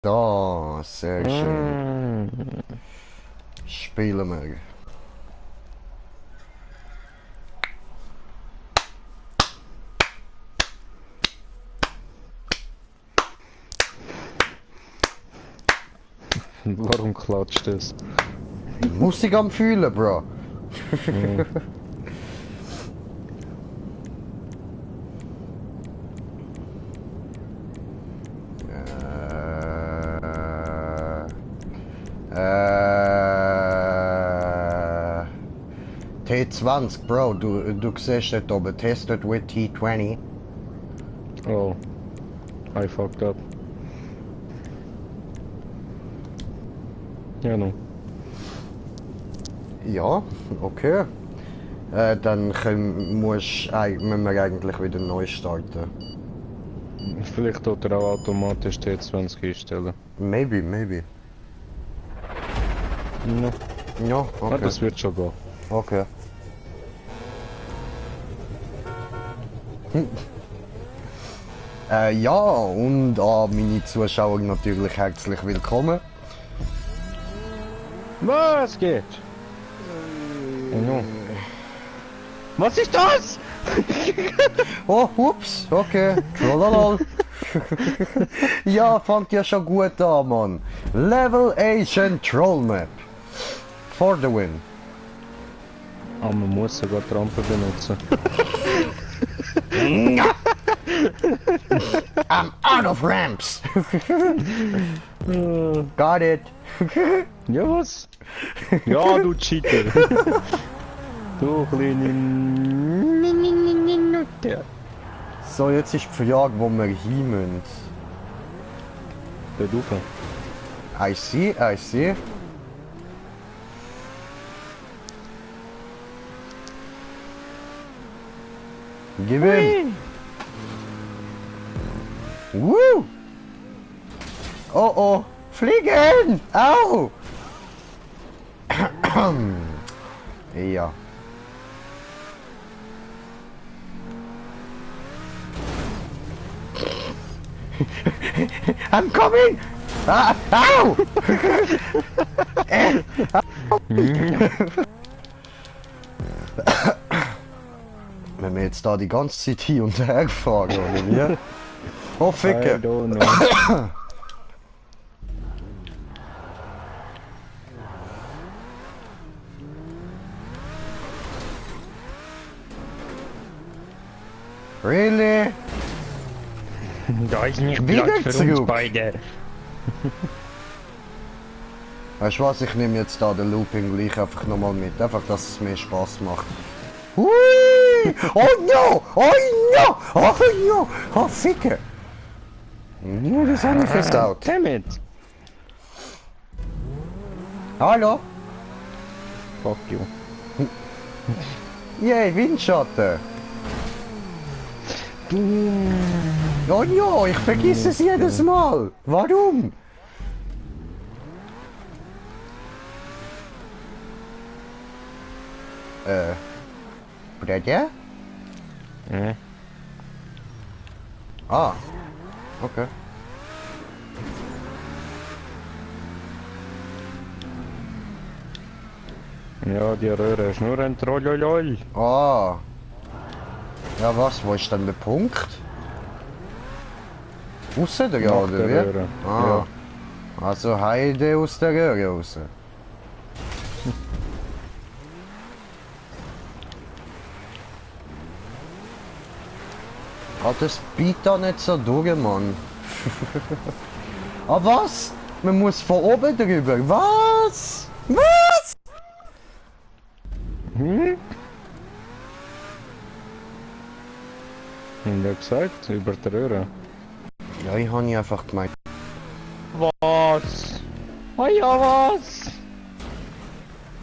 Da, sehr schön. Mm. Spielen wir. Warum klatscht das? Musik am Fühlen, Bro. Mm. T20, Bro, du siehst dort oben, tested with T20. Oh, I fucked up. Ja, no. Ja, okay. Dann müssen wir eigentlich wieder neu starten. Vielleicht tut er auch automatisch T20 einstellen. Maybe. No. Ja, Ah, okay. das wird schon gehen. Okay. Ja, und an meine Zuschauer natürlich herzlich willkommen. Was geht? Oh no. Was ist das? Oh, ups, okay. Trollolol. Ja, fängt ja schon gut an, Mann. Level Asian Troll Map. For the win. Ah, man muss sogar die Rampe benutzen. I'm out of ramps. Got it. Ja, was? Ja, du Cheater. Du kleine Nutte. So, jetzt ist die Frage, wo wir hin müssen. Dort rauf. I see. Give him. Woo! Oh, fliegen! Au! Ja. I'm coming! Ah, au! Wenn wir jetzt da die ganze Zeit hin und her fahren, oder wie? Oh, I Ficke! don't know. Really? Da ist nicht Wieder Platz für uns zurück. beide. Weißt du was, ich nehme jetzt da den Looping gleich einfach nochmal mit, einfach dass es mehr Spaß macht. Hui! Oh no! Oh no! Oh no! Oh Ficke! Ja, das habe ich versaut. Damn it. Hallo? Fuck you. Yay, Windschatten! Oh no, ich vergiss es jedes Mal! Warum? Bruder? Mhm. Ah, okay. Ja, die Röhre ist nur ein Trollolol. Ah. Ja, was? Wo ist denn der Punkt? Aussen der Nach oder der wie? Röhre. Ah. Also Heide aus der Röhre raus. Ah, das bietet da nicht so durch, Mann. Ah, was? Man muss von oben drüber. Was? Was? Hm? Und er gesagt, über die Röhre. Ja, ich habe einfach gemeint. Was? Ah ja, was?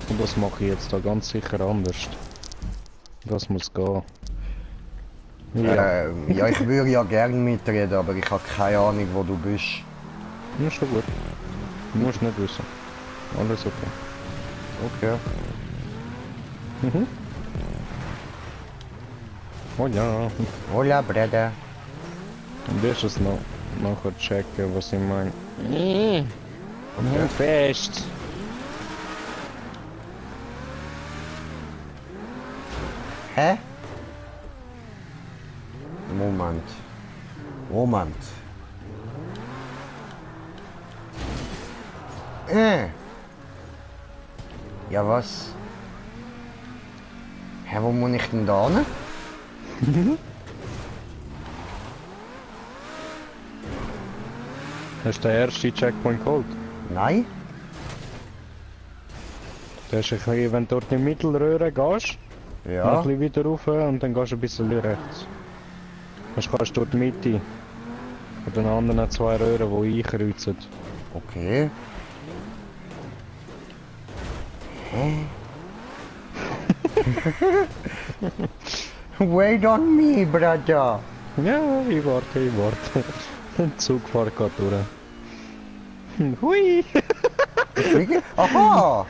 Und das mache ich jetzt da ganz sicher anders. Das muss gehen. Ja, ich würde ja gern mitreden, aber ich habe keine Ahnung, wo du bist. Ja, schon gut. Du musst nicht wissen. Alles okay. Okay. Mhm. Oh ja. Hola, Bruder. Und wie ist es noch? nachher checken, was ich meine. Nicht fest. Hä? Moment. Moment. Ja, was? Hä, wo muss ich denn da hin? Hast du den ersten Checkpoint geholt? Nein? Das ist ein bisschen, wenn du dort in die Mittelröhre gehst, noch Ja. ein bisschen wieder rauf und dann gehst du ein bisschen rechts. Dann kannst du dort die Mitte. Von den anderen 2 Röhren, die einkreuzen. Okay. Hä? Wait on me, brother. Ja, ich warte. Der Zug fährt gerade durch. Hui! Aha!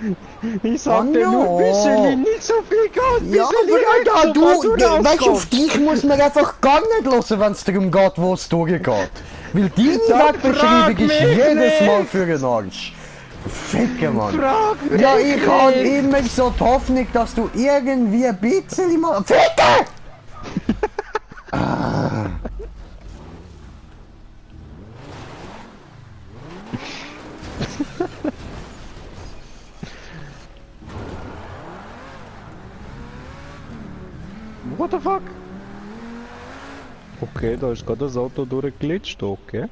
Ich sagte Oh no. nur bisschen, nicht so viel Gas, Ja, aber Alter, du, weißt du, auf dich! dich muss man einfach gar nicht hören, wenn es darum geht, wo es durchgeht. Weil deine Wegbeschreibung ist jedes Mal für den Arsch. Ficke, Mann. Frag mich Ja, ich habe nicht. immer so die Hoffnung, dass du irgendwie ein bisschen mal... Ficke! What the fuck? Okay, da ist gerade das Auto durchgeglitscht, okay.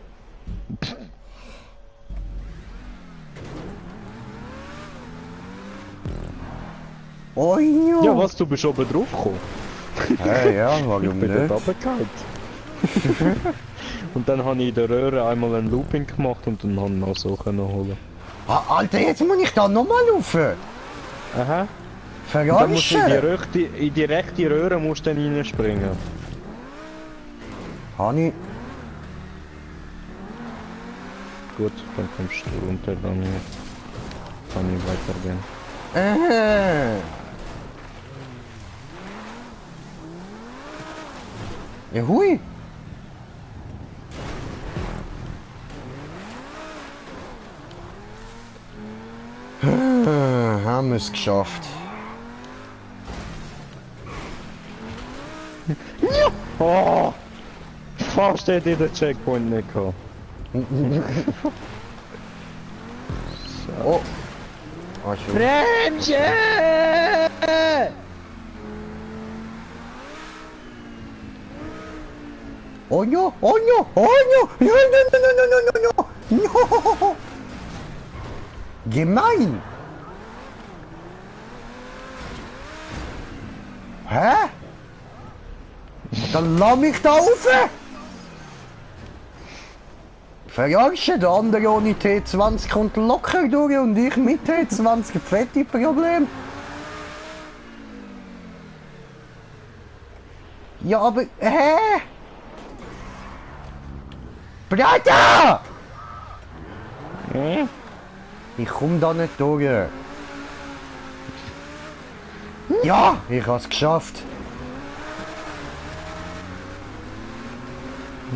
Oh ja. Ja, was, du bist oben drauf gekommen? Hey, ja, Ich warum bin dort nicht? runtergefallen. Und dann habe ich in der Röhre einmal ein Looping gemacht und dann habe ich noch so können holen. Ah, Alter, jetzt muss ich da nochmal rauf. Aha. Und dann musst du Verarschen. in die rechte Röhre musst du dann reinspringen. Hani, Gut, dann kommst du runter, dann kann ich weitergehen. Ja, hui. Haben wir es geschafft. Oh! Fast hätte ich den Checkpoint nicht gehabt. Oh. Ah, schon. Bremse! Oh no, oh no, oh no, no, no, no, no, no, no, no, no. Gemein. Hä? Dann lass mich da rauf. Verarschen, der andere ohne T20 kommt locker durch und ich mit T20, fette Problem. Ja, aber, hä? Bruder! Hm? Ich komm da nicht durch. Ja, ich hab's geschafft.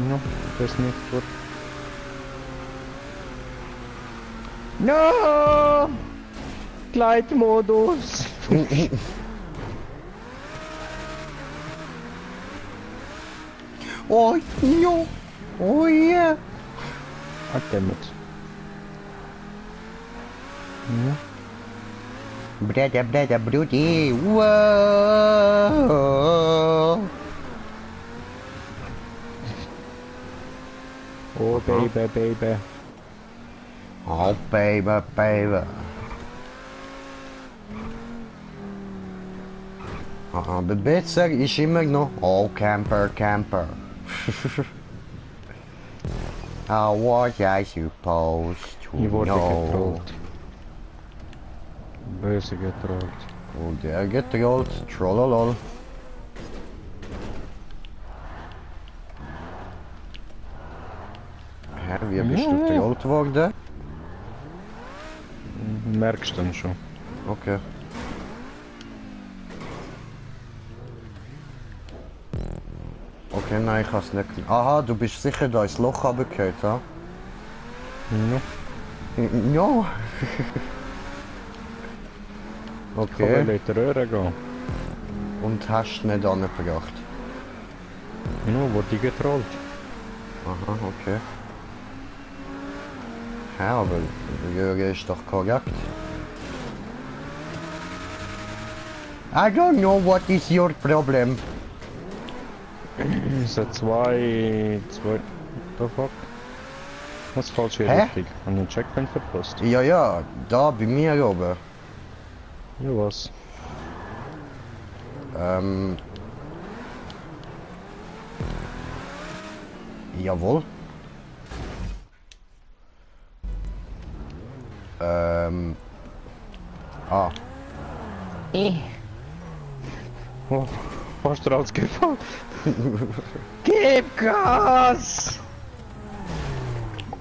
Ja, das ist nicht gut. No! Gleitmodus! Oh, no. Oh, yeah. Ah, dammit. Bruder, Bruder, Brudi. Wow. Oh, Baby, Baby. Oh, Baby, Baby. Aber besser ist immer noch Oh, Camper, Camper. How was I supposed to Ich wurde know? getrollt. Böse getrollt. Und der getrollt, trollolol. Hä, wie bist du getrollt worden? Merkst du dann schon. Okay. Okay, nein, ich hab's nicht. Aha, du bist sicher da ins Loch runtergefallen, ha? Ja. Ja. Ich kann Okay. in die Röhre gehen. Und hast nicht angebracht. Nur wurde ich getrollt. Aha, okay. Ja, aber die Röhre ist doch korrekt. I don't know what is your problem. Es hat zwei... What the fuck? Was falsch hier Hä? richtig? Haben wir einen Checkpoint verpasst? Ja, ja, da bei mir oben. Ja, was? Jawohl. Ah. Oh, hast du rausgefallen? Gib Gas!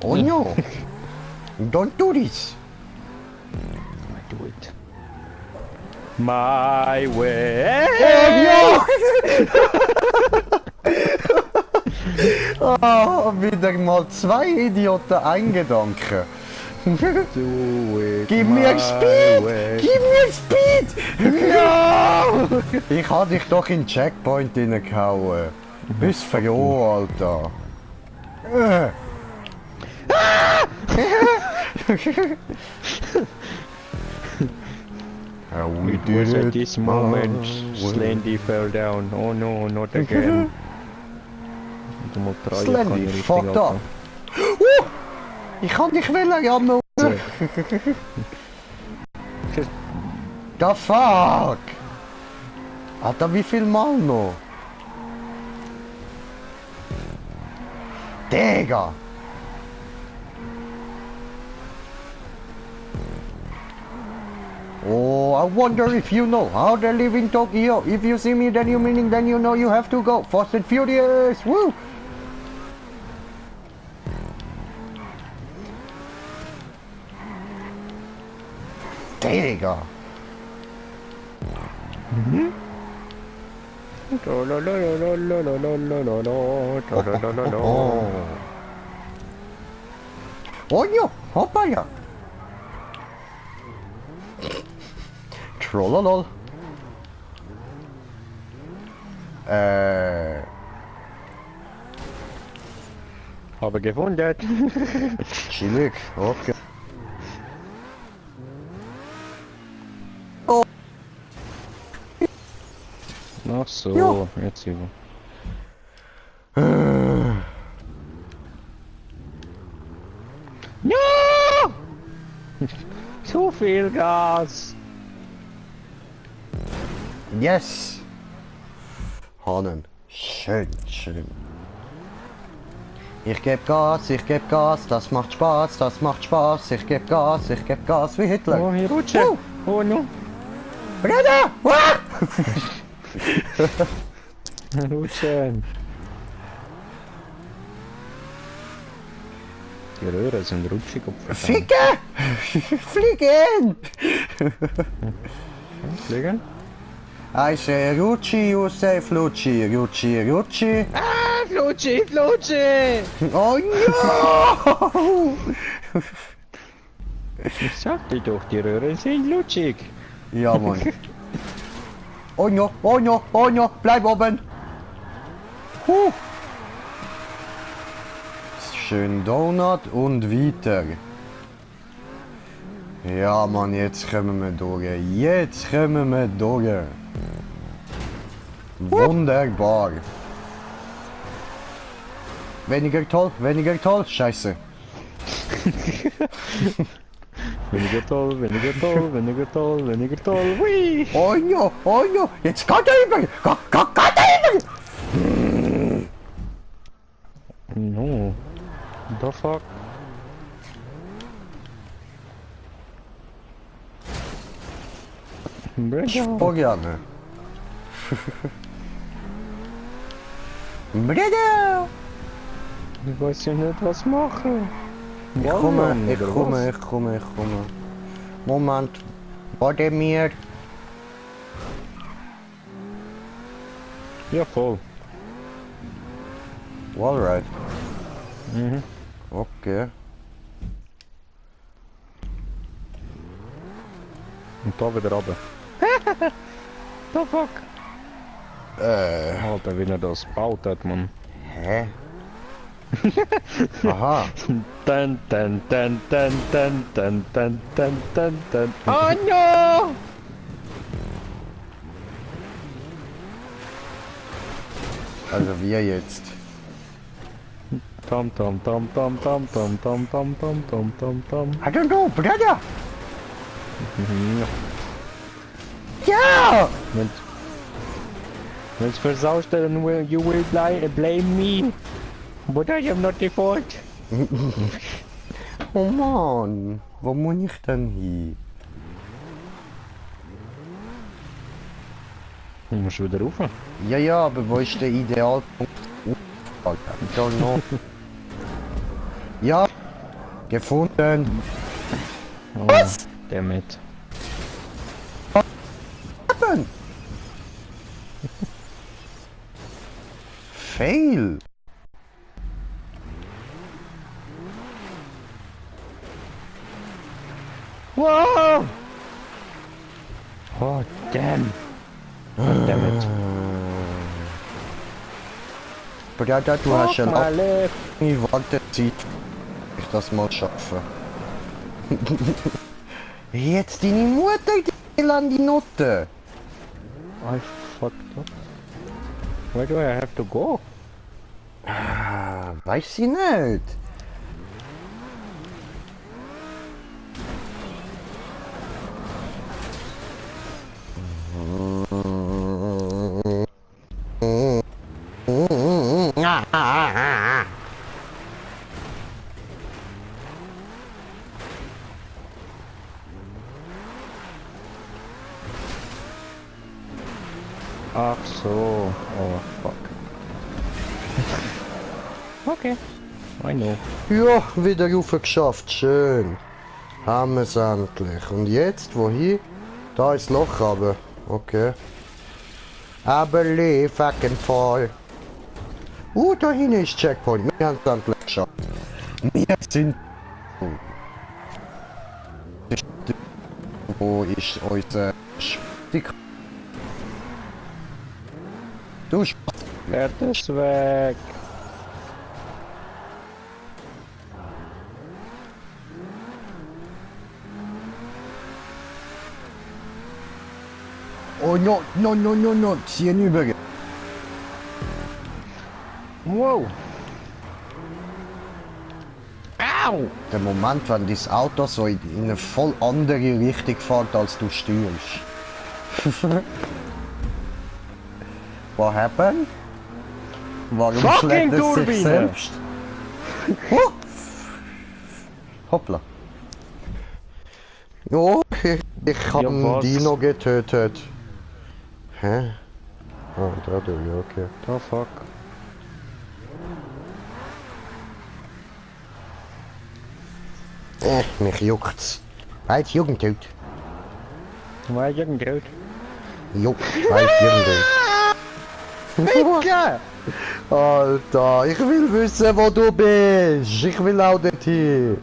Oh no. Don't do this. I do it. My way! Oh, wieder mal zwei Idioten eingedanken. Do it Gib mir my Speed! way. Gib mir Speed! No! Ich hab dich doch in den Checkpoint reingehauen. Bist froh, Alter. We It was at this moment Slendy fell down. Oh no, not again. Du musst drei Slendy, fuck up. Ich kann dich wollen jammen. The fuck? Alter, wie viel Mal noch? Digga! Oh, I wonder if you know how they live in Tokyo. If you see me, then you know you have to go. Fast and Furious! Woo! Digga! Oh no! Hoppala! Trollolol. Habe gefunden. Chillig, okay. Ach so, Ja. jetzt über. No! Zu viel Gas! Yes! Hannen. Schön, schön. Ich geb Gas, das macht Spaß, ich geb Gas, wie Hitler. Oh, hier rutsche! Oh no! Bruder! Ah! Rutschen! Die Röhren sind rutschig und Ficke! Fliegen! Fliegen? I say Rutschi, you say Flutschi, Rutschi. Ah, Flutschi, Flutschi! Oh no! Ich sagte doch, die Röhren sind lutschig. Ja, Mann. Oh no, oh no, oh no, bleib oben! Schön Donut und weiter. Ja, Mann, jetzt kommen wir durch. Wunderbar. Weniger toll, scheiße. Weniger toll, weniger toll, weniger toll, weniger toll. Hui! Oh no, jetzt geht er über. Geht er über. No. The fuck? Oh gerne. Bruder! Ich weiß ja nicht, was machen. Ich komme. Moment. Warte mir. Ja, voll. Wallride. Mhm. Okay. Und da wieder runter. The fuck? Alter, wie er das gebaut hat, man. Hä? Aha. Dun, dun, dun, dun, dun, dun, dun, dun, dun, dun. Oh no! Also wir jetzt. Tom tom tom tom tom tom tom tom tom tom tom tom. I don't know, brother! Ja! Wenn's versaust, dann you will blame me. But I am not the fault. Oh Mann, wo muss ich denn hin? Du musst wieder rauf. Ja, ja, aber wo ist der Idealpunkt? I don't know. Ja, gefunden. Was? Damit. Happen. Fail. Wow! Oh, damn. Damn it. Brother, du hast schon Left. lange Wartezeit, ich das mal schaffe. Jetzt deine Mutter, die elende Note. I fucked up. Where do I have to go? Weiß ich nicht. Ach so. Oh fuck. Okay. I know. Ja, wieder rauf geschafft, schön. Haben wir es endlich. Und jetzt, wohin? Da ist Loch aber. Okay. Aber fucking Fall. Da hinten ist Checkpoint. Wir haben es endlich geschafft. Wir sind... Wo ist unser Stick? Du Er ist weg. Oh no, no, no, no, no, zieh rüber. Wow. Au! Der Moment, wenn das Auto so in eine voll andere Richtung fährt, als du steuerst. What happened? Warum Fucking schlägt es sich Turbine! selbst? Oh. Hoppla. Oh, ich hab Ja, einen was? Dino getötet. Hä? Ah, da du, ja, okay. The fuck. Mich juckt's. Weit Jugendtut. Waar je een dood? Juckt, weit Jugendtut. Ficken! Alter, ich will wissen, wo du bist. Ich will auch dorthin.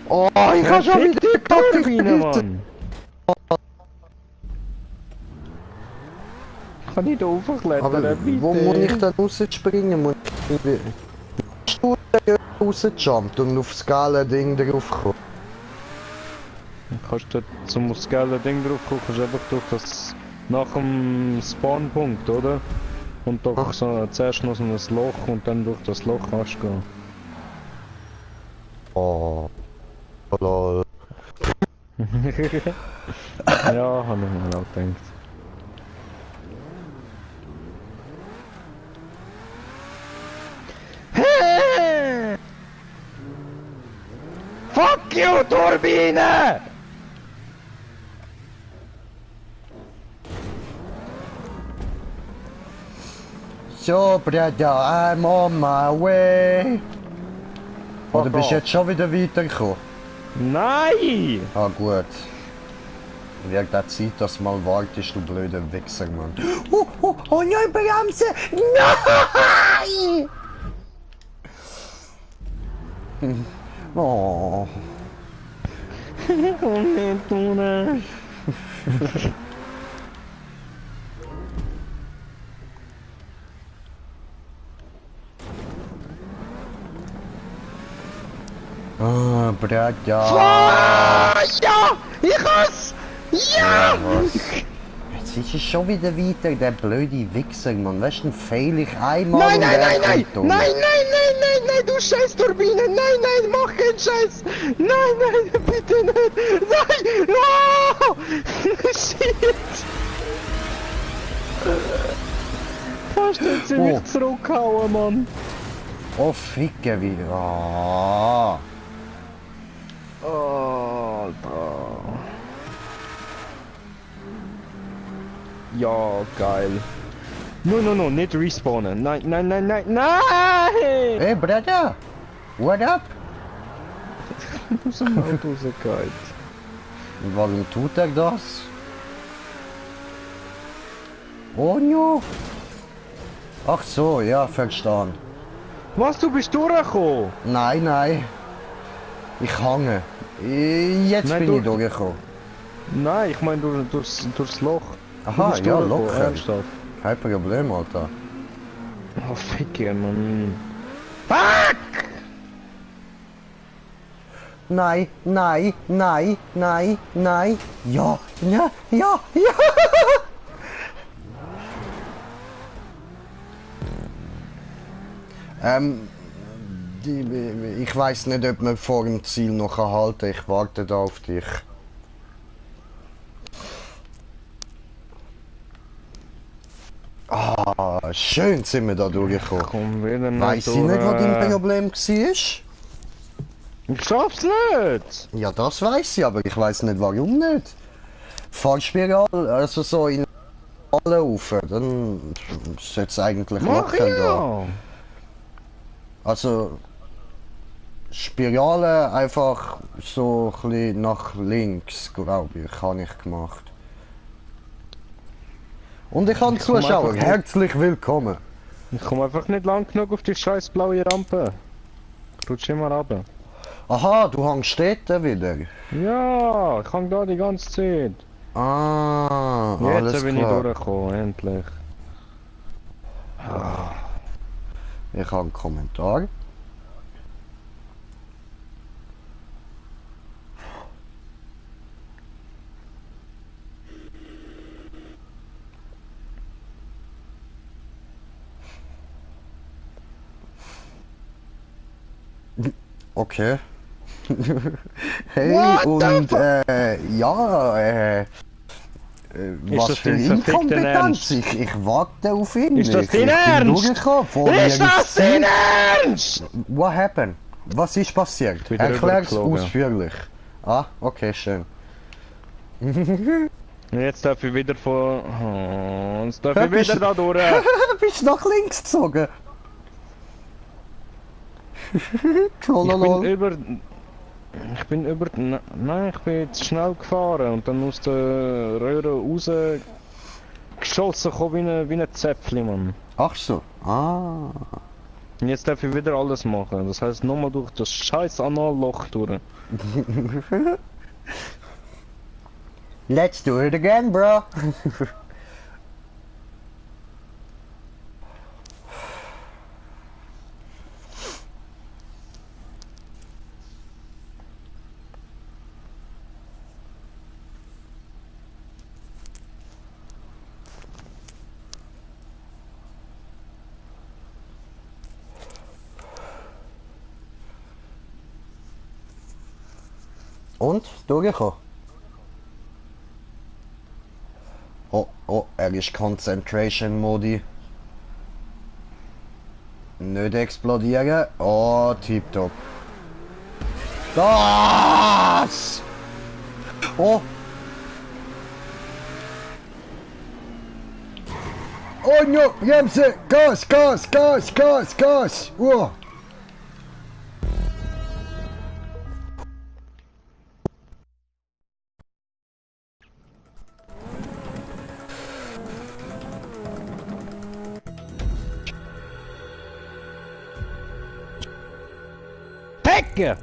Oh, ich hab schon wieder die Turbine, gedacht, Mann! Kann ich da hochklettern, aber bitte? wo muss ich dann rausspringen? Muss ich rausgejumpt und auf das geile Ding drauf kommen? Kannst du zum aufs geile Ding drauf gucken, kannst du einfach durch das... nach dem Spawnpunkt, oder? Und doch so, zuerst noch so ein Loch und dann durch das Loch kannst du gehen. Oh. Lol. Ja, hab ich mir auch gedacht. Fuck you, Turbine! So, Brother, I'm on my way. Oder bist du jetzt schon wieder weitergekommen? Nein! Ah, gut. Wird der Zeit, dass du mal wartest, du blöder Wichser, Mann. Oh nein, Bremse! Nein! Oh. Komm nicht, oder? Ah, Bruder. Ah, ja! Ich has! Ja! Was? Jetzt ist es schon wieder weiter, der blöde Wichser, Mann. Weißt du, dann fail ich einmal Nein, und nein, er nein, nein! kommt um. Nein, nein, nein, nein, nein, du scheiß Turbine! Nein, nein, mach keinen Scheiß! Nein, nein, bitte nicht! Nein! No! Shit! Fast hat sie mich zurückgehauen, Mann! Oh, Ficke wieder. Ah. Alter. Ja, geil. No, nicht respawnen. Nein, nein, nein, nein, nein! Hey, Bruder. What up? Aus dem Auto rausgehalten. Und warum tut er das? Oh no. Ach so, ja, verstanden. Was, du bist durchgekommen? Nein, nein. Ich hange. Jetzt Nein, bin ich du- durchgekommen. Nein, ich meine durchs Loch. Aha, bist ja, durchgekommen, locker. ernsthaft. Kein Problem, Alter. Oh, Ficke, Mann. Fuck! Nein, nein, nein, nein, nein. Ja, ja, ja, ja. Ich weiß nicht, ob man vor dem Ziel noch halten kann. Ich warte da auf dich. Ah, schön sind wir da durchgekommen. Komm wieder nicht Weiss ich nicht, was dein Problem war? Ich schaff's nicht! Ja, das weiß ich, aber ich weiß nicht, warum nicht. Fallspiral, also so in alle rauf, dann sollte es eigentlich Mach locker gehen. ja! Also Spirale einfach so ein bisschen nach links, glaube ich, habe ich gemacht. Und ich habe Ich komm Zuschauer, einfach nicht- herzlich willkommen. Ich komme einfach nicht lang genug auf die scheiß blaue Rampe. Rutsch immer runter. Aha, du hängst dort wieder. Ja, ich hang da die ganze Zeit. Ah, alles Jetzt bin klar. ich durchgekommen, endlich. Ich habe einen Kommentar. Okay. Hey, What und ja, was das für dein verfickter Inkompetenz. Ernst? Ich warte auf ihn. Ist das ich dein bin Ernst? durchgekommen, vor mir Ist das ist dein Ziel. Ernst? What happened? Was ist passiert? Wieder Erklär's rübergeflogen. ausführlich. Ah, okay, schön. Jetzt darf ich wieder von... Oh, jetzt darf ich wieder da durch. Bist nach links gezogen? Ich bin über... Nein, ich bin jetzt schnell gefahren und dann aus der Röhre raus geschossen gekommen wie ein Zäpfchen, Mann. Ach so. Ah. Und jetzt darf ich wieder alles machen. Das heißt nochmal durch das scheiß Analloch durch. Let's do it again, bro. Und? Durchgekommen? Oh, oh, er ist Concentration Modi. Nicht explodieren. Oh, tipptopp. Das! Oh! Oh no, Bremse! Gas, Gas, Gas, Gas, Gas! Oh! Ja.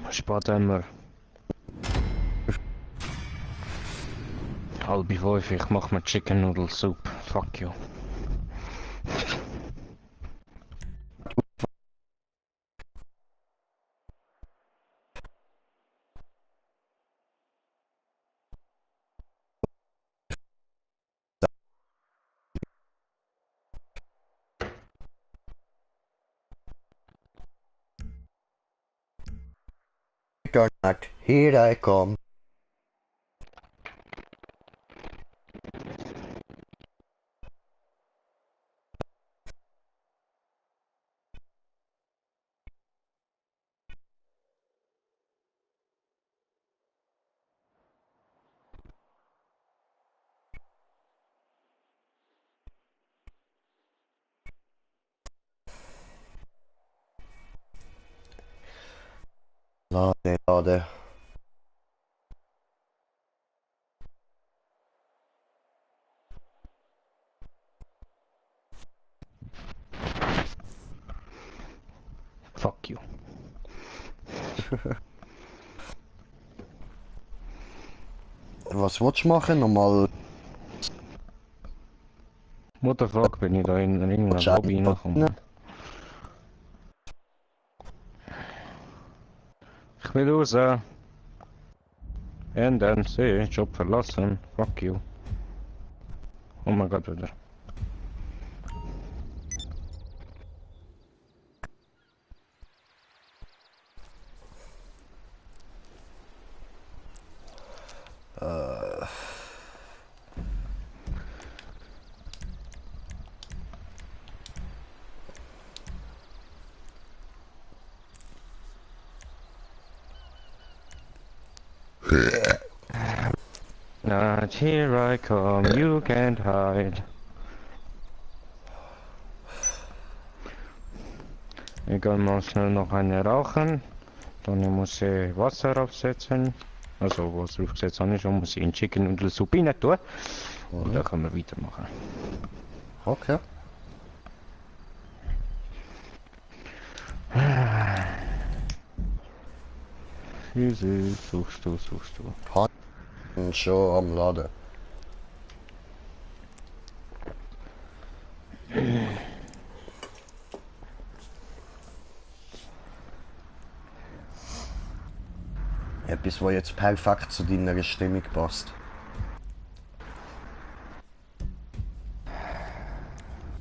Spät haben wir 4:30, ich mach mir Chicken Noodle Soup. Fuck you. Here I come. Lade, lade. Fuck you. Was willst du machen? Nochmal. What the fuck, bin ich da in irgendeiner Lobby reingekommen? Ich will raus. Und dann sehe ich, Job verlassen. Fuck you. Oh mein Gott, wieder. Not here I come, you can't hide. Ich kann mal schnell noch eine rauchen. Dann muss ich Wasser aufsetzen. Also Wasser aufgesetzt habe ich schon, muss ich in Chicken Noodle Soup rein tun. Und dann können wir weitermachen. Okay. Easy, suchst du. Schon am Laden. Etwas, was jetzt perfekt zu deiner Stimmung passt.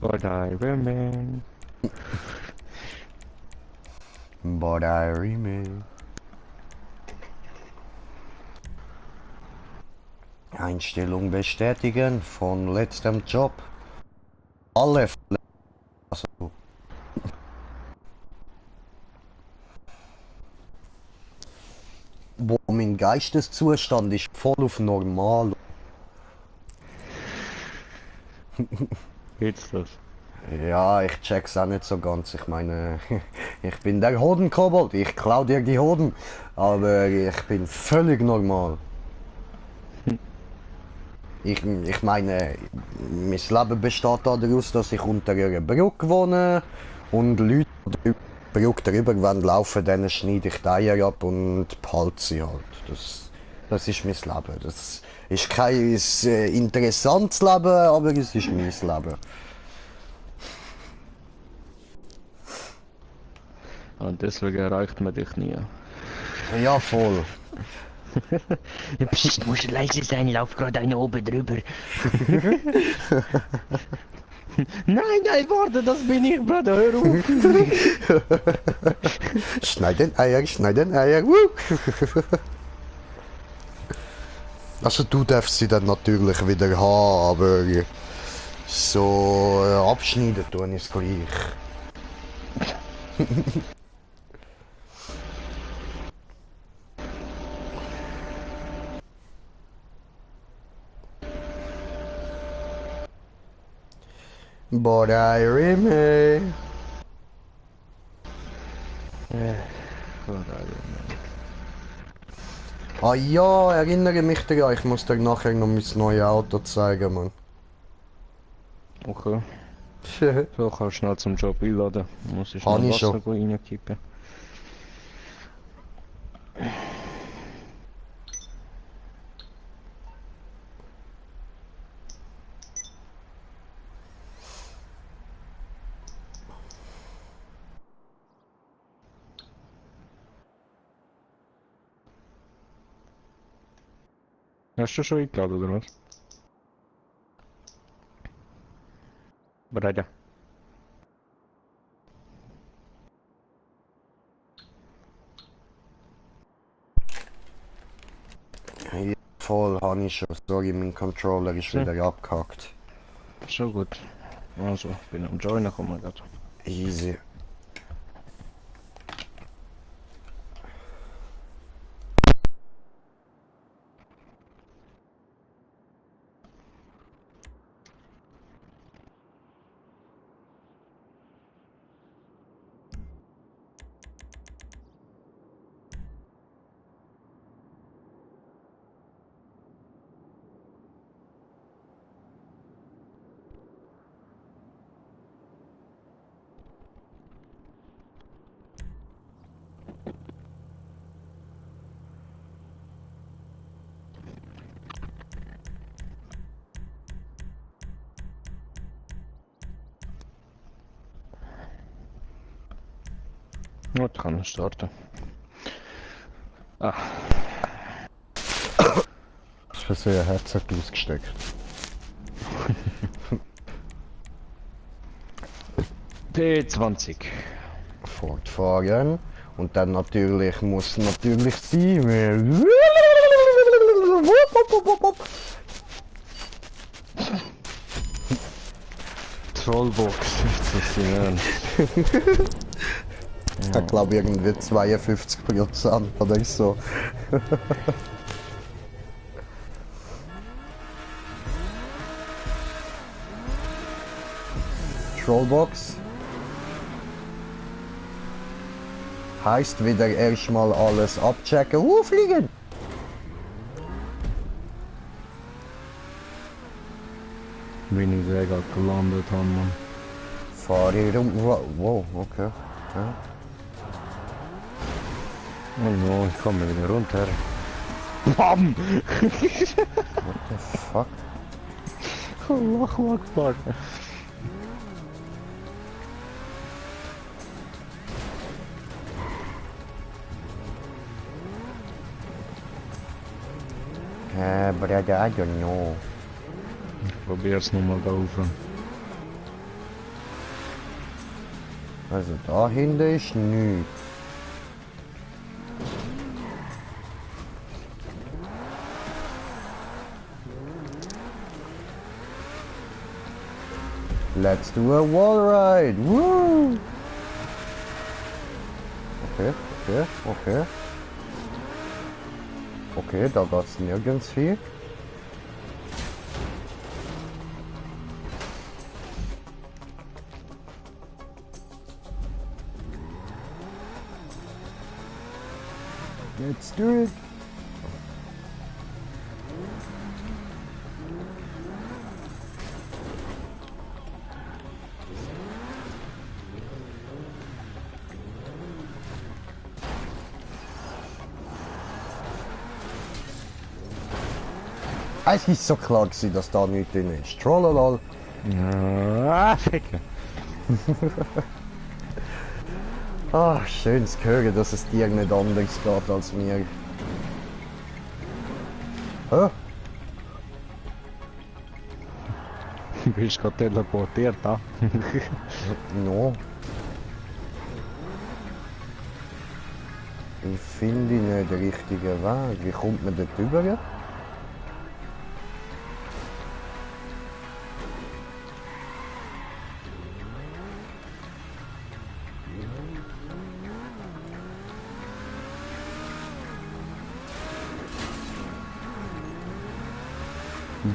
But I remain. But I remain. Einstellung bestätigen von letztem Job. Alle. Also. Wo mein Geisteszustand ist voll auf normal. Geht's das? Ja, ich check's auch nicht so ganz. Ich meine, ich bin der Hodenkobold. Ich klau dir die Hoden. Aber ich bin völlig normal. Ich meine, mein Leben besteht daraus, dass ich unter einer Brücke wohne und Leute, die über die Brücke drüber wollen laufen, denen schneide ich die Eier ab und behalte sie halt. Das ist mein Leben. Das ist kein interessantes Leben, aber es ist mein Leben. Und deswegen erreicht man dich nie. Ja, voll. Psst, musst leise sein, lauf gerade eine oben drüber. Nein, warte, das bin ich, Bruder, hör auf. Schneiden Eier, woo! Also du darfst sie dann natürlich wieder haben, aber so abschneiden tun ist gleich. But I remain. Ah ja, erinnere mich daran, ich muss dir nachher noch mein neues Auto zeigen, Mann. Okay. So, kannst schnell zum Job einladen. Muss ich Habe schnell ich Wasser schon. reinkippen. Hast du schon eingeladen, oder was? Bereit? Ja, voll, habe ich schon. Sorry, mein Controller ist So. wieder abgehackt. Schon gut. Also, bin am Joiner, komm mal grad. Easy. Gut, kann ich starten. Ah, Das ist für so ein Headset ausgesteckt. P20. Fortfahren. Und dann natürlich muss natürlich sein. Trollbox, ist das die Ernst? Ich glaube irgendwie 52% oder so. Trollbox. Heißt wieder erstmal alles abchecken. Fliegen! Bin ich sehr gerade gelandet habe, Mann. Fahre rum. Wow, okay. Ja. Oh no, ich komme wieder runter. BAM! What the fuck? Allah Akbar. Brother, I don't know. Probier's nochmal da rauf. Also da hinten ist nichts. Let's do a wall ride. Woo! Okay. Okay, da geht's nirgends hin. Let's do it. Es ist so klar gewesen, dass da nichts drin ist. Trollolol. Ah, Ficke. Ah, schön zu hören, dass es dir nicht anders geht als mir. Hä? Du bist gerade teleportiert, da. No. Ich finde nicht den richtigen Weg. Wie kommt man dort rüber?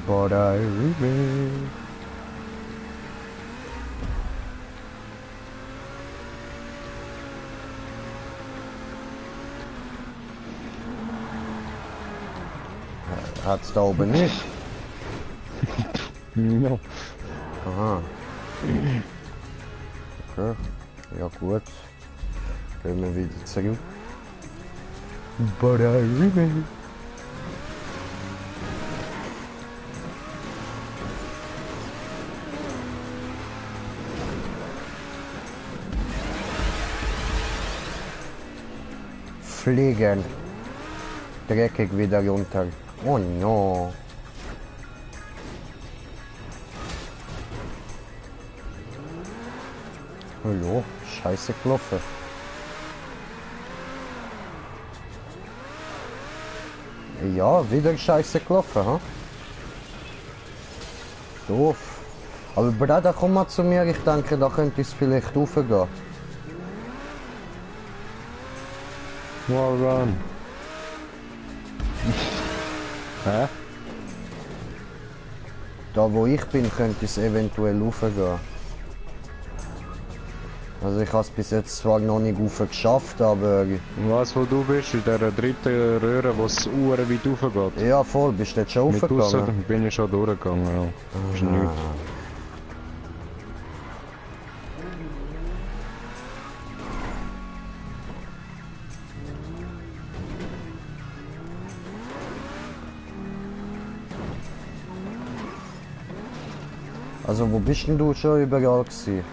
But I remain. Hat's da oben nicht? Ja. Aha. Okay. Ja gut. Gehen wir wieder zurück. But I remember. Fliegen. Dreckig wieder runter. Oh no. Hallo, scheiße gelaufen. Ja, wieder scheiße gelaufen, ha? Doof. Aber Bruder, komm mal zu mir, ich denke, da könnte es vielleicht raufgehen. Well run. Hä? Da wo ich bin, könnte es eventuell raufgehen. Also ich habe es bis jetzt zwar noch nicht rauf geschafft, aber... Was, wo du bist? In dieser dritten Röhre, wo es weit raufgeht? Ja voll, bist du jetzt schon Mit raufgegangen? Aussen bin ich schon durchgegangen, ja. Ist nichts. Also wo bist denn du schon überall gewesen?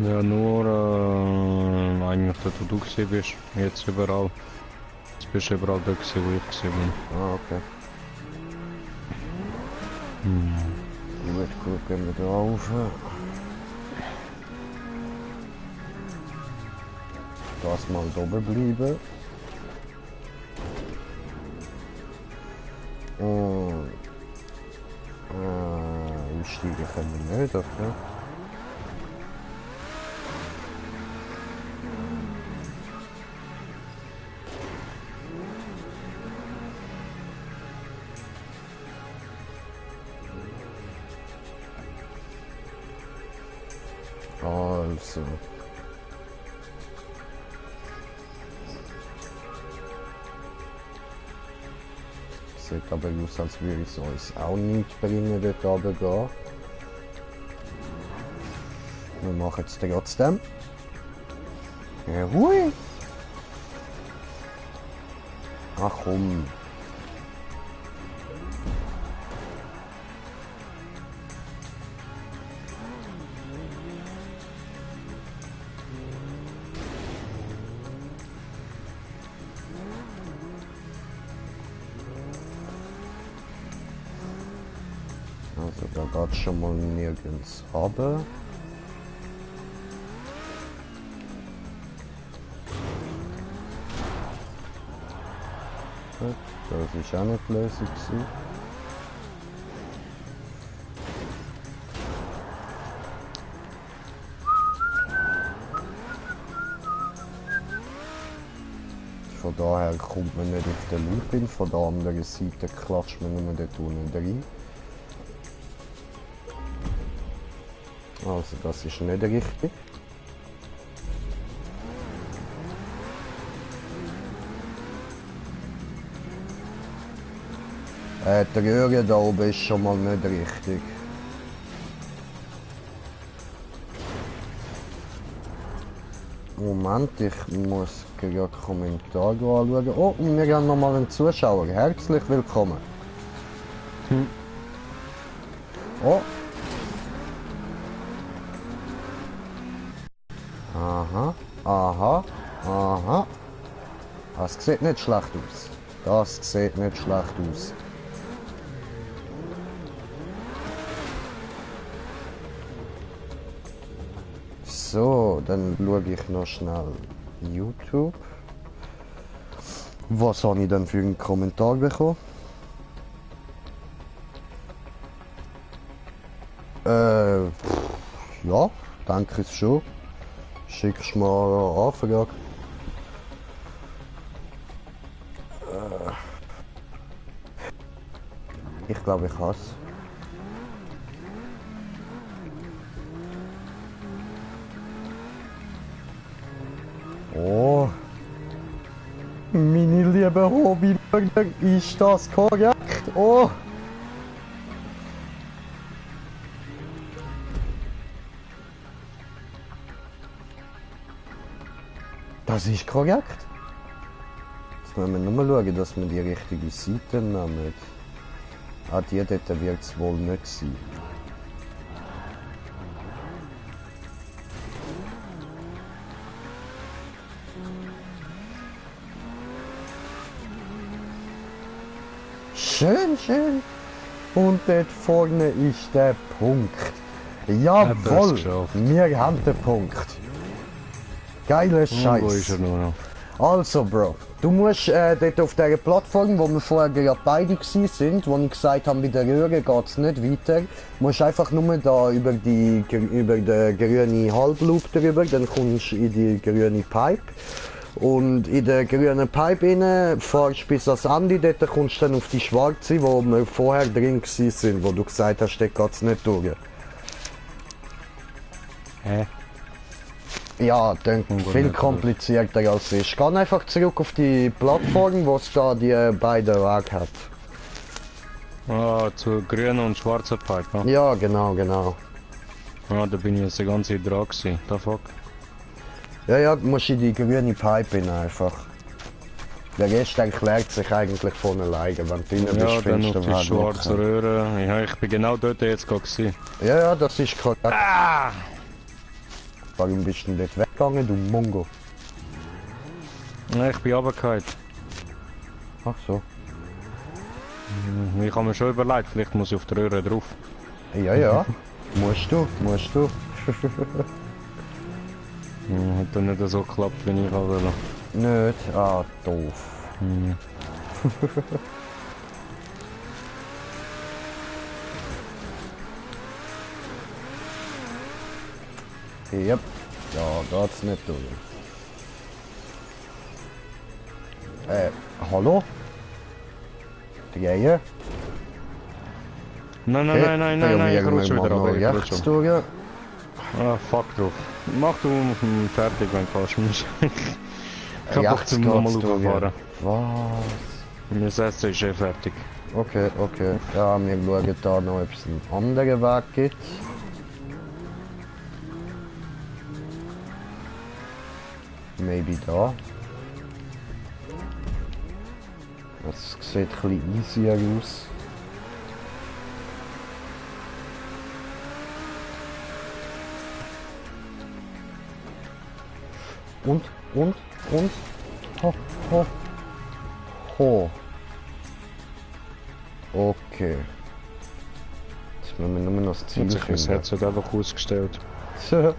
Ja, nur eigentlich dort, wo du gewesen bist. Jetzt überall. Jetzt bist du überall dort gewesen, wo ich gewesen bin. Ah, okay. Gut, gehen wir da rauf. Das mal da oben bleiben. Und... Aussteigen können wir nicht, okay? Also. Sieht aber aus, als würde es uns auch nicht bringen, dort runter gehen. Wir machen es trotzdem. Ja, hui! Ach komm. Also da geht schon mal nirgends runter. Gut, das war auch nicht die Lösung gewesen. Von daher kommt man nicht auf den Loop, von der anderen Seite klatscht man nur dort unten rein. Also das ist nicht richtig. Die Röhre da oben ist schon mal nicht richtig. Moment, ich muss gerade Kommentar anschauen. Oh, und wir haben nochmal einen Zuschauer. Herzlich willkommen. Oh. Aha, aha, aha. Das sieht nicht schlecht aus. Das sieht nicht schlecht aus. So, dann schaue ich noch schnell YouTube. Was habe ich denn für einen Kommentar bekommen? Ja, denke ich schon. Schickst mal eine Anfrage. Ich glaube, ich hasse. Oh. Meine Lieber Hobbymörder, ist das korrekt? Oh! Das ist korrekt. Jetzt müssen wir nur mal schauen, dass wir die richtige Seite nehmen. Ah, die dort wird es wohl nicht sein. Schön, schön. Und dort vorne ist der Punkt. Jawohl, wir haben den Punkt. Geiler Wo ist er Scheiß. nur noch? Also, Bro, du musst dort auf dieser Plattform, wo wir vorher ja beide gewesen sind, wo ich gesagt habe, mit der Röhre geht es nicht weiter, musst einfach nur da über den grünen Halbloop drüber, dann kommst du in die grüne Pipe. Und in der grünen Pipe rein, fahrst bis ans Ende, dort kommst du dann auf die schwarze, wo wir vorher drin gewesen sind, wo du gesagt hast, dort geht es nicht durch. Hä? Ja, dann viel komplizierter als es ist. Geh einfach zurück auf die Plattform, wo es da die beiden Wege hat. Ah, zur grünen und schwarzen Pipe. Ja, genau, genau. Ah, da bin ich jetzt die ganze Zeit dran gewesen. Da fuck. Ja, ja, du musst in die grüne Pipe rein einfach. Der Rest erklärt sich eigentlich von alleine, wenn du rein bist, Ja, dann findest auf du die halt schwarze nicht. Röhre. Ja, ich bin genau dort jetzt gerade gewesen. Ja, ja, das ist korrekt. Ah! Warum bist du denn dort weggegangen, du Mongo? Ja, ich bin runtergefallen. Ach so. Ich habe mir schon überlegt, vielleicht muss ich auf die Röhre drauf. Ja, ja. Musst du, musst du. Hat dann nicht so geklappt, wie ich wollte. Nicht? Ah, doof. Yep. Ja, geht's nicht durch. Hallo? Drehen? Nein, nein, nein, nein, nein, ich rutsche wieder runter. Ich rutsche. Rechts durch. Ah, fuck drauf. Mach du fertig, wenn du kannst. Ich hab doch Rechts zum nochmal geht's durch. hochfahren. Was? Mein Essen ist eh fertig. Okay, okay. Ja, wir schauen da noch, ob es einen anderen Weg gibt. Maybe da. Das sieht ein bisschen easier aus. Und? Ho, ho. Ho. Okay. Jetzt müssen wir nur noch das Ziel Hat sich das finden. Headset einfach ausgestellt. So.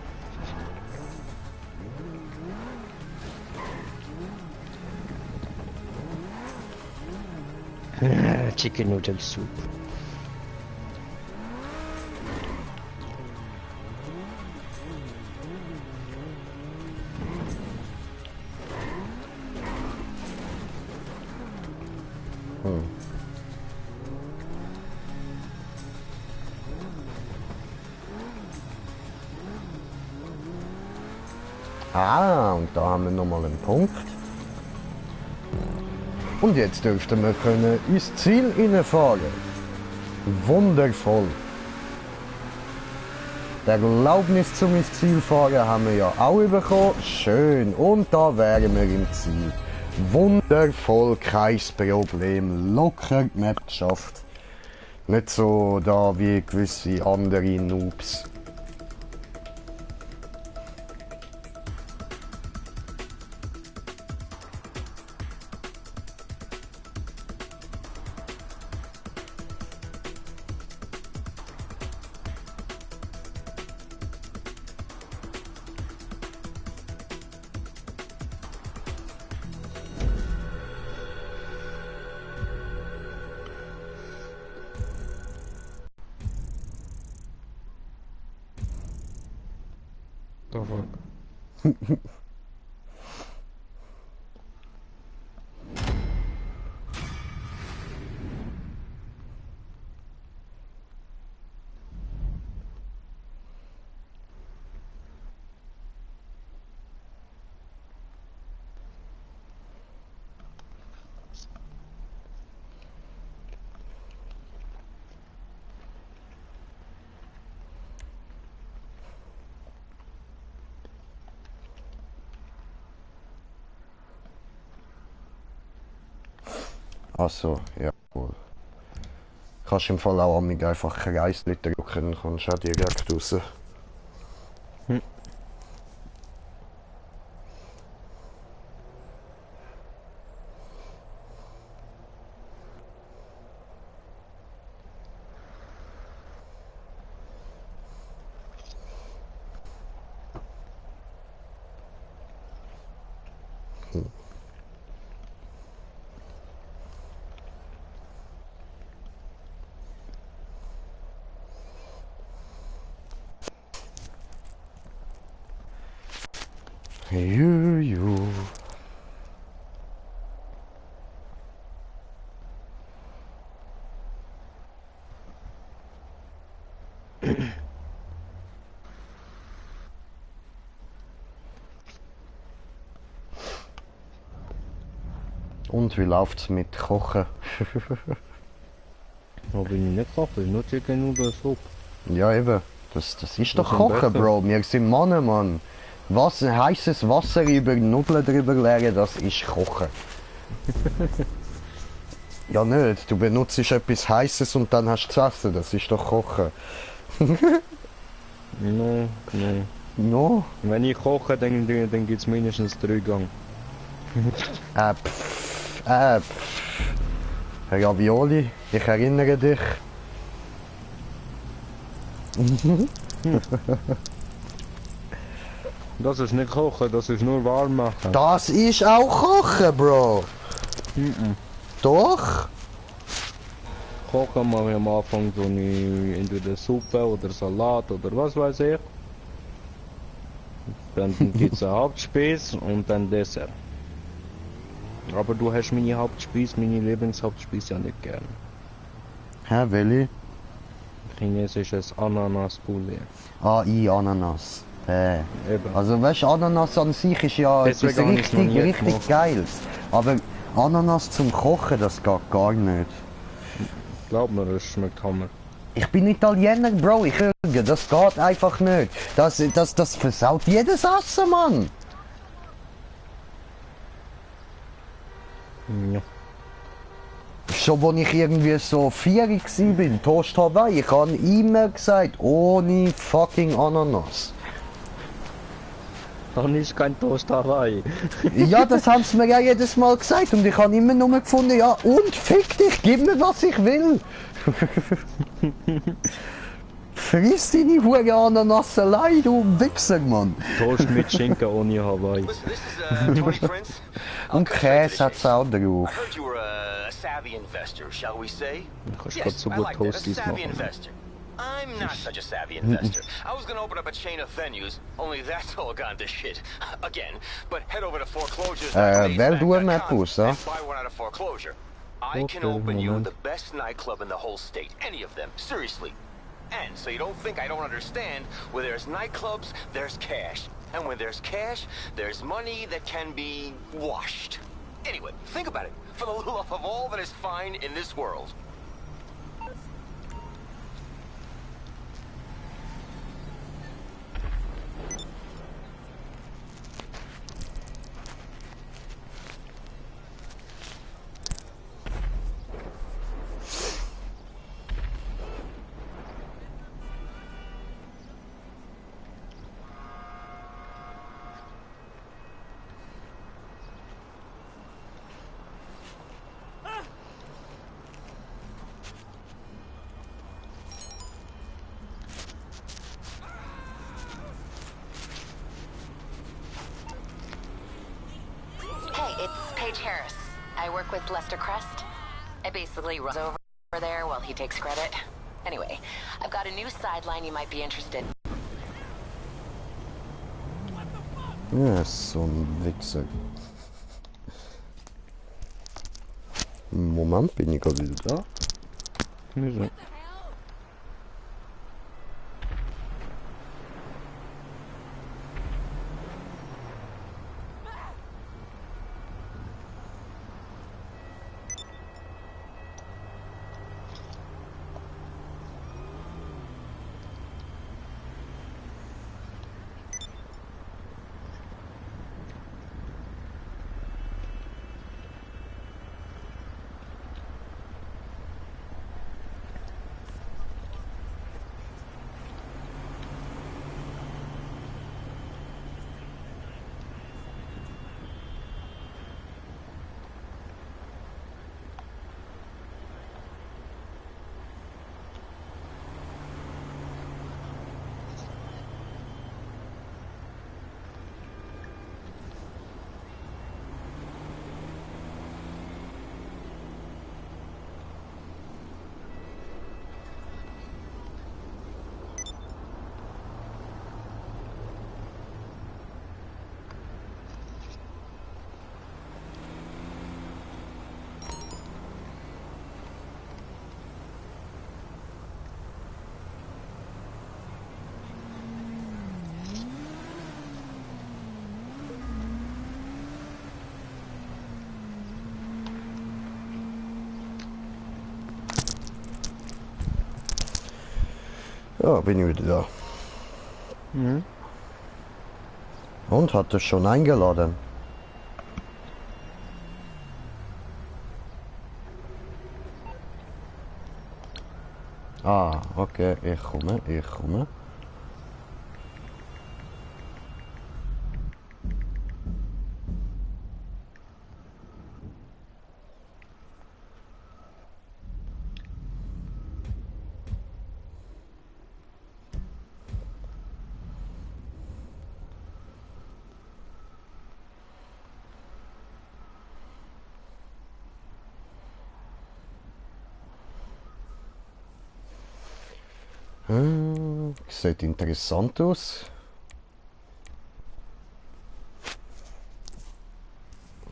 Chicken Noodle Soup. Ah, und da haben wir nochmal einen Punkt. Und jetzt dürften wir können ins Ziel reinfahren. Wundervoll. Die Erlaubnis zum ins Ziel fahren haben wir ja auch bekommen. Schön. Und da wären wir im Ziel. Wundervoll, kein Problem. Locker die Map geschafft. Nicht so da wie gewisse andere Noobs. Da fuck. Achso, ja, cool. Kannst im Fall auch mit einfach Kreisli drücken, dann kommst du auch direkt raus. Juju. Und wie läuft's mit Kochen? Aber bin ich nicht kochen, nur Chicken oder Suppe. Ja eben, das ist doch sind Kochen, besser. Bro. Wir sind Männer, Mann. Heißes Wasser über Nudeln drüber leeren, das ist Kochen. Ja nicht, du benutzt etwas Heißes und dann hast du zu essen, das ist doch Kochen. No. No? Wenn ich koche, dann gibt es mindestens 3 Gang. Ravioli, ich erinnere dich. Das ist nicht kochen, das ist nur warm machen. Das ist auch Kochen, Bro. Doch? Kochen mache ich am Anfang so eine, entweder Suppe oder Salat oder was weiß ich. Dann gibt es eine Hauptspeise und dann Dessert. Aber du hast meine Hauptspeise, meine Lieblingshauptspeise ja nicht gern. Hä, welche? Chinesisches Ananas-Poulet. Ananas. Eben. Also weißt du, Ananas an sich ist ja etwas Deswegen habe ich's noch nie richtig gemacht. Geiles. Aber Ananas zum Kochen, das geht gar nicht. Glaub mir, das schmeckt Hammer. Ich bin Italiener, Bro, ich lüge, das geht einfach nicht. Das versaut jedes Essen, Mann. Ja. Schon als ich irgendwie so 4 war, Toast Hawaii, ich habe immer gesagt, ohne fucking Ananas. Dann ist kein Toast Hawaii. Ja, das haben sie mir ja jedes Mal gesagt und ich habe immer nur gefunden, ja und fick dich, gib mir was ich will. Friss deine hure Ananasselei, du Wichser, Mann. Toast mit Schinken ohne Hawaii. Listen, this is Tony Prince. Und Käse hat's auch drauf. I heard you were a savvy investor, shall we say? Kannst grad so gut that. A Toasties savvy machen. investor. I'm not such a savvy investor. I was gonna open up a chain of venues, only that's all gone to shit. Again, but head over to foreclosures. wer du mir Bus, ja? Buy one out of foreclosure. I can Okay, open you Moment. the best nightclub in the whole state. Any of them. Seriously. And so you don't think I don't understand, where there's nightclubs, there's cash. And when there's cash, there's money that can be washed. Anyway, think about it. For the love of all that is fine in this world. Hey, it's Paige Harris. I work with Lester Crest. I basically run over there while he takes credit. Anyway, I've got a new sideline you might be interested in. Ja, so ein Wichser. Moment, bin ich gerade wieder da? Wieso? Ja, bin ich wieder da. Mhm. Und, hat er schon eingeladen? Ah, okay, ich komme, ich komme. Sieht interessant aus.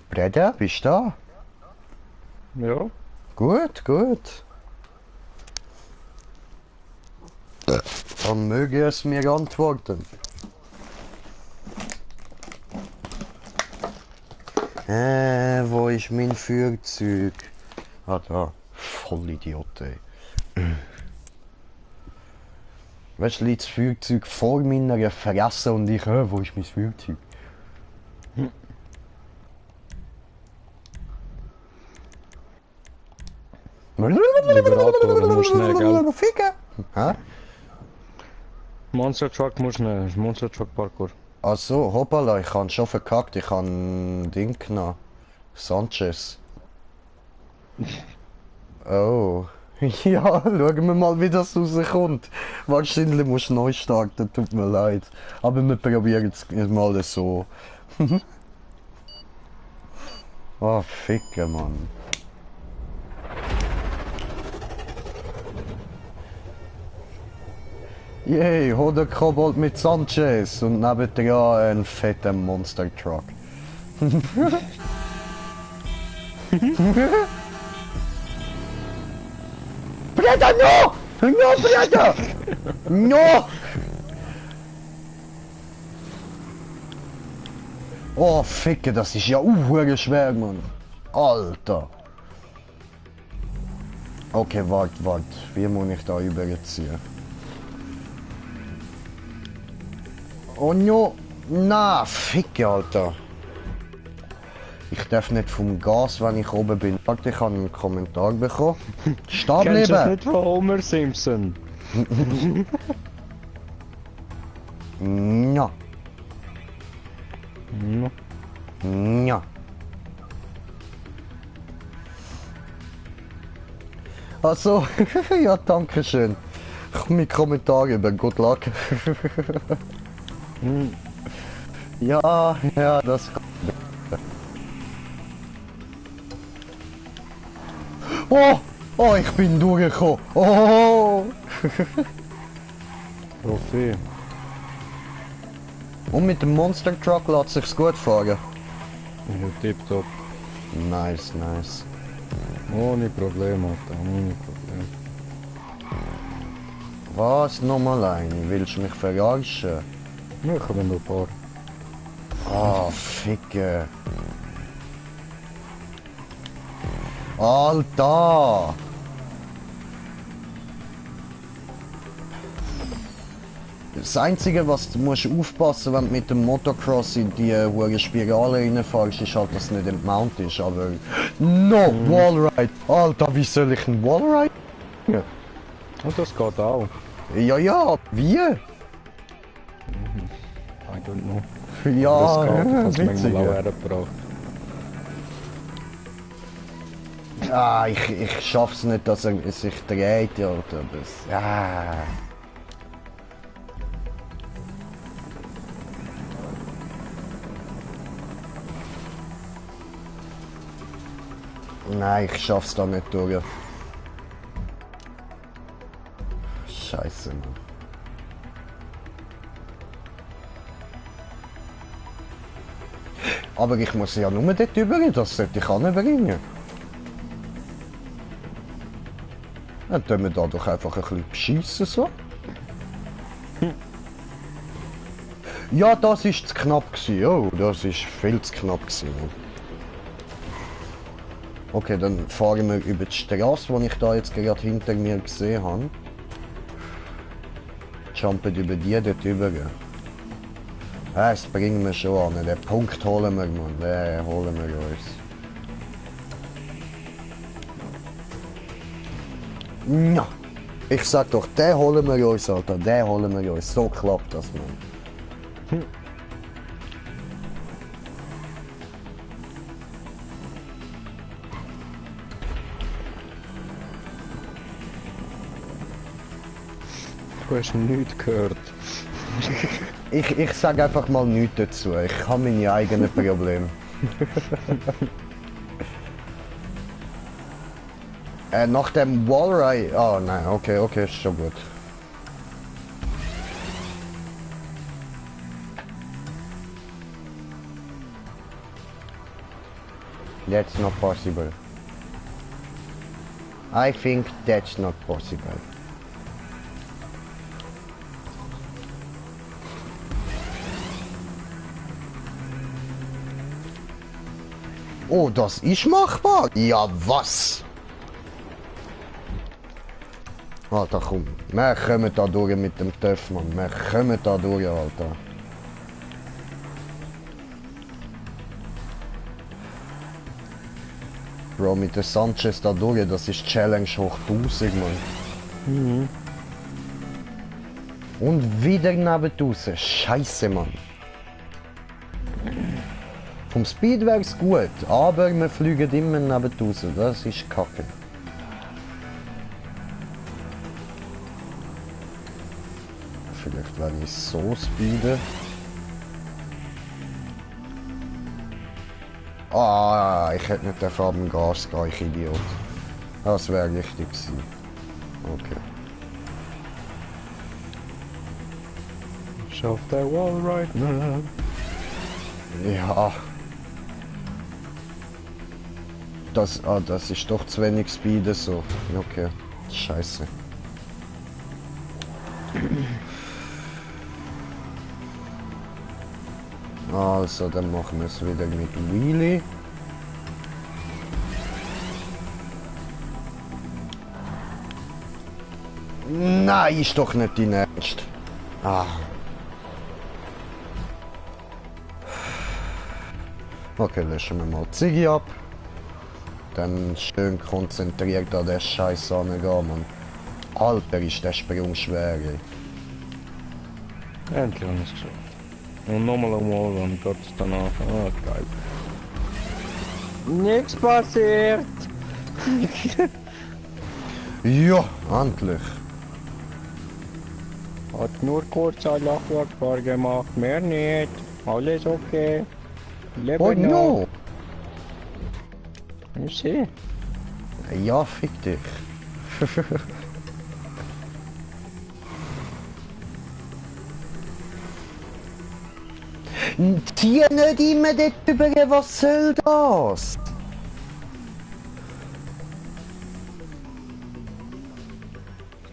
Breda, bist du da? Ja. Gut, gut. Dann möge es mir antworten. Wo ist mein Führzeug? Ah, da. Vollidiot, ey. Weißt du, liegt das Führzeug vor meiner Fresse und ich, wo ist mein Führzeug? Liberator, musst schnell, gell? Ficken! Hä? Monster Truck muss schnell. Monster Truck Parkour. Ach so, hoppala, ich han schon verkackt, ich han Ding genommen. Sanchez. Oh. Ja, schauen wir mal, wie das rauskommt. Wahrscheinlich musst du neu starten, tut mir leid. Aber wir probieren es mal so. Oh, Ficke, Mann. Yay, hol der Kobold mit Sanchez und nebendran ein fetter Monster Truck. Breda, no! No, Breda! No! Oh, Ficke, das ist ja schwer, Mann. Alter. Okay, warte. Wie muss ich da überziehen? Oh no! Na, Ficke, Alter. Ich darf nicht vom Gas, wenn ich oben bin. Warte, ich habe einen Kommentar bekommen. Stehen Kennst du das bleiben! nicht von Homer Simpson? Ja. Ja. Also, ja, danke schön. Mit Kommentar über Good Luck. Ja, das. Oh, ich bin durchgekommen. Oh. Trophäe. Und mit dem Monster Truck lässt sich's gut fahren. Ja, tipptopp. Nice. Ohne Probleme, Alter. Ohne Probleme. Was? Nochmal eine? Willst du mich verarschen? Ja, ich habe noch ein paar. Ah, Ficke. Alter! Das Einzige, was du musst aufpassen, wenn du mit dem Motocross in die hohe Spirale reinfällst, ist halt, dass es nicht entmount ist, aber... No! Wallride! Alter, wie soll ich einen Wallride? Und das geht auch. Ja, wie? I don't know. Ja, Das geht. Ich habe es witzig. manchmal auch hergebracht. Ah, ich schaff's nicht, dass er sich dreht, ja, oder das... Ah. Nein, ich schaff's da nicht durch. Scheiße, Mann. Aber ich muss ja nur dort übergehen, das sollte ich anbringen. Dann tun wir da doch einfach ein bisschen beschissen so. Ja, das ist zu knapp gewesen. Oh, das ist viel zu knapp gewesen. Okay, dann fahren wir über die Straße, die ich da jetzt gerade hinter mir gesehen habe. jumpen über die dort drüber. Das bringen wir schon an. Den Punkt holen wir, Mann. Den holen wir uns. Ja. Ich sag doch, den holen wir uns, Alter. Den holen wir uns. So klappt das, Mann. Du hast nichts gehört. Ich sag einfach mal nichts dazu. Ich habe meine eigenen Probleme. Nach dem Wallride. Oh nein, okay, ist schon gut. That's not possible. I think that's not possible. Oh, das ist machbar? Ja, was? Alter, komm. Wir kommen da durch mit dem Töff, Mann. Wir kommen da durch, Alter. Bro, mit der Sanchez da durch, das ist Challenge hoch 1000, Mann. Mhm. Und wieder neben draussen. Scheiße, Mann. Vom Speed wär's gut, aber wir fliegen immer neben draussen. Das ist kacke. Vielleicht wenn ich so speede. Ah, ich hätte nicht auf dem Gas gehen, ich Idiot. Das wäre richtig gewesen. Okay. Schaff der Wallride. Ja. Das ist doch zu wenig Speed so. Okay. Scheiße. Also, dann machen wir es wieder mit Wheelie. Nein, ist doch nicht dein Ernst. Ah. Okay, löschen wir mal die Ziggy ab. Dann schön konzentriert an den Scheiß angehen, Mann. Alter, ist der Sprung schwer, ey. Endlich habe ich es geschafft. Und nochmal am Wall und kurz danach. Ah, geil. Nichts passiert! Ja, endlich. Hat nur kurz ein Lachwort gemacht, mehr nicht. Alles okay. Leben Oh no! Ich sehe. Ja, fick dich. Zieh nicht immer dort über, was soll das?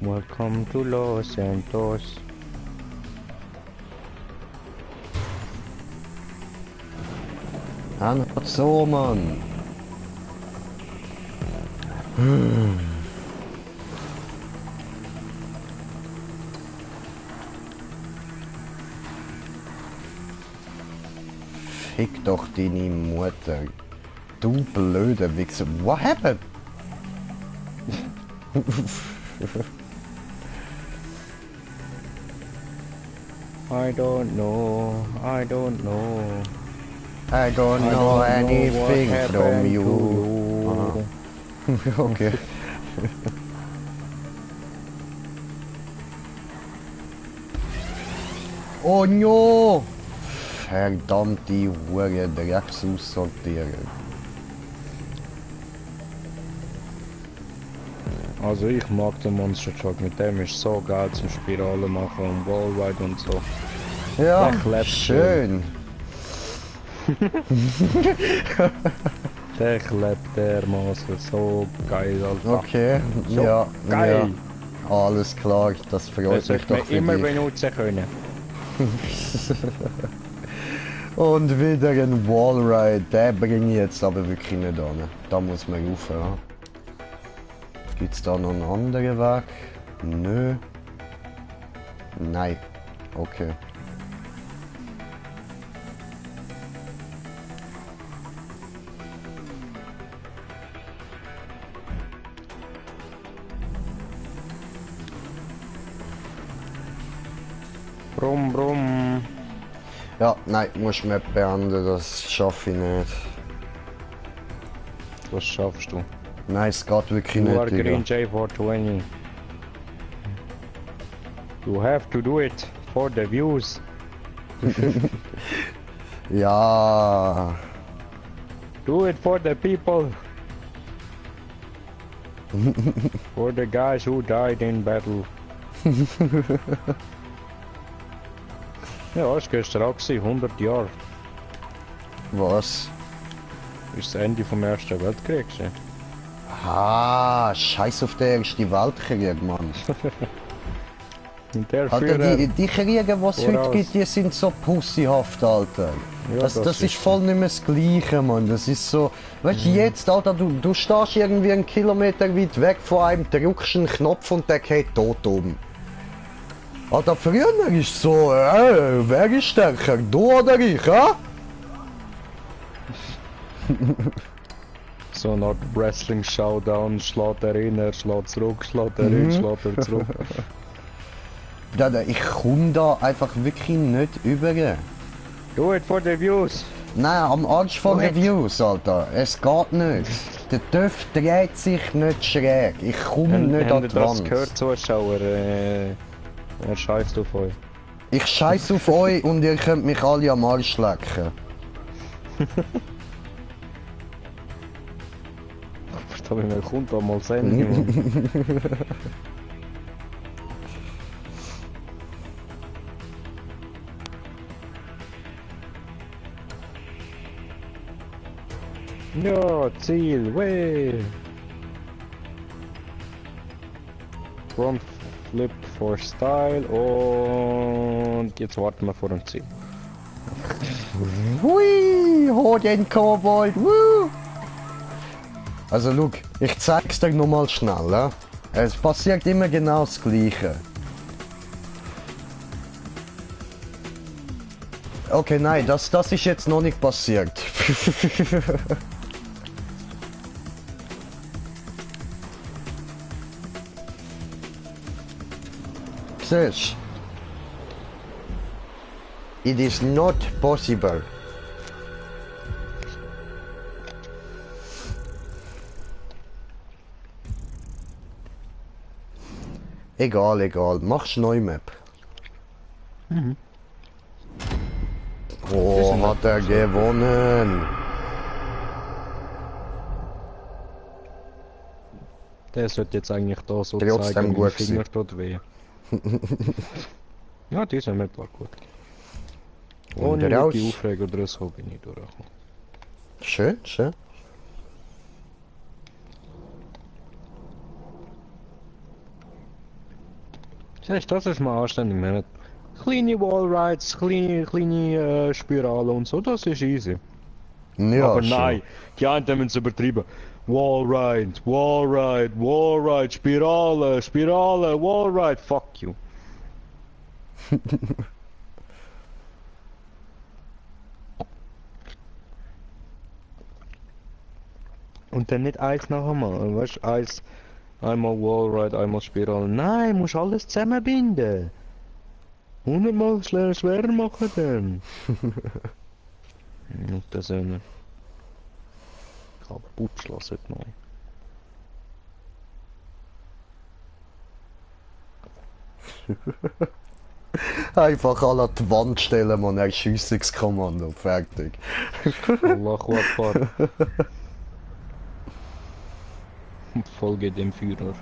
Welcome to Los Santos. Einfach so, Mann. Fick doch deine Mutter. Du blöde Wichser. What happened? I don't know. I don't know. I don't know anything what from happened you. to you. Okay. Oh no! Verdammte Hure, Drecks aussortieren. Also ich mag den Monster Truck, mit dem ist so geil zum Spirale machen und Wallride und so. Ja, Der klebt schön. Der klebt dermaßen so geil, Alter. Okay, So ja, geil. ja. Alles klar, das freut Das mich sollte doch man für immer dich. benutzen können. Und wieder ein Wallride, den bringe ich jetzt aber wirklich nicht an. Da muss man rauf. Ja. Gibt es da noch einen anderen Weg? Nö. Nein. Okay. Brumm, brumm. Ja, nein, musst Map beenden, das schaffe ich nicht. Was schaffst du? Nein, es geht wirklich You nicht, are Digga. green J420. You have to do it for the views. Ja. Do it for the people. For the guys who died in battle. Ja, es gestern auch gewesen, 100 Jahre. Was? Ist das Ende vom Ersten Weltkrieg gewesen. Ah, scheiß auf den Ersten Weltkrieg, Mann. Und der Alter, Führer... die Kriege, die es heute Voraus. gibt, die sind so pussyhaft, Alter. Ja, das das ist ist voll nicht mehr das Gleiche, Mann. Das ist so... Weißt du, jetzt, Alter, du stehst irgendwie einen Kilometer weit weg von einem, drückst einen Knopf und der geht tot um. Alter, früher ist so, wer ist stärker, du oder ich, ha? So eine Art Wrestling-Showdown, schlägt er rein, er schlägt zurück, schlägt er rein, schlägt er zurück. Ich komme da einfach wirklich nicht über. Do it for the views! Nein, am Arsch von What? Reviews, Alter. Es geht nicht. Der TÜV dreht sich nicht schräg. Ich komme nicht an Habt ihr die das Wand. gehört, Zuschauer? Er scheißt auf euch. Ich scheiß auf euch und ihr könnt mich alle am Arsch lecken. Verdammt, mir kommt da mal sehen. Ja, Ziel, way! Front Flip for Style und jetzt warten wir vor dem Ziel. Hui, hol den Kobold, woo! Also, look, ich zeig's dir nochmal schnell, ja? Es passiert immer genau das Gleiche. Okay, nein, das ist jetzt noch nicht passiert. Siehst? It is not possible. Egal, egal. Machst neue Map. Oh, hat er gewonnen. Der sollte jetzt eigentlich da so Trotzdem zeigen, gut wie Finger tut weh. Ja, dieser Map war gut. Und Ohne raus. die Aufregung oder so bin ich durchgekommen. Schön, schön. Siehst du, das ist mal anständig. Wir haben kleine Wallrides, kleine Spiralen und so, das ist easy. Ja, Aber schon. nein, die einen haben es übertrieben. Wallride, Wallride, Wallride, Spirale, Spirale, Wallride, fuck you. Und dann nicht eins nach einmal, weißt du, einmal Wallride, einmal Spirale. Nein, musst alles zusammenbinden. 100-mal schwerer machen dann. Und das eine. Ich habe Putschloss heute neu. Einfach alle an die Wand stellen, man, Erschüssungskommando, fertig. Allahu Akbar. Folge dem Führer.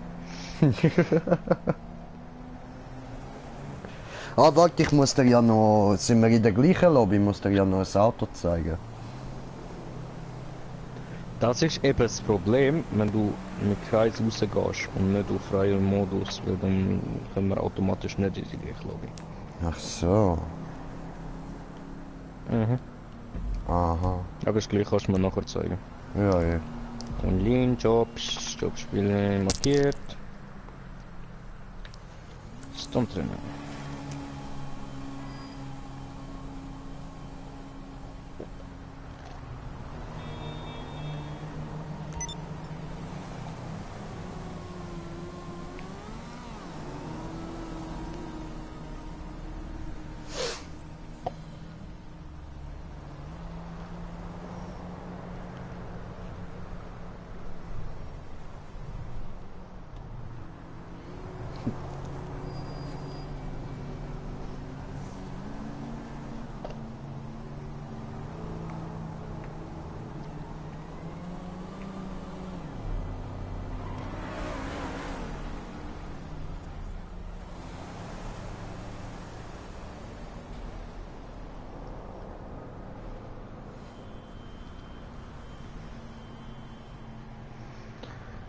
Ah, warte, ich muss dir ja noch... Sind wir in der gleichen Lobby? Ich muss dir ja noch ein Auto zeigen. Das ist eben das Problem, wenn du mit Kreis rausgehst und nicht auf freier Modus, weil dann können wir automatisch nicht in die gleiche Lobby. Ach so. Mhm. Aha. Aber das gleiche kannst du mir nachher zeigen. Ja, ja. Online-Jobs, Jobspiele markiert. Stunt drinnen.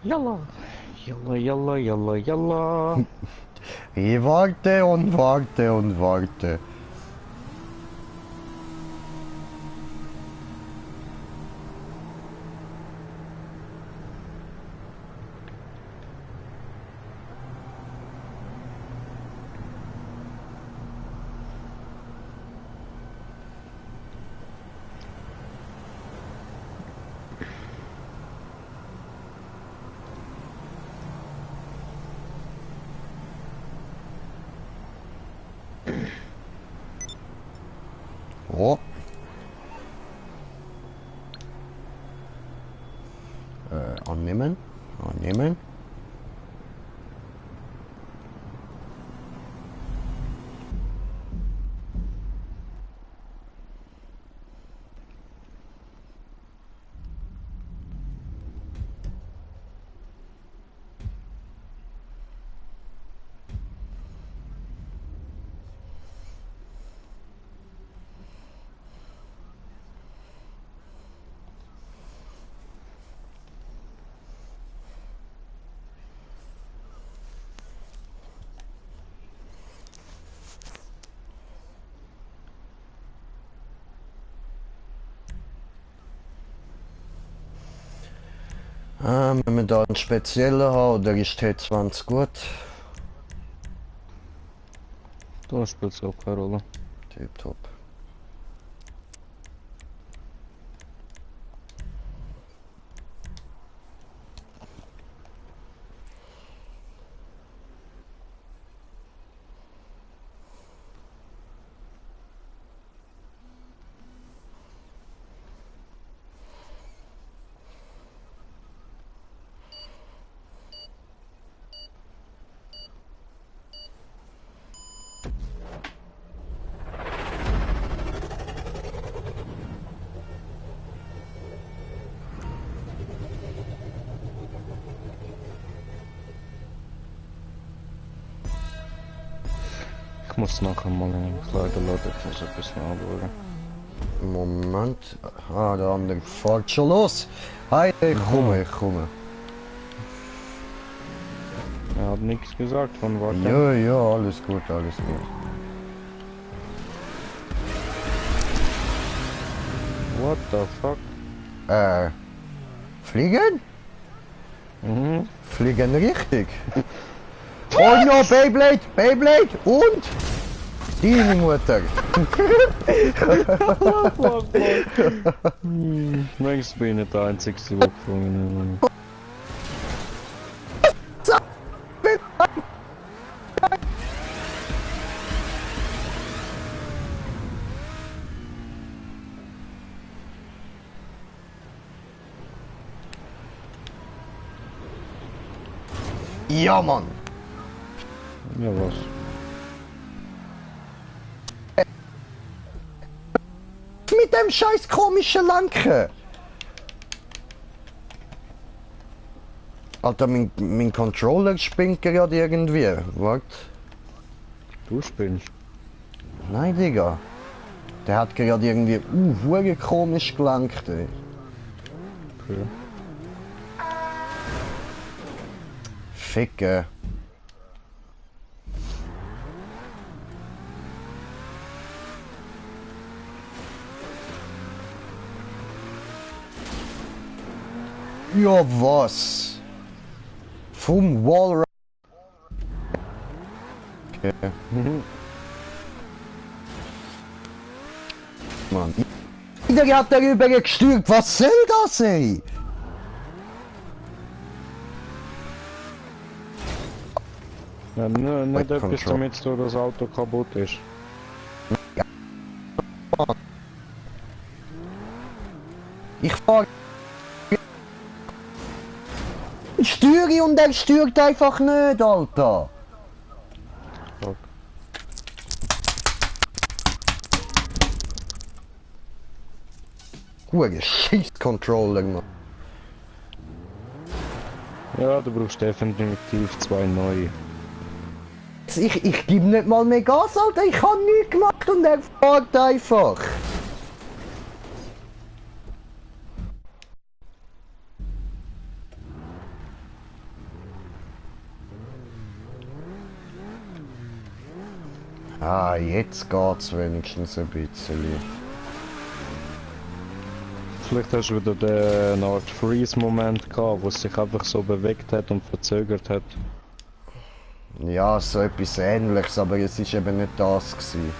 Yalla. Yalla, yalla, yalla, yalla. Ich warte und warte und warte. Oh. Annehmen. Annehmen. Wenn wir da einen speziellen haben, oder ist T20 gut? Da spielt es auch keine Rolle. Tipptopp. Ich muss nachher mal in den Kleiderladen so ein bisschen anschauen. Moment. Ah, der andere fährt schon los. Hi, ich komme, ich komme. Er hat nichts gesagt von Warte. Ja, ja, alles gut, alles gut. What the fuck? Fliegen? Mhm. Fliegen richtig. Oh no, Beyblade, Beyblade und deine Mutter. Längst bin ich nicht der Einzige, der gefangen hat. Ja, Mann. Ja, was? Mit dem scheiß komischen Lenken. Alter, mein Controller spinnt gerade irgendwie. Warte. Du spinnst. Nein, Digga. Der hat gerade irgendwie komisch gelenkt, ey. Okay. Ficke. Ja, was? Vom Wallride. Okay. Mann. Der hat darüber gestürzt. Was soll das, ey? Ja, nicht etwas Control. damit zu tun, dass das Auto kaputt ist. Ich fahr. Ich steuere und er steuert einfach nicht, Alter. Fuck. Guter Scheiß-Controller, Mann. Ja, du brauchst definitiv zwei neue. Ich gebe nicht mal mehr Gas, Alter. Ich habe nichts gemacht und er fährt einfach. Ah, jetzt geht's wenigstens ein bisschen. Vielleicht hast du wieder den Art Freeze-Moment gehabt, wo es sich einfach so bewegt hat und verzögert hat. Ja, so etwas Ähnliches, aber es ist eben nicht das gewesen.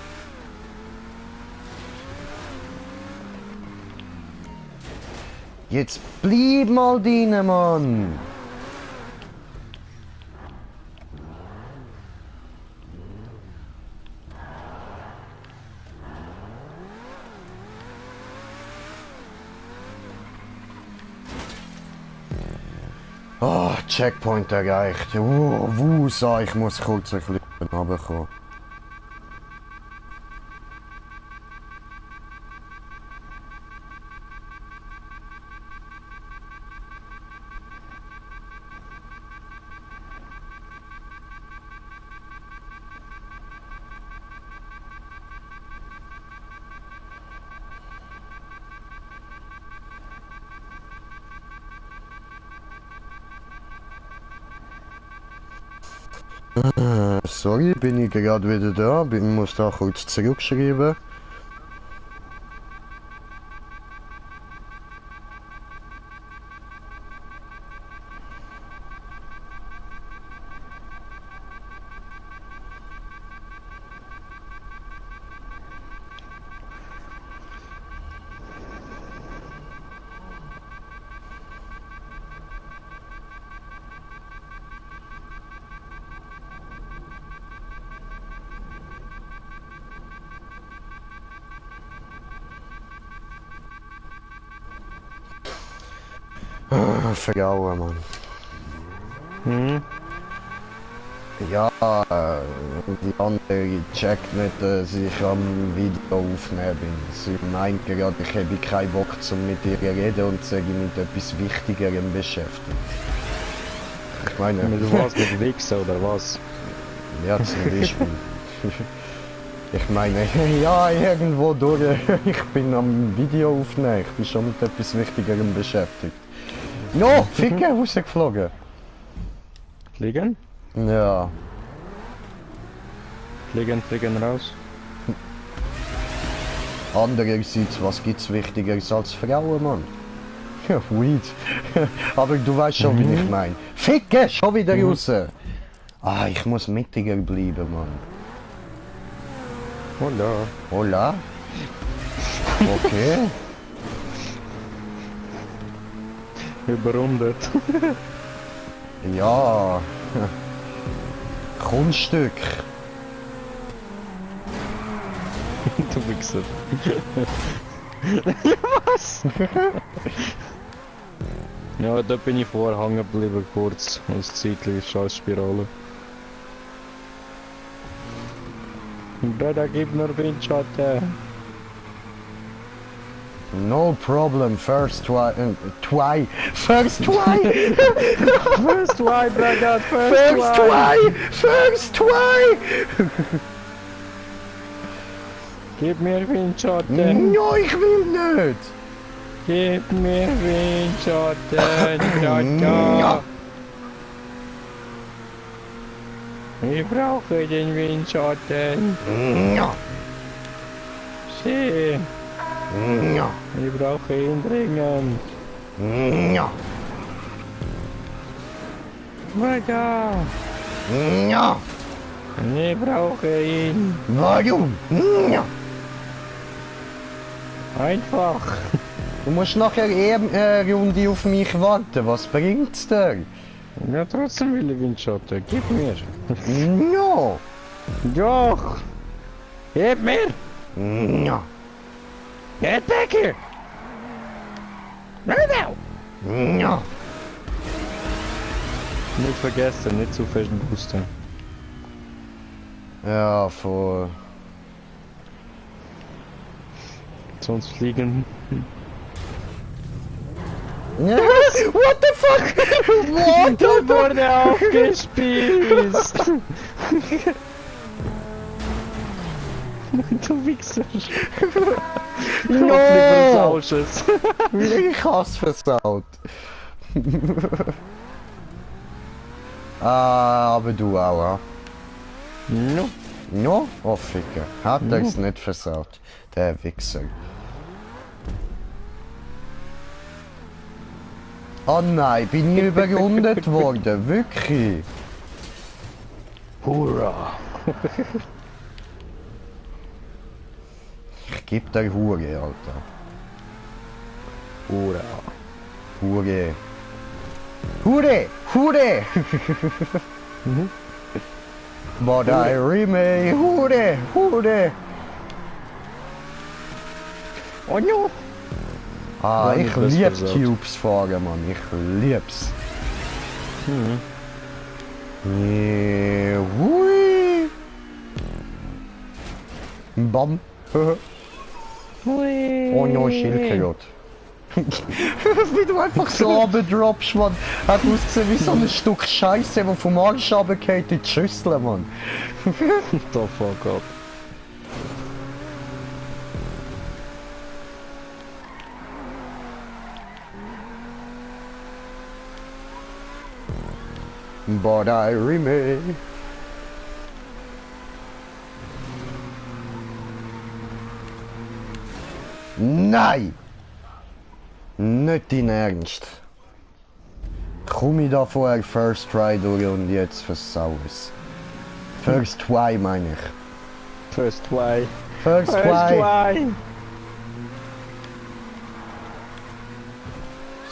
Jetzt bleib mal drin, Mann! Oh, Checkpoint erreicht. Wusa, ich muss kurz ein bisschen runterkommen. Sorry, bin ich gerade wieder da, muss da kurz zurückschreiben. Frauen, Mann. Hm? Ja, die andere checkt nicht, dass ich am Video aufnehmen bin. Sie meint gerade, ich habe keinen Bock, mit ihr zu reden und sich mit etwas Wichtigerem beschäftigt. Ich meine... Mit was? Mit Wichsen oder was? Ja, zum Beispiel. Ich meine, ja, irgendwo durch. Ich bin am Video aufnehmen, ich bin schon mit etwas Wichtigerem beschäftigt. No, Ficke, rausgeflogen. Fliegen? Ja. Fliegen raus. Andererseits, was gibt's Wichtigeres als Frauen, Mann? Ja, weed. Aber du weißt schon, wie ich meine. Ficke, schon wieder raus. Ah, ich muss mittiger bleiben, Mann. Hola. Hola? Okay. Überrundet. Ja. Kunststück. Du Wichser. Was? Ja, da bin ich vorher hängen geblieben, kurz. Als Zeitlich Scheißspirale. Bruder, gib mir Windschatten. No problem, first try. First try! First try, Bruder, First try! First try! Gib mir Windschatten. No, ich will nicht! Gib mir Windschatten, Bruder. Ich brauche den Windschatten. Ja. Schön. Ja. Ich brauche ihn dringend. Ja. Bruder. Ja. Ich brauche ihn. Warum? Ja. Einfach. Du musst nachher eben eine Runde auf mich warten. Was bringt's dir? Ja, trotzdem will ich Windschatten. Gib mir. Ja. Doch. Gib mir. Ja. Get back here. Right now. Ja. Nicht vergessen, nicht zu fest boosten. Ja, voll. Sonst fliegen. What the fuck? What the fuck? Wurde aufgespießt. Du Wichser. No! Ausschuss. Ich hab's versaut. Ah, aber du auch, ja? No. No? Oh, Ficker. Hat er's nicht versaut. Der Wichser. Oh nein, bin ich überrundet worden. Wirklich. Hurra! Ich geb dir Hure, Alter. Hurra! Hure. Hure! Hure! But I remain. Hure! Hure! Oh no! Ah, War ich nicht was lieb versaut. Cubes fahren, Mann. Ich lieb's. Yeah, hui! Bam! Oh no, Schildkröte. Wie du einfach so abdroppst, Mann. Hat ausgesehen wie so ein Stück Scheiße, das vom Arsch runterfällt in die Schüssel, Mann. The fuck up. But I remain. Nein! Nicht in Ernst. Komm ich da vorher First Try durch und jetzt versau es. First Try meine ich. First try. First First Try. try.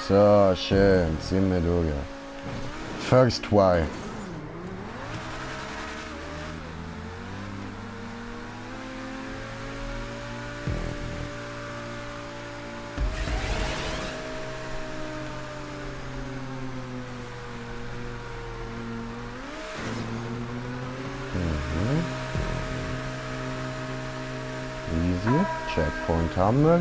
So, schön, sind wir durch. First Try. Easy. Checkpoint haben wir.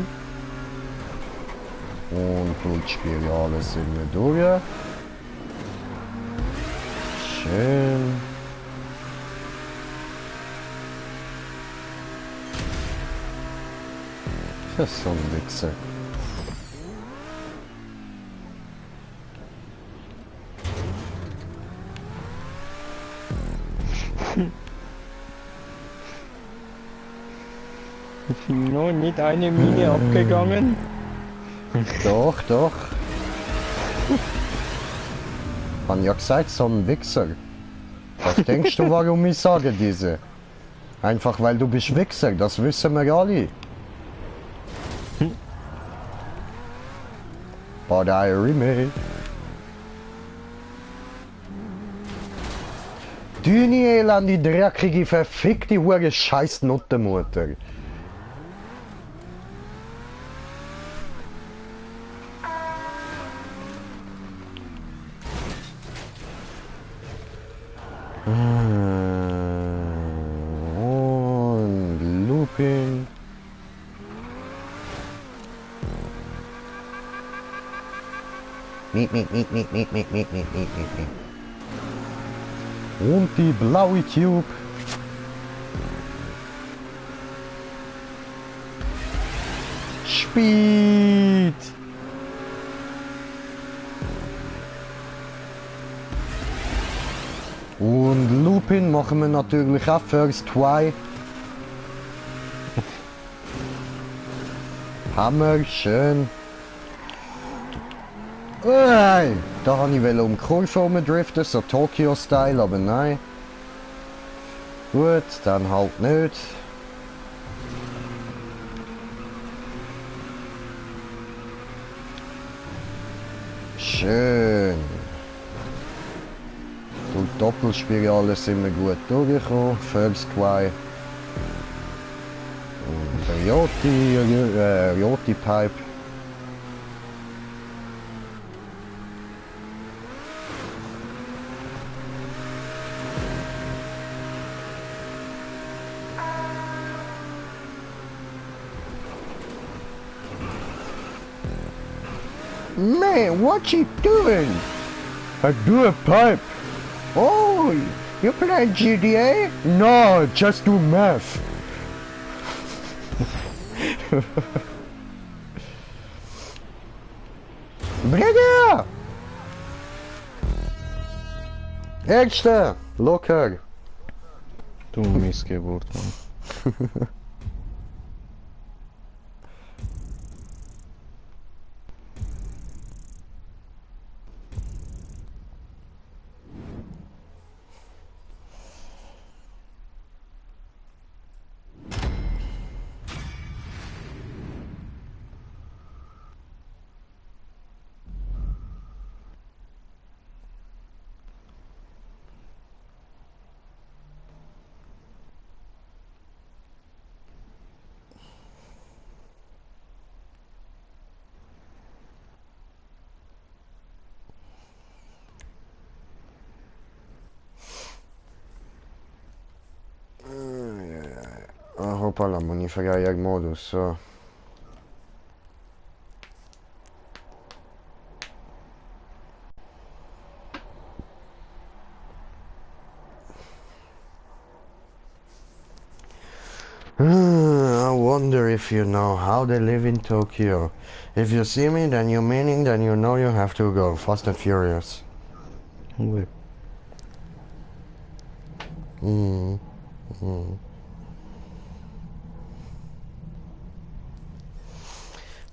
Und Blutspirale sind wir durch. Schön. Das ist so ein Wichser. No, nicht eine Mine abgegangen. Doch, doch. Han ja gesagt, so ein Wichser. Was denkst du, warum ich sage diese? Einfach weil du bist Wichser, das wissen wir alle. But I remain. Düni elende, dreckige, verfickte, hure scheiß Nuttenmutter. Und Looping. Miep. Und die blaue Tube. Speed. Und Looping machen wir natürlich auch First Try. Hammer, schön. Nein, da habe ich um die Kurve rumdriften, so Tokyo-Style, aber nein. Gut, dann halt nicht. Schön. Durch Doppelspirale sind wir gut durchgekommen. First Try. Und der Yoti Pipe. Man, what you doing? I do a pipe. Oh, you play GTA? No, just do math. Brother! Extra, locker. Du Missgeburt, Mann. Hoppala, monifagaiag modus, so. I wonder if you know how they live in Tokyo. If you see me, then you meaning, then you know you have to go. Fast and Furious. Ouais.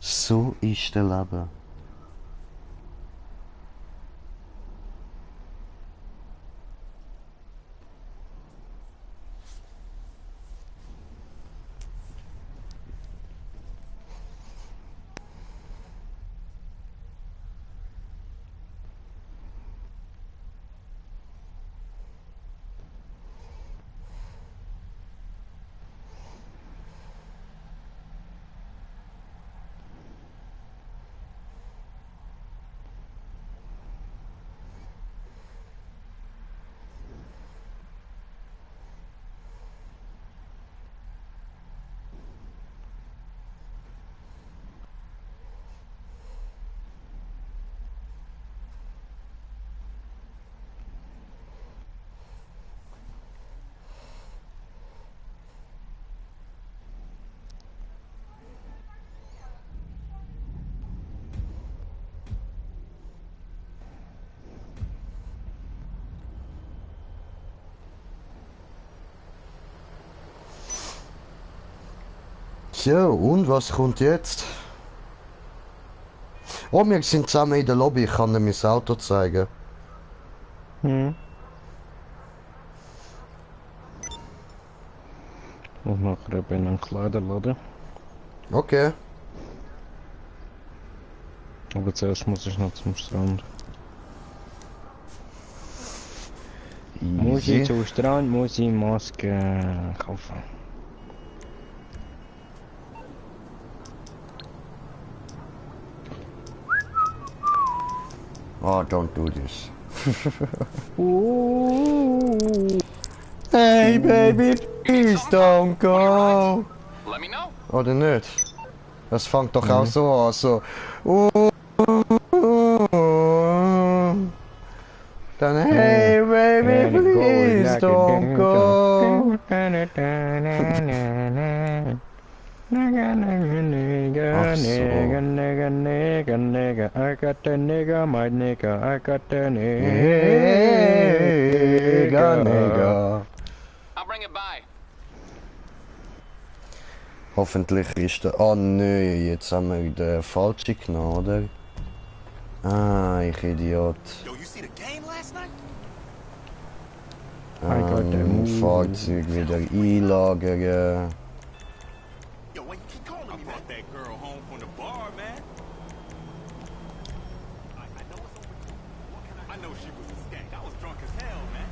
So ist der Leben. So, und was kommt jetzt? Oh, wir sind zusammen in der Lobby, ich kann dir mein Auto zeigen. Hm. Und nachher eben in einen Kleiderladen. Okay. Aber zuerst muss ich noch zum Strand. Muss ich zum Strand, muss ich Maske kaufen. Oh, don't do this. Hey baby, please don't go. Let me know. Oder nicht? Das fängt doch auch so an, so. Dann hey baby, please don't go. Ach so. Nigga, I got the nigga, my nigga, I got the Nigga. I'll bring it by. Hoffentlich ist der... Oh nö, jetzt haben wir den falschen genommen, oder? Ah, ich Idiot. Yo, you see the game last night? Fahrzeug wieder einlagern. Yo, why you keep calling me? I brought that girl home from the bar, man. I know it's over. What can I know she was a skank. I was drunk as hell, man.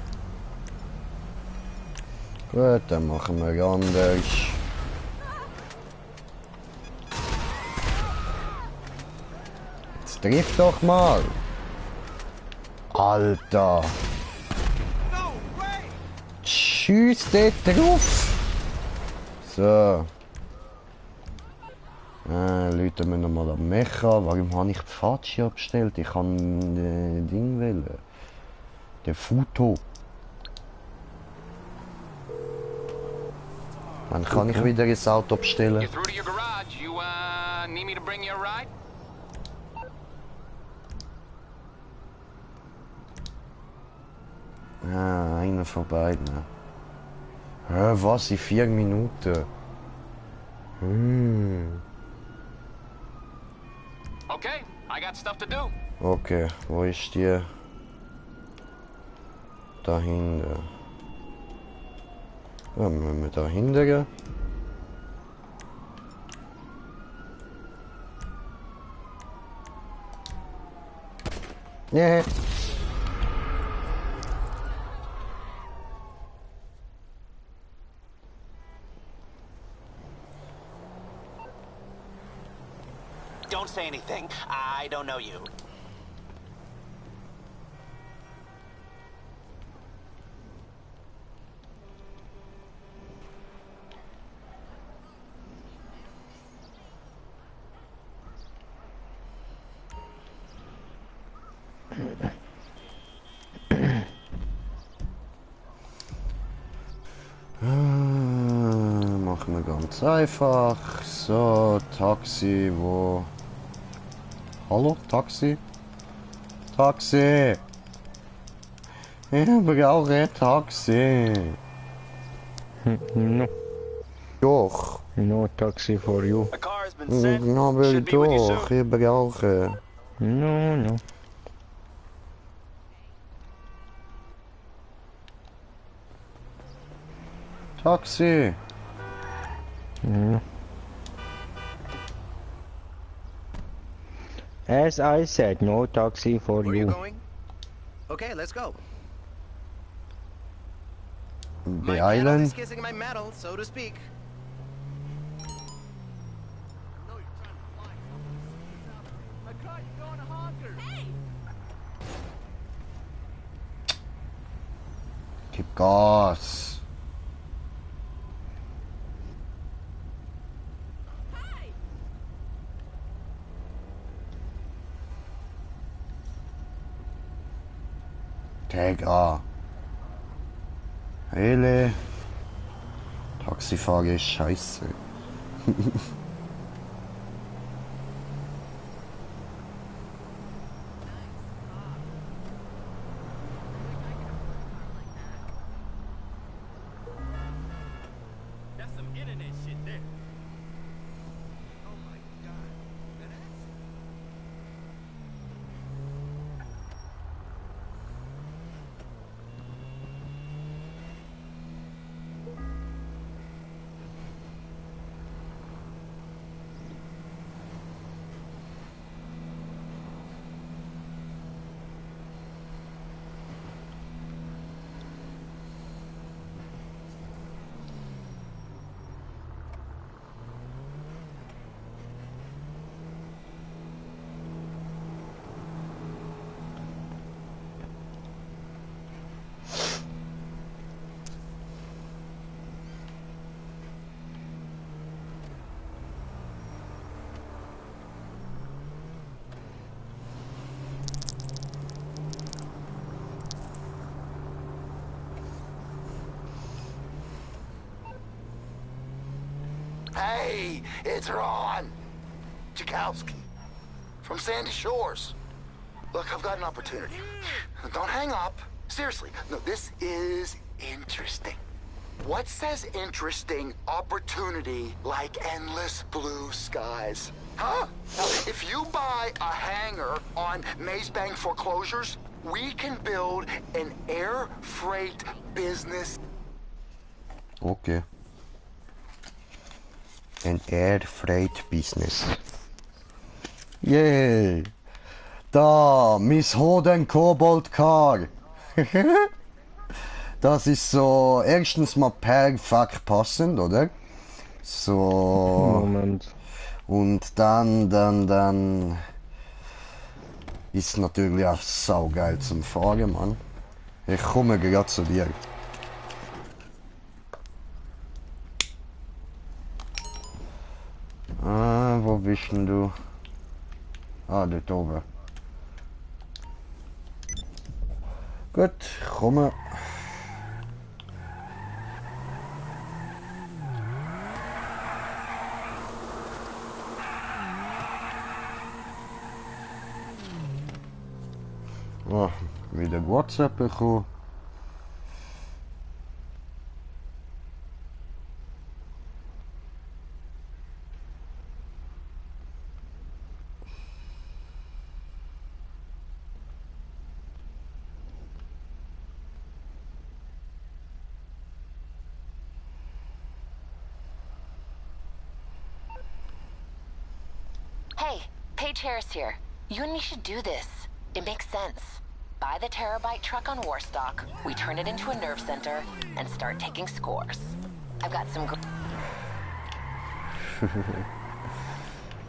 Gut, dann machen wir anders. Jetzt triff doch mal. Alter. Tschüss, dort drauf. So. Läuten wir nochmal am Mecha. Warum habe ich die falsche abgestellt? Ich kann Ding wählen. Der Foto. Dann kann ich wieder ins Auto bestellen. You're through to your garage. You, need me to bring you a ride? Einer von beiden. Hä, was? In 4 Minuten? Okay, I got stuff to do. Okay, wo ist die? Dahinter. Ja, müssen wir dahinter gehen? Yeah. Don't say anything. I don't know you. Machen wir ganz einfach. So, Taxi, wo... Hallo, Taxi? Taxi! Ich brauche ein Taxi. No, Doch. no taxi for you. A car has been sent. Aber Should be with you doch, soon. ich brauche... No, no. Taxi! No. As I said, no taxi for Where are you you. going? Okay, let's go. My pedal Beeilen. is kissing my metal, so to speak. Gib Gas. Digga. Hele. Taxifahrer ist scheiße. That's some internet shit there. Oh my god. Hey, it's Ron Jakowski from Sandy Shores. Look, I've got an opportunity. Don't hang up. Seriously, no, this is interesting. What says interesting opportunity like endless blue skies? Huh? Now, if you buy a hangar on Mazebank foreclosures, we can build an air freight business. Okay. Ein Air Freight Business. Yay! Da, Miss Hoden Kobold Car. Das ist so erstens mal perfekt passend, oder? So. Moment. Und dann ist natürlich auch saugeil zum Fahren, Mann. Ich komme gerade zu dir. Wo bist denn du? Ah, dort oben. Gut, komme. Oh, wieder WhatsApp bekommen. Hey, Paige Harris here. You and me should do this. It makes sense. Buy the terabyte truck on Warstock, we turn it into a nerve center, and start taking scores. I've got some...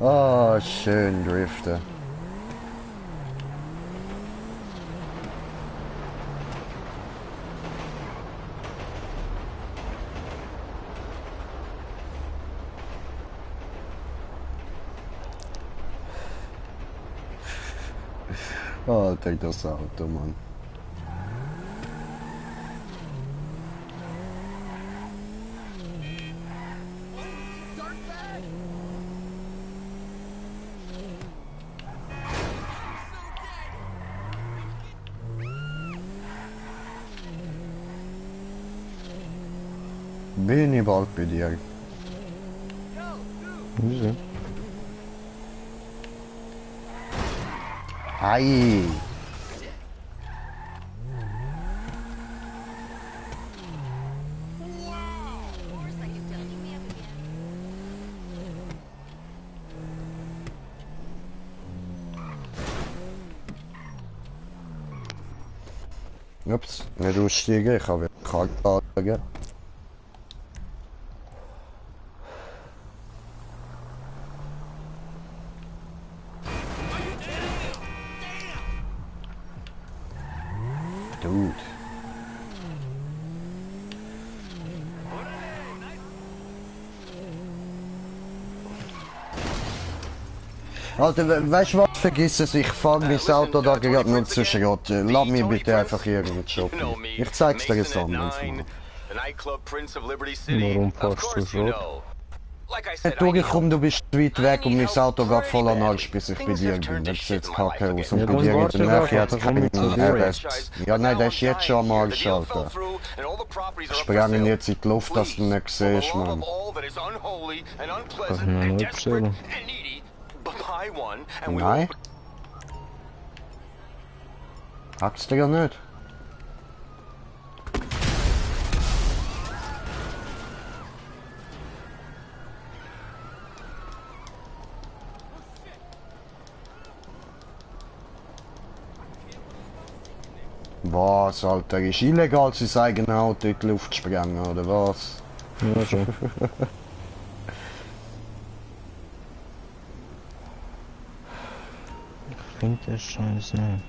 Oh, schön driften. Oh, take das Auto, Mann. Bin ich bald bei dir. Wieso? Ei! Ups, nicht aussteigen, ich habe wieder kalt sagen. Dude. Alter, weißt du was? Vergiss es, ich fahr mein Auto da gerade nur zu Schrott. Lass mich bitte einfach irgendwie shoppen. Ich zeig's dir jetzt anders mal. Warum fährst du Schrott? Du komm, du bist weit weg und mein Auto geht voll an Arsch, bis ich bei dir bin. Das sieht jetzt kacke aus. Und Ja, bei dann dir in warte der Nähe doch, hat's dann komm keinen ich zu dir. RS. Ja, nein, der ist jetzt schon am Arsch, Alter. Sprengen jetzt in die Luft, dass du nicht siehst, Mann. Kann ich mir nicht erzählen. Nein? Hab's dir ja nicht. Was, Alter? Ist illegal, sein eigenes Auto in die Luft zu sprengen, oder was? Ja, schon. Ich finde das Scheiß nicht.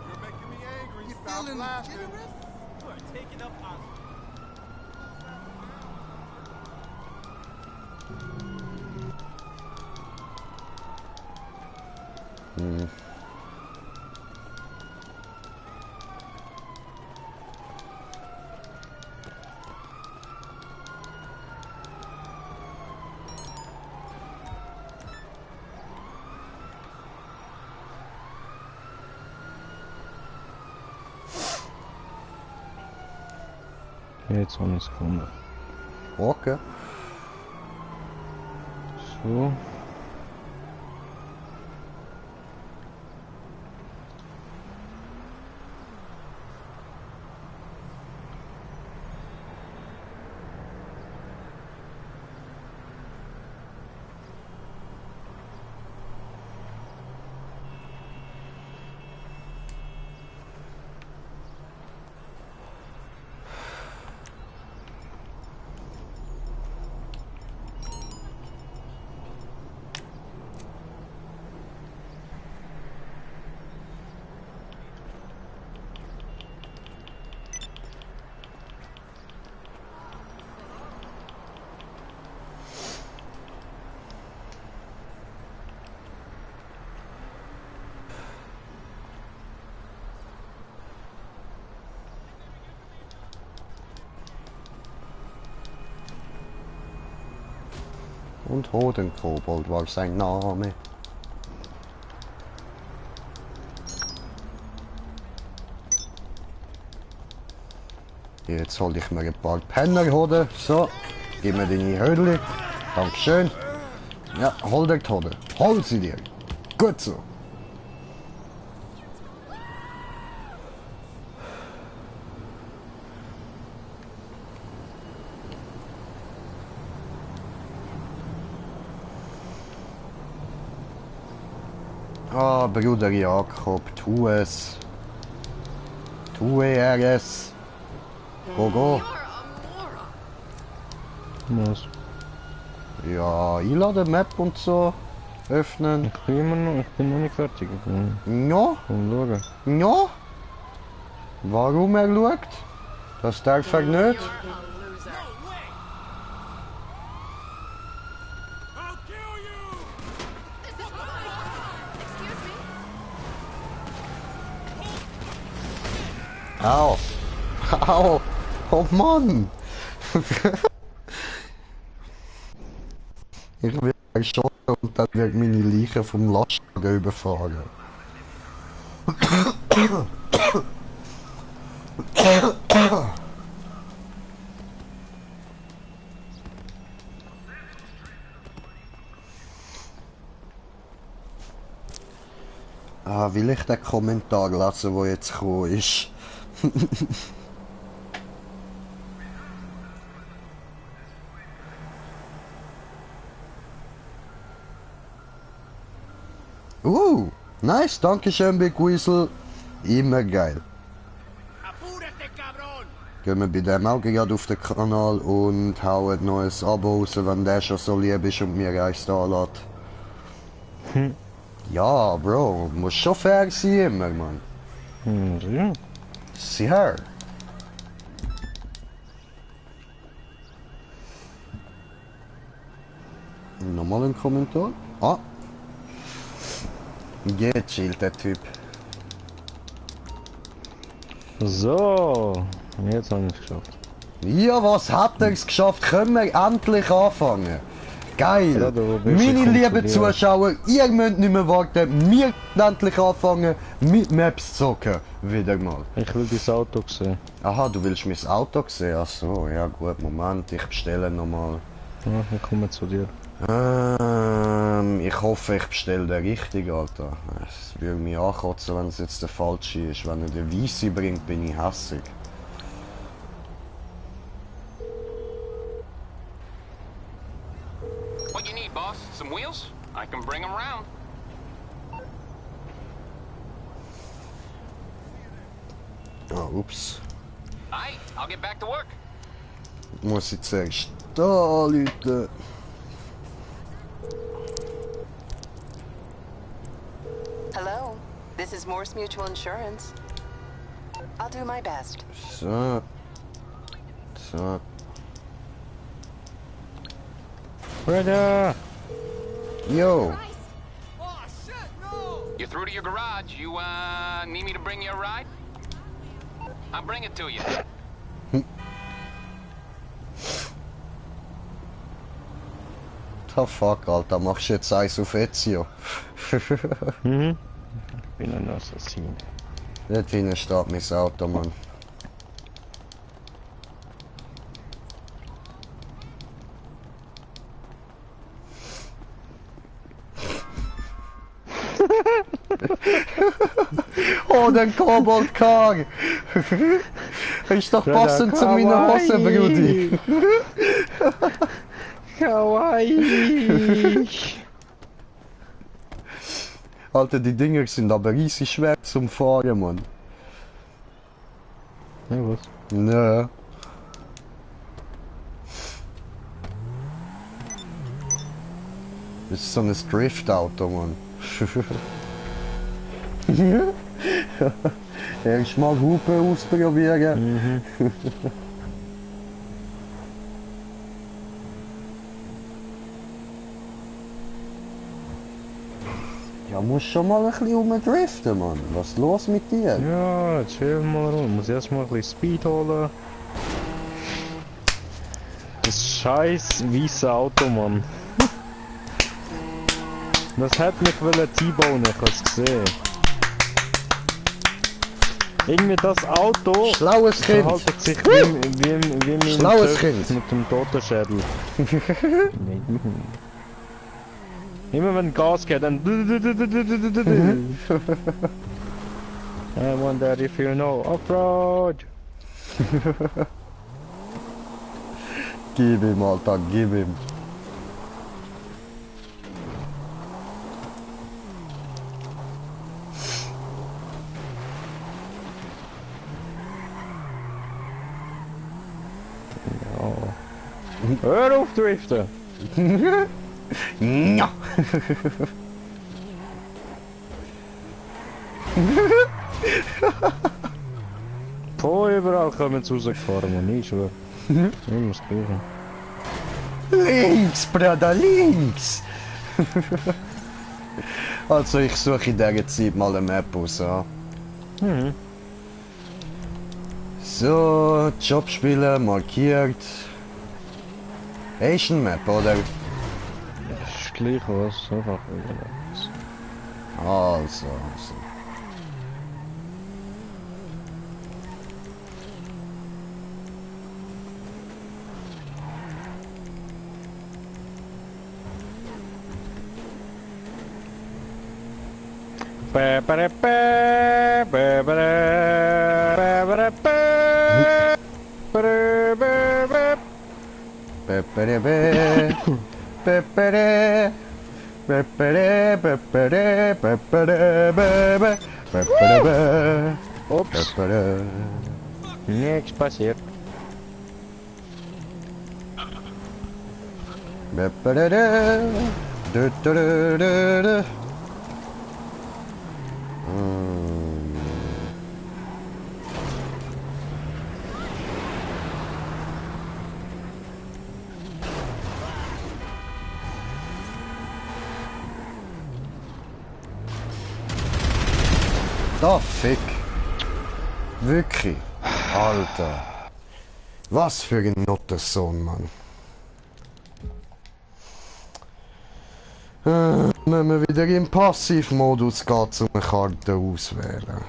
You're making me angry. Stop laughing. You are taking up on. Jetzt eine Sekunde. Okay. So. Und Hodenkobold war sein Name. Jetzt hol ich mir ein paar Pennerhoden. So, gib mir deine Hödli. Dankeschön. Ja, hol dir die Hoden. Hol sie dir. Gut so. Ah, Bruder Jakob, tu es. Tue er es. Go, go. Was? Ja, einladen, Map und so. Öffnen. Ich bin noch nicht fertig. Ja, Komm, schauen. ja. Warum er schaut? Das darf er nicht. I'll kill you! Au. Au. Oh Mann. Ich will schon und dann wird meine Leiche vom Lastwagen überfahren. Ah, will ich den Kommentar lesen, der jetzt gekommen ist? Nice, danke schön, Big Weasel. Immer geil. ¡Apúrate, cabrón! Gehen wir bei dem auch gerade auf den Kanal und hauen noch ein Abo raus, wenn der schon so lieb ist und mir eins da lässt. Ja, Bro, muss schon fair sein immer, Mann. Ja. Sicher. Nochmal ein Kommentar. Ah. Geht, chillt der Typ. So, jetzt habe ich es geschafft. Ja, was hat er's geschafft? Können wir endlich anfangen? Geil! Ja, du bist Meine ein lieben Kontrollierer. Zuschauer, ihr müsst nicht mehr warten. Wir können endlich anfangen mit Maps zocken. Wieder mal. Ich will dein Auto sehen. Aha, du willst mein Auto sehen? Ach so, ja gut, Moment, ich bestelle nochmal. Ja, ich komme zu dir. Ich hoffe, ich bestelle den richtig, Alter. Es würde mich ankotzen, wenn es jetzt der falsche ist. Wenn er den Weisse bringt, bin ich hässig. What you need, boss? Some wheels? I can bring them round. Ah, ups. Aight, I'll get back to work. Muss ich zuerst da, Leute. Hello, this is Morse Mutual Insurance. I'll do my best. So. So. Brother! Yo. Oh, shit, no! You're through to your garage. You, need me to bring you a ride? I'll bring it to you. The fuck, Alter, machst du jetzt eins auf Ezio? Mhm. Ich bin ein Assassin. Dort hinten steht mein Auto, Mann. Oh, der Kobold-Kar! Ist doch passend zu meiner Hose, Brudi. Kawaii! Alter, die Dinger sind aber riesig schwer zum Fahren, Mann. Ja, was? Nö. Das ist so ein Drift-Auto, Mann. Erst mal Hupe ausprobieren. Ja, musst schon mal ein bisschen rumdriften, Mann. Was ist los mit dir? Ja, chill mal rum. Muss erst mal ein bisschen Speed holen. Das scheiß weiße Auto, Mann. Das hätte mich T-Bone, ich hab's gesehen. Irgendwie das Auto Schlaues Kind. verhaltet sich wie mein Schlaues Zöpf Kind. mit dem Totenschädel. Immer wenn Gas geht, dann... I wonder if you know Offroad. Gib ihm, Alter, gib ihm. Hör auf driften! Ja. Von überall kommen sie rausgefahren, man, ich schwör. Ich muss gehen. Links, Bruder, links! Also ich suche in dieser Zeit mal eine Map aus. Ja. So, Jobspiele markiert. Asian Map, oder? Das ist gleich was, einfach wieder. Also. Pepere, pepere, pepere, pepere, pepere, pepere, Ups, pepere. nichts passiert. Pepere, du, du, du, du, du. Da fick. Wirklich. Alter. Was für ein Nottensohn, Mann. Wenn wir wieder im Passivmodus geht, um eine Karte auswählen.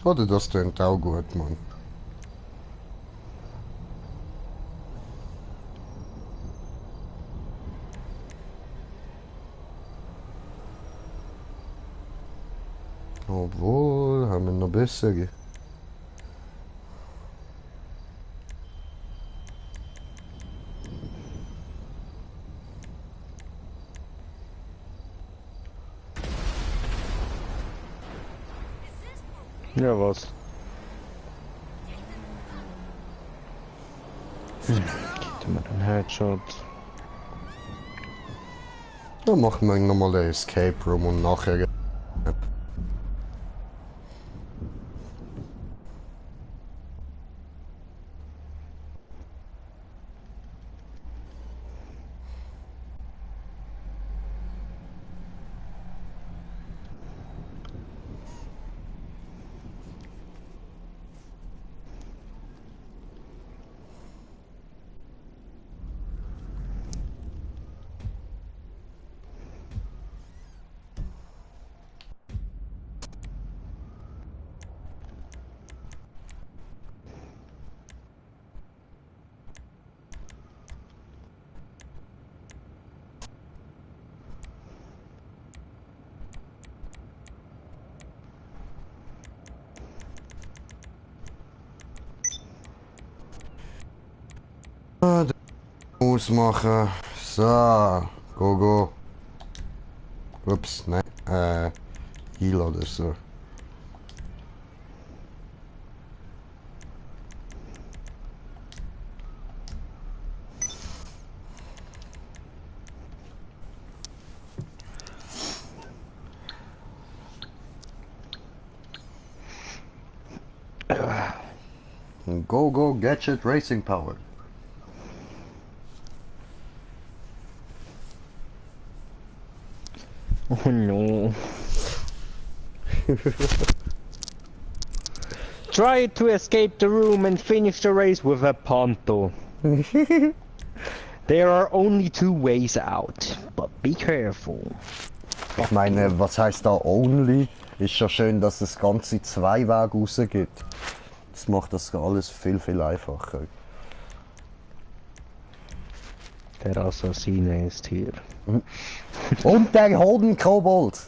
Oder das klingt auch gut, Mann. Obwohl, haben wir noch bessere. Ja, was? Gib mir einen Headshot. Dann machen wir nochmal einen Escape Room und nachher. Ausmachen. So, go. Ups, nein. Heal oder so. Go Gadget Racing Power. Oh no. Try to escape the room and finish the race with a Ponto. There are only 2 ways out, but be careful. Ich meine, was heißt da only? Ist ja schön, dass es ganze 2 Wege raus gibt. Das macht das alles viel, viel einfacher. Der Assassine ist hier. Und der Hodenkobold!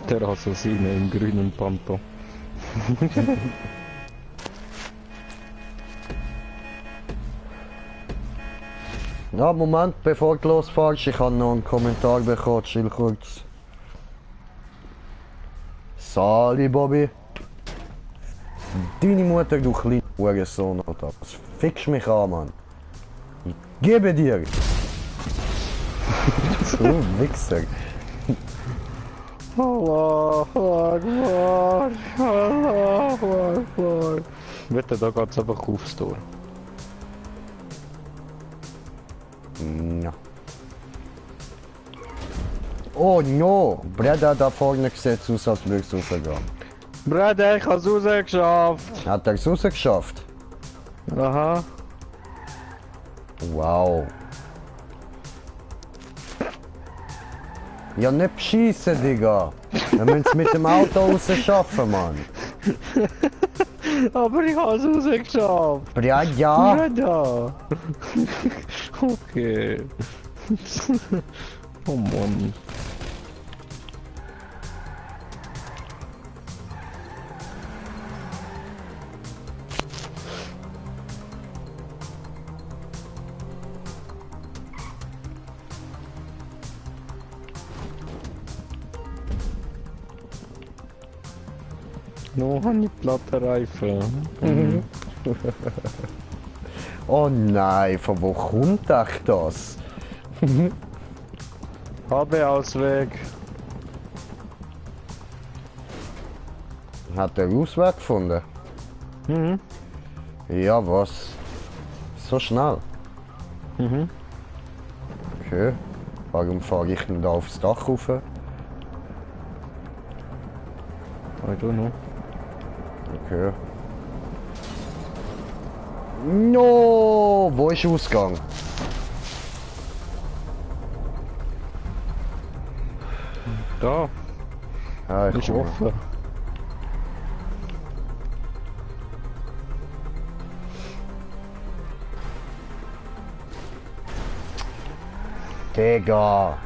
Der Assassine im grünen Panto. Ja, Moment, bevor du losfährst, ich habe noch einen Kommentar bekommen, chill kurz. Sali, Bobby. Deine Mutter, du kleiner Hurensohn, Alter. Was fickst mich an, Mann? Ich gebe dir! Du Wichser. Allahu Akbar, Allahu Akbar. Bitte, da geht's einfach aufs Tor. Ja. Oh no! Breda da vorne sieht aus, als würde es rausgehen. Bruder, ich hab's rausgeschafft. Hat er es rausgeschafft? Aha. Wow. Ja, nicht beschissen, Digga. Wir müssen es mit dem Auto rausschaffen, Mann. Aber ich hab's rausgeschafft. Ja. Bruder. Okay. Oh Mann. Noch habe ich platte Reifen. Oh nein, von wo kommt echt das? Habe Ausweg. Hat der Ausweg gefunden? Mhm. Ja, was? So schnell? Mhm. Okay. Warum fahre ich denn da aufs Dach rauf? I don't know. Okay. No, wo ist Ausgang? Da, Ja, ich ist komme. offen. Digga.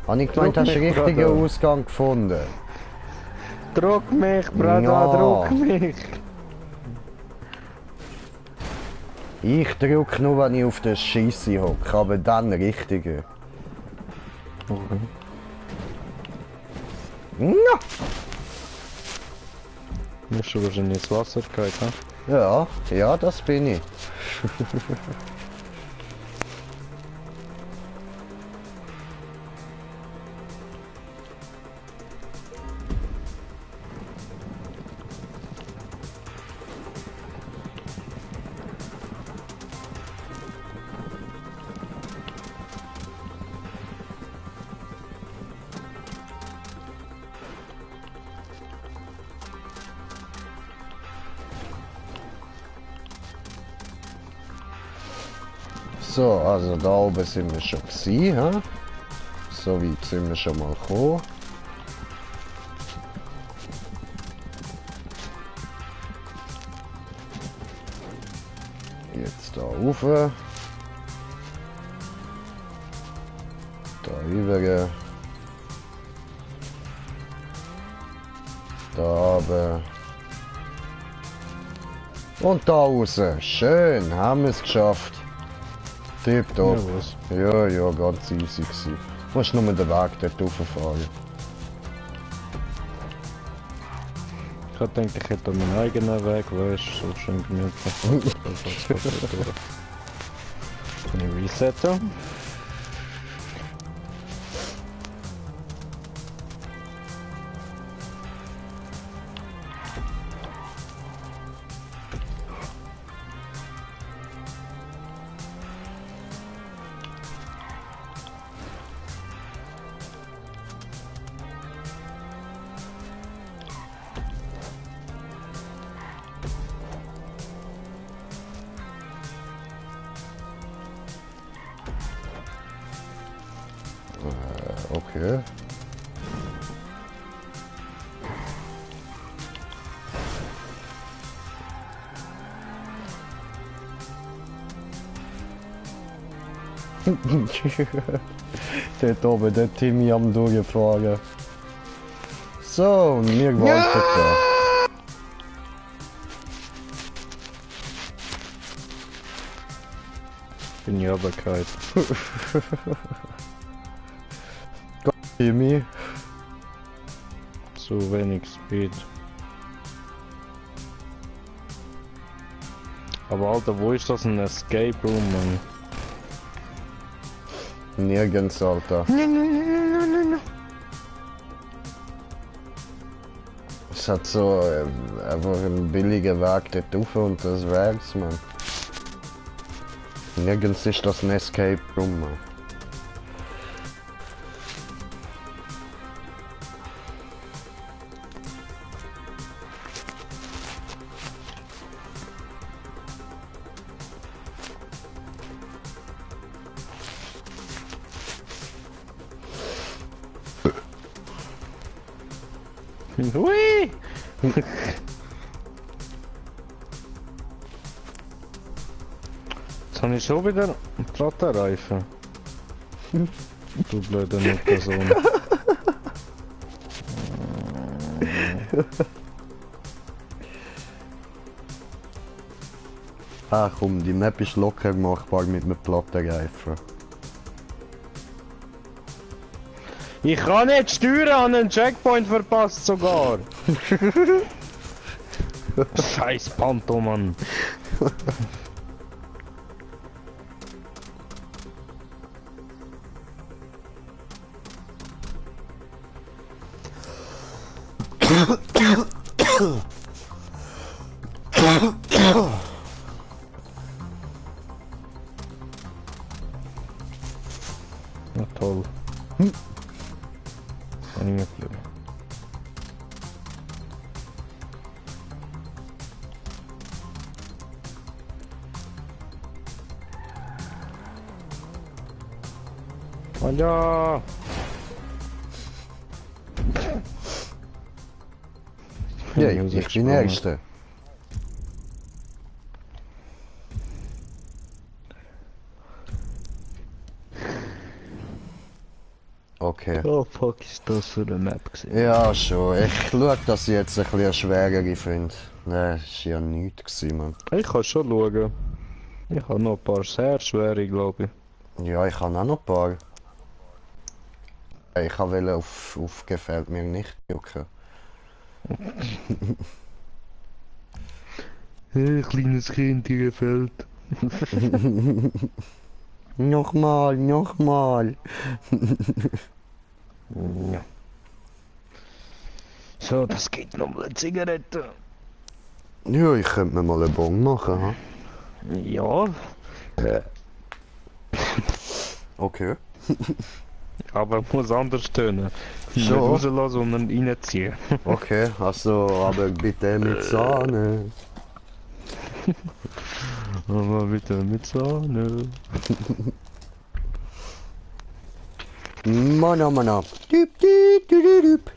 Habe ich gemeint, hast du den mich, richtigen Bruder. Ausgang gefunden? Druck mich, Bruder, Ja. druck mich. Ich drücke nur, wenn ich auf der Scheisse hocke, aber dann richtige. Okay. Ja. Musst du wahrscheinlich ins Wasser gehen, ha? Ja, das bin ich. So, also da oben sind wir schon gewesen, hä? So weit sind wir schon mal gekommen. Jetzt da rauf. Da rüber. Da oben. Und da raus. Schön, haben wir es geschafft. Tipptopp. Ja, was? Ja, ganz easy gewesen. Du musst nur den Weg dort rauffahren. Ich hab gedacht, ich hätte meinen eigenen Weg, weißt du, so schön gemütlich. Kann ich resetten? Okay. Dort oben, der Timmy am durchfahren. So, und wir warten da. Bin ja bekannt. Timmy. Zu wenig Speed. Aber Alter, wo ist das ein Escape Room, Mann? Nirgends, Alter. Es hat so einfach einen billigen Weg dort rauf und das wär's, man. Nirgends ist das ein Escape Room, man. Hui! Jetzt habe ich schon wieder Plattenreifen. Du blöde Muttersohn. Ah komm, die Map ist locker machbar mit einem Plattenreifen. Ich kann nicht steuern, an einen Checkpoint verpasst sogar. Scheiß Panto, Mann. Na toll. Kann ich nicht bleiben. Oh ja! Ja, ich bin der Erste. Okay. Oh fuck, ist das für eine Map gewesen? Ja, schon. Ich schaue, dass ich jetzt ein bisschen schwerere finde. Nein, das war ja nichts, man. Ich kann schon schauen. Ich habe noch ein paar sehr schwere, glaube ich. Ja, ich habe auch noch ein paar. Ich wollte auf gefällt mir nicht jucken. Hey, kleines Kind, dir gefällt. Nochmal, nochmal. Ja. So, das geht noch mal eine Zigarette. Ja, ich könnte mir mal einen Bon machen. Ha? Ja. Okay. Aber muss anders tönen. Nicht So. rauslassen, sondern reinziehen. Okay, also, aber bitte mit Sahne. Aber bitte mit Sahne. Mana, mana. Düp, düp, düp, düp, düp.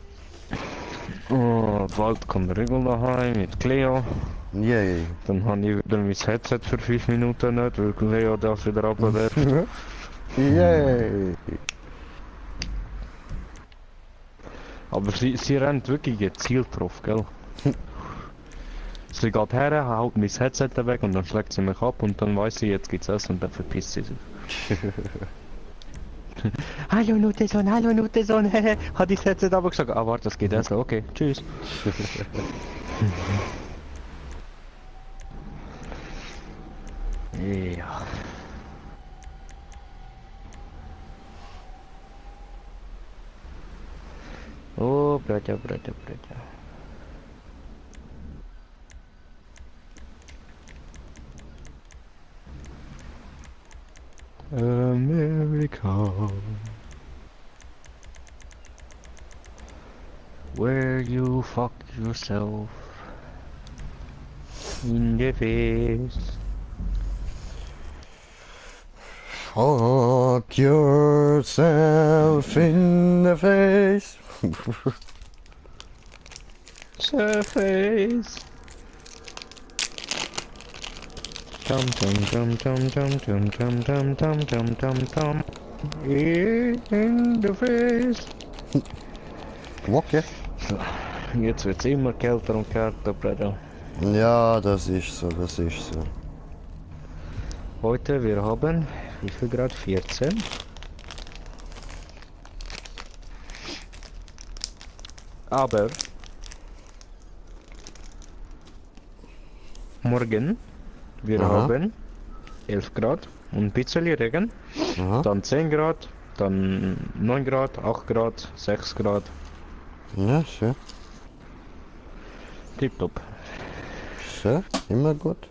Oh, bald kommt Regel daheim mit Cleo. Yay. Dann habe ich wieder mein Headset für 5 Minuten nicht, weil Cleo das wieder abwerft. Yay. Aber sie rennt wirklich gezielt drauf, gell? Sie geht her, haut mein Headset weg und dann schlägt sie mich ab und dann weiß sie, jetzt gibt's Essen und dann verpisst sie sich. Hallo Nuteson, hat ich das Headset aber gesagt. Ah warte, das geht Essen, okay, tschüss. Ja. Oh, Brötchen. America, where you fuck yourself in the face. Fuck yourself in the face. Surface. Dum dum dum dum dum dum dum dum dum dum dum dum. In the face. Okay. Jetzt wird's immer kälter und kälter, Bruder. Ja, das ist so, das ist so. Heute, wir haben, wie viel Grad? 14. Aber morgen, wir Aha. haben 11 Grad und ein bisschen Regen. Aha. Dann 10 Grad, dann 9 Grad, 8 Grad, 6 Grad. Ja, schön. Tipptopp. Schön, immer gut.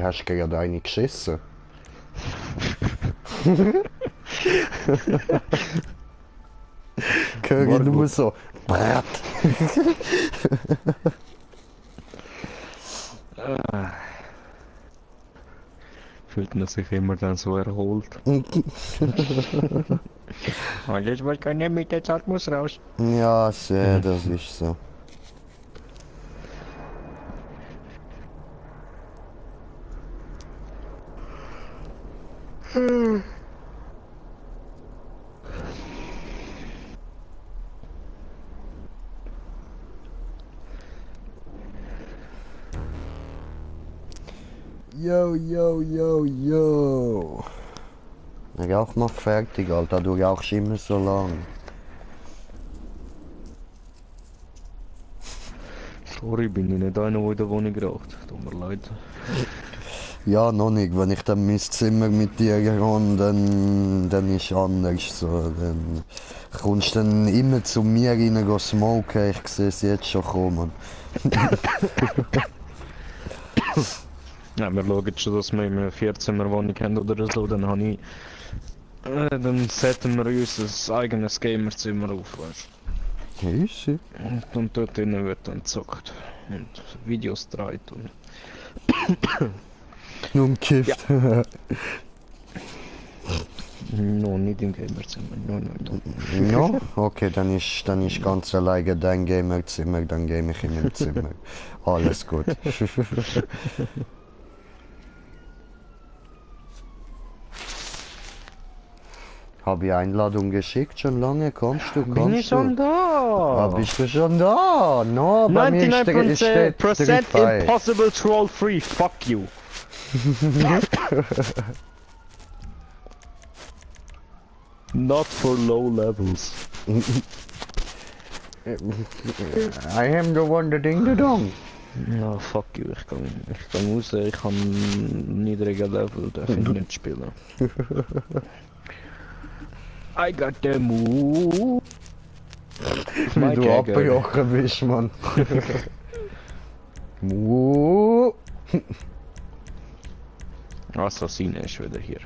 Hast du gerade eine geschissen? Höre ich nur so. Brat. Fühlt man sich immer dann so erholt. Alles, was keine mit der Zeit muss raus. Ja, sehr, das ist so. Yo, yo, yo, yo. Ich rauch mal fertig, Alter. Du rauchst immer so lang. Sorry, bin ich nicht einer, der in der Wohnung raucht. Tut mir leid. Ja, noch nicht. Wenn ich dann mein Zimmer mit dir gehe, dann ist anders so. Dann kommst du dann immer zu mir rein, go smoken. Ich sehe es jetzt schon kommen. Ja, wir schauen schon, dass wir in einer 14er Wohnung haben oder so, dann habe ich... dann setzen wir uns ein eigenes Gamerzimmer auf, weißt Easy. du. Und dort drinnen wird dann gezockt. Und Videos gedreht und... Nun kifft. No, nicht im Gamerzimmer, no. No? Okay, dann ist ganz alleine dein Gamerzimmer, dann game ich in meinem Zimmer. Alles gut. Habe ich Einladung geschickt schon lange? Kommst du? Bin ich schon da? Bist du schon da? No, bei mir steht 99% impossible troll free, fuck you. Not for low levels. I am the one that ding the dong. No, fuck you, ich kann raus, ich kann niedriger Level, darf ich nicht spielen. I got the move. Wie du abgejochen bist, Mann. Assassine ist wieder hier.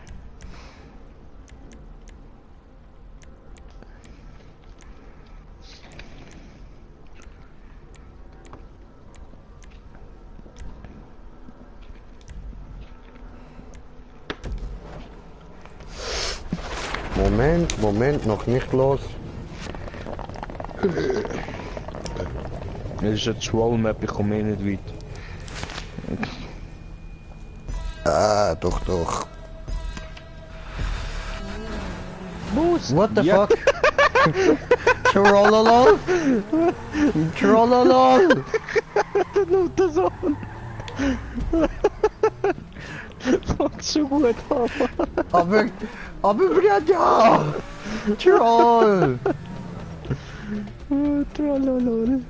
Moment, noch nicht los. Es ist eine Troll-Map, ich komme eh nicht weit. Doch. Boost! What the fuck? Trollolol! Trollolol! Der Sohn! Fängt so gut an. Aber Bruder! Troll! Trollolol.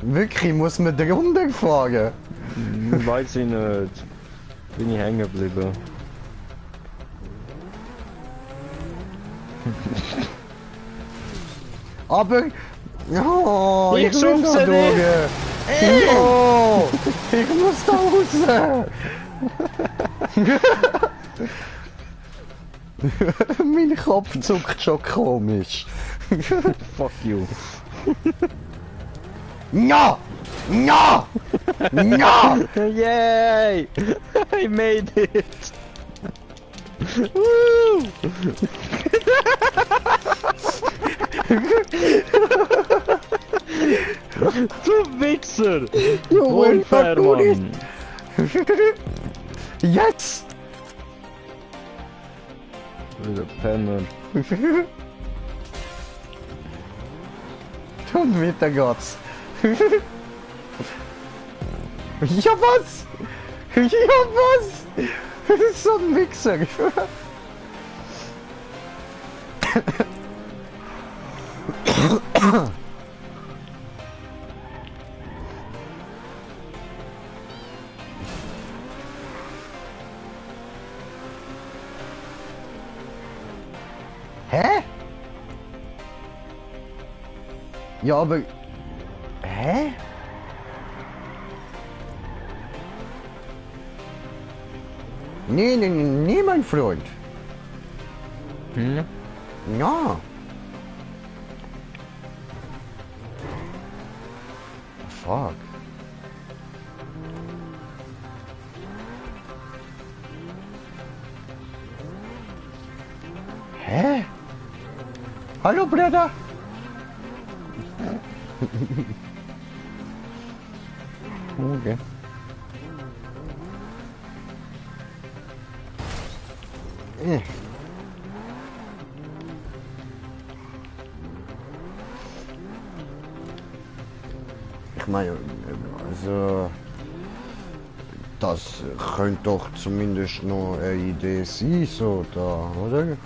Wirklich, muss man drunter fahren? Weiß ich nicht. Bin ich hängen geblieben. Aber... Oh, Ich will schubse da dich. durch. Oh, ich muss da raus. Mein Kopf zuckt schon komisch. Fuck you. Ja! Ja! Ja! Yay! I made it! Woo! Du Wichser! You will Unfair, not do this. Mann! Jetzt! Wieder Penner. Und weiter geht's. Ja was? Ja was? So ein Wichser. Hä? Ja, aber... Hä? Nee, nee, nee, mein Freund. Hm? Ja. Fuck. Hä? Hallo, Bruder. Okay. Ich meine, also... Das könnte doch zumindest noch eine Idee sein, so da, oder?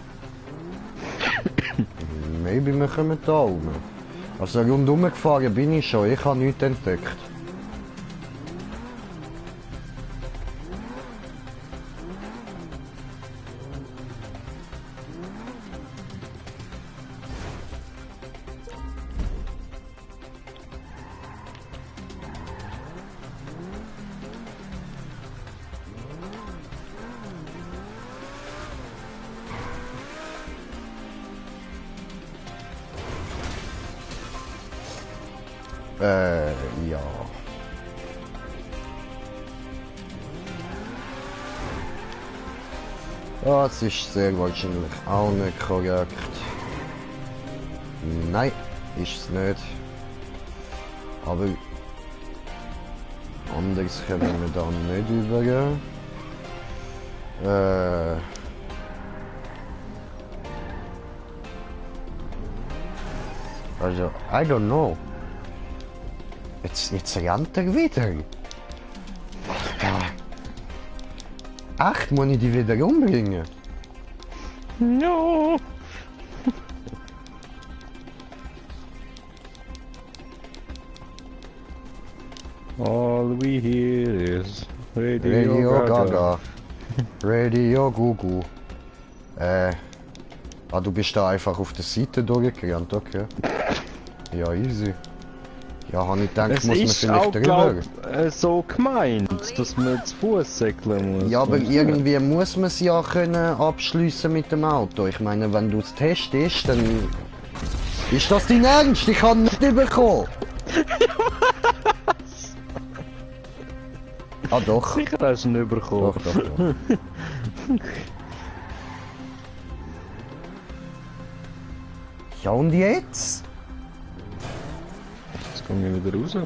Maybe wir kommen da rum. Also rundum gefahren bin ich schon, ich habe nichts entdeckt. Ja. Das ist sehr wahrscheinlich auch nicht korrekt. Nein, ist es nicht. Aber anders können wir da nicht übergehen. Also, I don't know. Jetzt rennt er wieder. Echt, muss ich die wieder umbringen? No! All we hear is Radio Gaga. Radio Gugu. Du bist da einfach auf der Seite durchgerannt, okay. Ja, easy. Ja, habe ich gedacht, Es muss man ist vielleicht auch, drüber. so gemeint, dass man zu Fuß segeln muss. Ja, aber irgendwie muss man es ja können abschliessen mit dem Auto. Ich meine, wenn du es testest, dann... Ist das dein Ernst? Ich kann nicht bekommen. Ah doch. Sicher hast du ihn bekommen. Doch. Ja und jetzt? Jetzt komme ich wieder raus.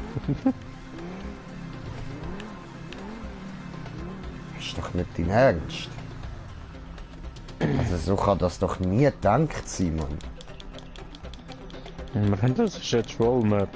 Ist doch nicht dein Ernst. Also so kann das doch nie gedacht sein, Mann. Wir haben das ist jetzt Roll Map.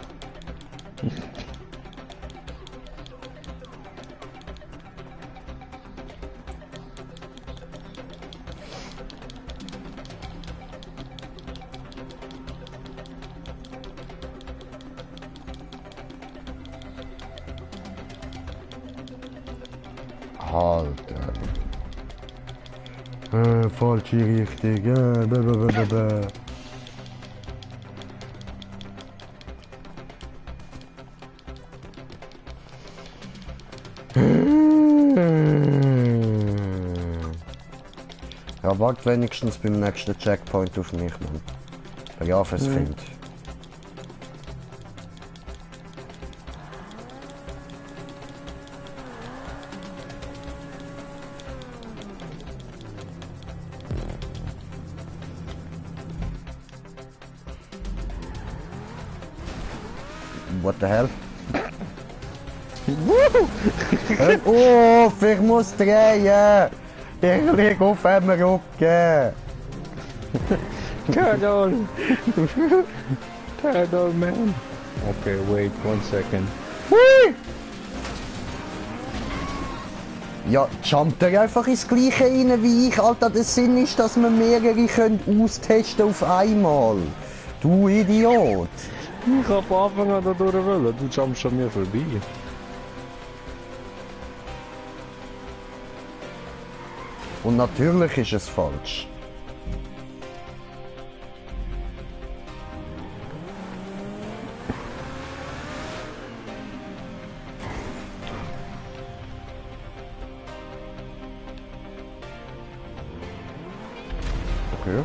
Alter. Falsche Richtung. Ja, wart wenigstens beim nächsten Checkpoint auf mich, Mann. Der Jafes Kind. What the hell? Oh, ich muss drehen! Ich lieg auf dem Rücken! Turtle! Turtle, man! Okay, wait 1 second. Hui! Ja, jumpt er einfach ins Gleiche rein wie ich, Alter. Der Sinn ist, dass wir mehrere können austesten auf einmal. Du Idiot! Ich hab von Anfang an da durch wollen, du jumpst an mir vorbei. Und natürlich ist es falsch. Okay.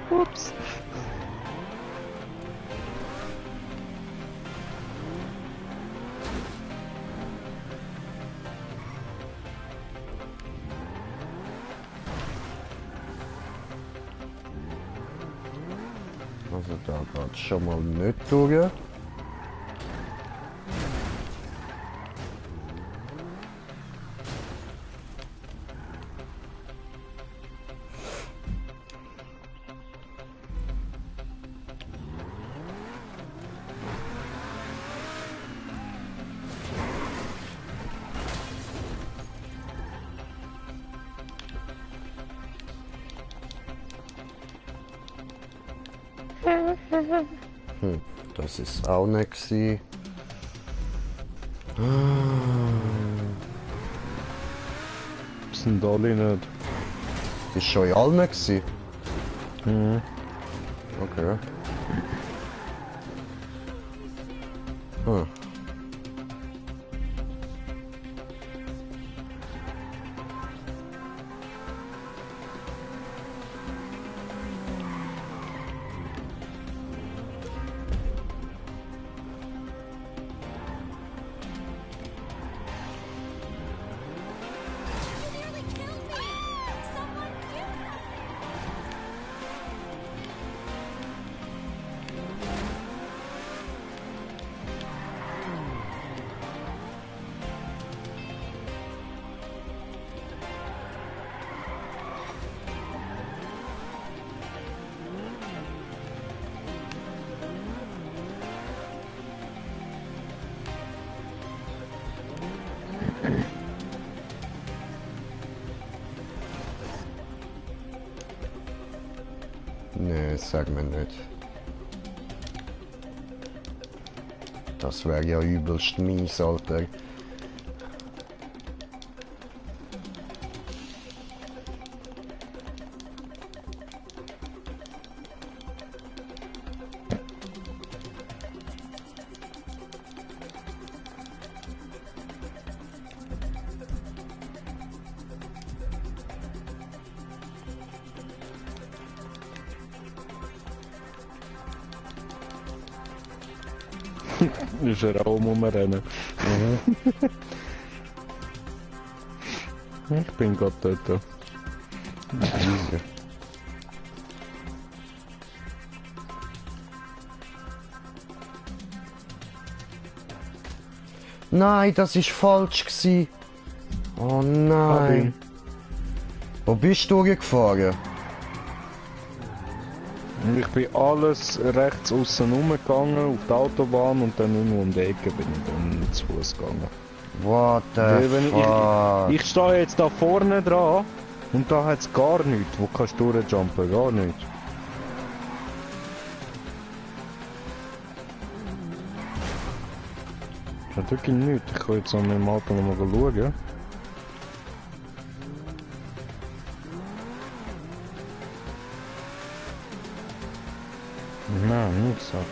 Ups. Also da geht's schon mal nicht durch. Das ist auch nicht gewesen. Sind alle nicht. Ist schon in allen gewesen. Mhm. Okay. Hm. Nee, sag mir nicht. Das wäre ja übelst mies, Alter. Ist er auch rumrennen. Ich bin gerade dort. Nein, das ist falsch gsi. Oh nein. Wo bist du gefahren? Ich bin alles rechts außen rumgegangen auf die Autobahn und dann nur um die Ecke bin ich dann zu Fuß gegangen. What the fuck? Ich stehe jetzt da vorne dran und da hat es gar nichts. Wo kannst du durchjumpen? Gar nichts. hat wirklich nichts. Ich kann jetzt an meinem Auto noch mal schauen. Nein, nichts, Alter.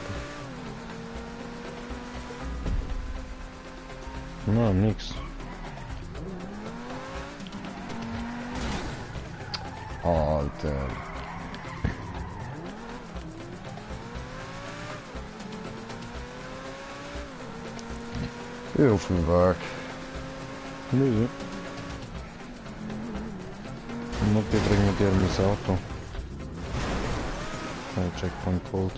Nein, nichts. Alter. Ich bin auf dem Weg. Nö. Und die bringen dir mein Auto. Oh, Checkpoint Cold.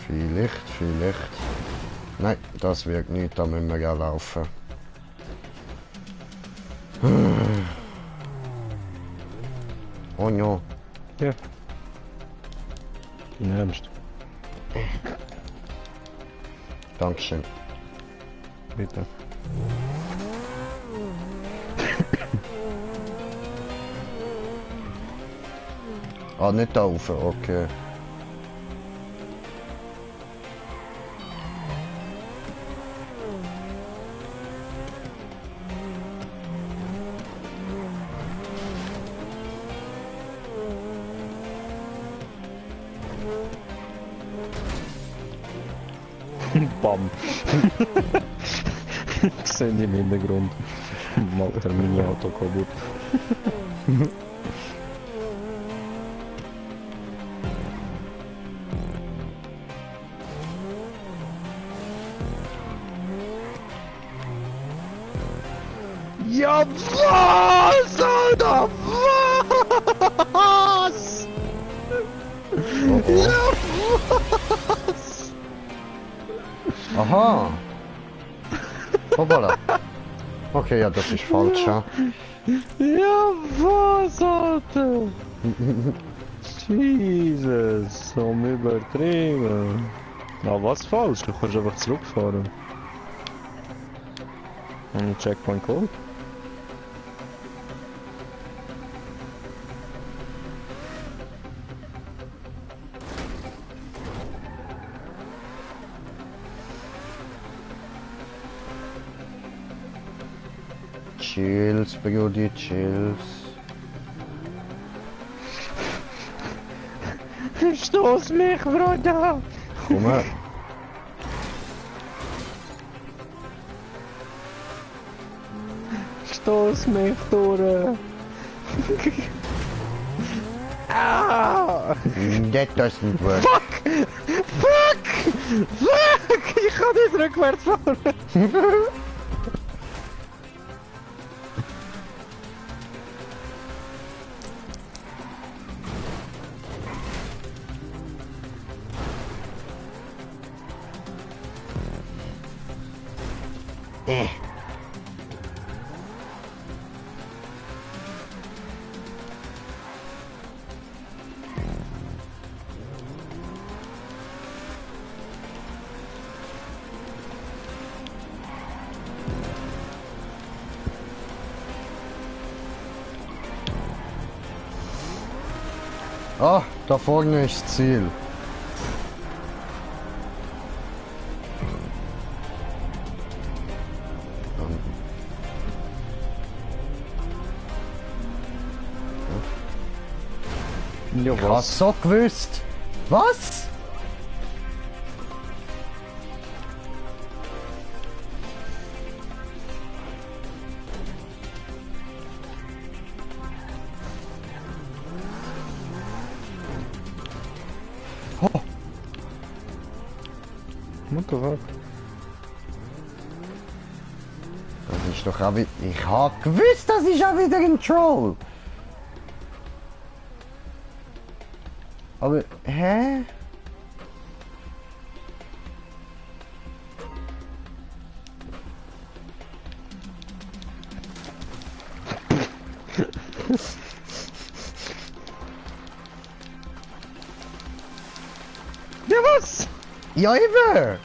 Vielleicht, vielleicht. Nein, das wird nicht, da müssen wir ja laufen. Oh no. Ja. In Ernst. Dankeschön. Bitte. Ah, nicht da rauf, okay. Bam. Seht ihr im Hintergrund. Macht er mein Auto kaputt. Ja, was, Alter? Was? Oh, oh. Ja, Aha! Hoppala! Okay, ja, das ist falsch, ja. ja, was, Alter? Jesus, so übertrieben. Na, was falsch? Du kannst einfach zurückfahren. Und Checkpoint Cold? Chills, Brudi, chills. Stoß mich, Bruder! Komm her. Stoß mich durch! Ah! That doesn't work. Fuck! Fuck! Fuck! Ich kann nicht rückwärts fahren! Ah, da vorne ist das Ziel. Ja, Ich hab's so gewusst. Was? Oh, Motorrad. das ist doch auch wieder... Ich hab gewusst, das ist auch wieder ein Troll. Aber, hä? Ja, was? Ja, eben!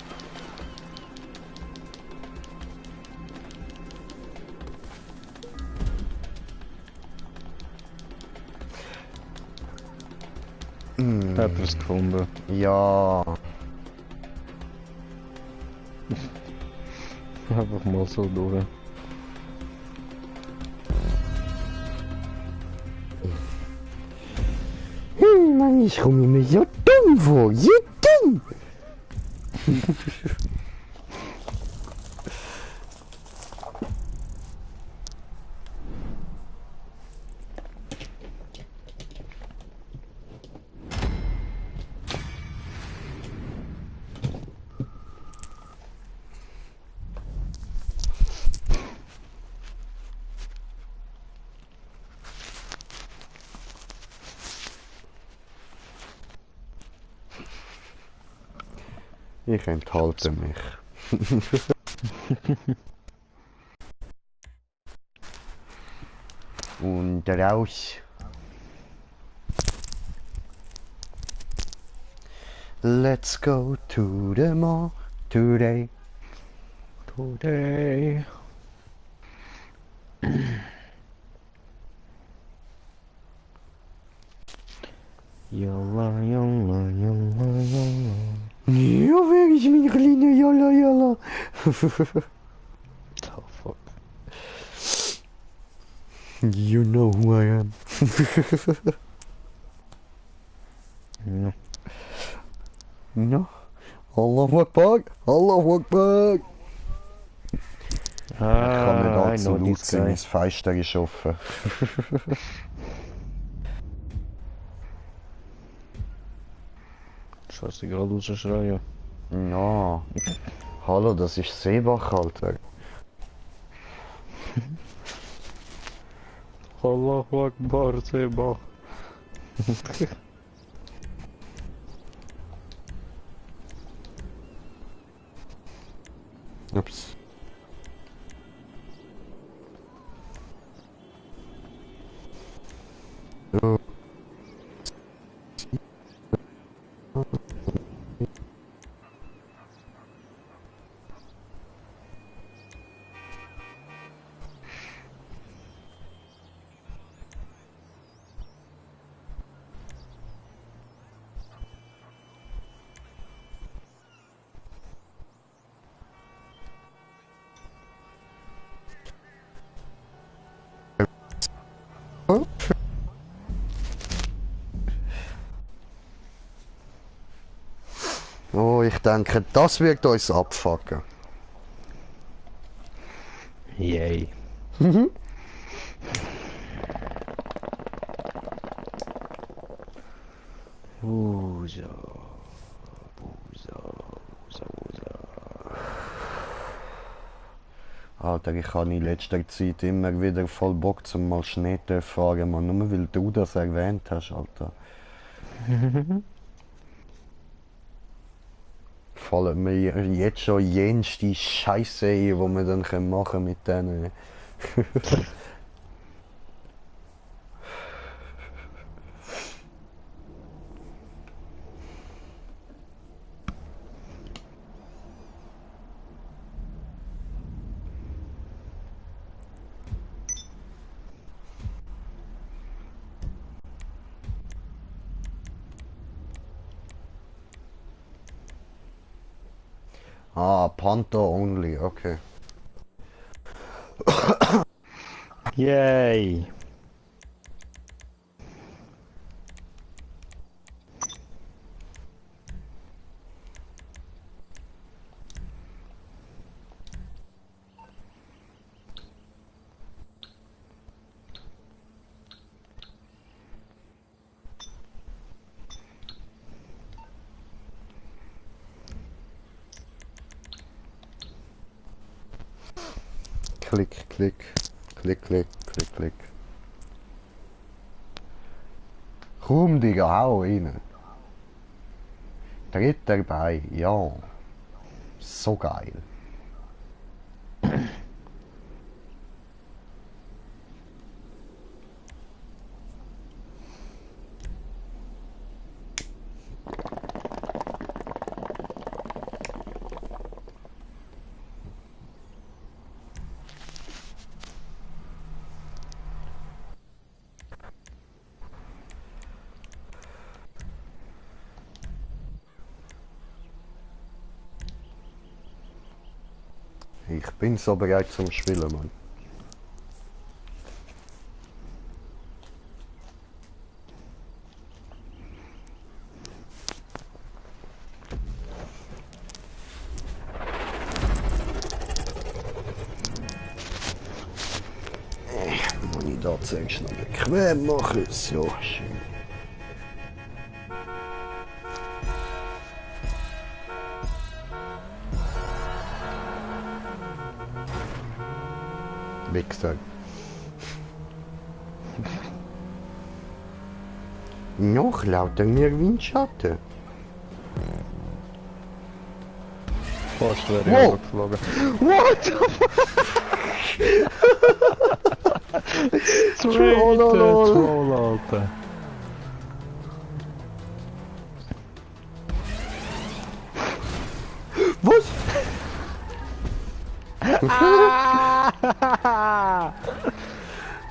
Etwas gefunden. Ja. Einfach mal so durch. Mann, ich komme mir so dumm vor. So dumm. Ich enthalte mich. Und raus. Let's go to the mall today. Today. Jalla, jalla, jalla, jalla. Ja, wer ist mein kleiner Jalla Jalla? Oh fuck. You know who I am. Ja. No. Allahu Akbar. Allahu Akbar. Ich kann nicht I allzu know laut this sein, guy. mein Fenster ist offen. Scheiße, gerade rausschreien. Ja. Hallo, das ist Seebach, Alter. Allahu Akbar, Sebach. Ups. So. Oh, ich denke, das wird uns abfucken. Yay. Busa. Busa. Busa. Busa. Alter, ich habe in letzter Zeit immer wieder voll Bock zum mal Schnee zu fahren, man. Nur weil du das erwähnt hast, Alter. Fallen mir jetzt schon jenste Scheiße ein, die wir dann machen mit denen. Ah, Panther only, okay. Yay. Klick, klick, klick, klick, klick, klick. Komm, Digga, hau rein. Dritter bei, ja. So geil. Ich bin so bereit zum Spielen, Mann. Muss ich da zuerst noch bequem machen? So schön. Wichser. Noch lauter mir Windschatten. Fast wäre Wow. ich geflogen. What the fuck? Troll, lol. Troll, Alter. Was?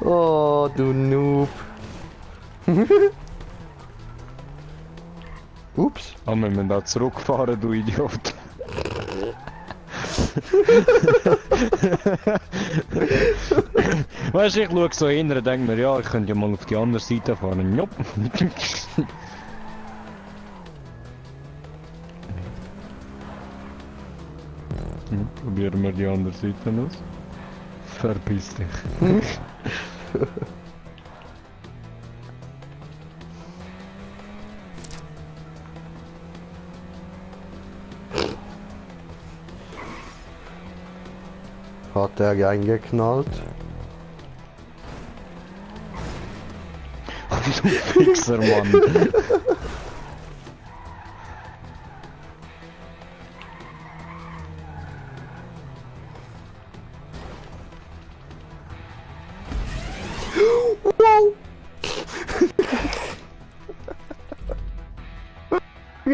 Oh, du Noob. Ups. Oh, wir müssen da zurückfahren, du Idiot. Weißt du, ich schaue so hin und denke mir, ja, ich könnte ja mal auf die andere Seite fahren. Nope. Probieren wir die andere Seite aus. Verpiss dich. Hat er reingeknallt? Du Fixer, Mann.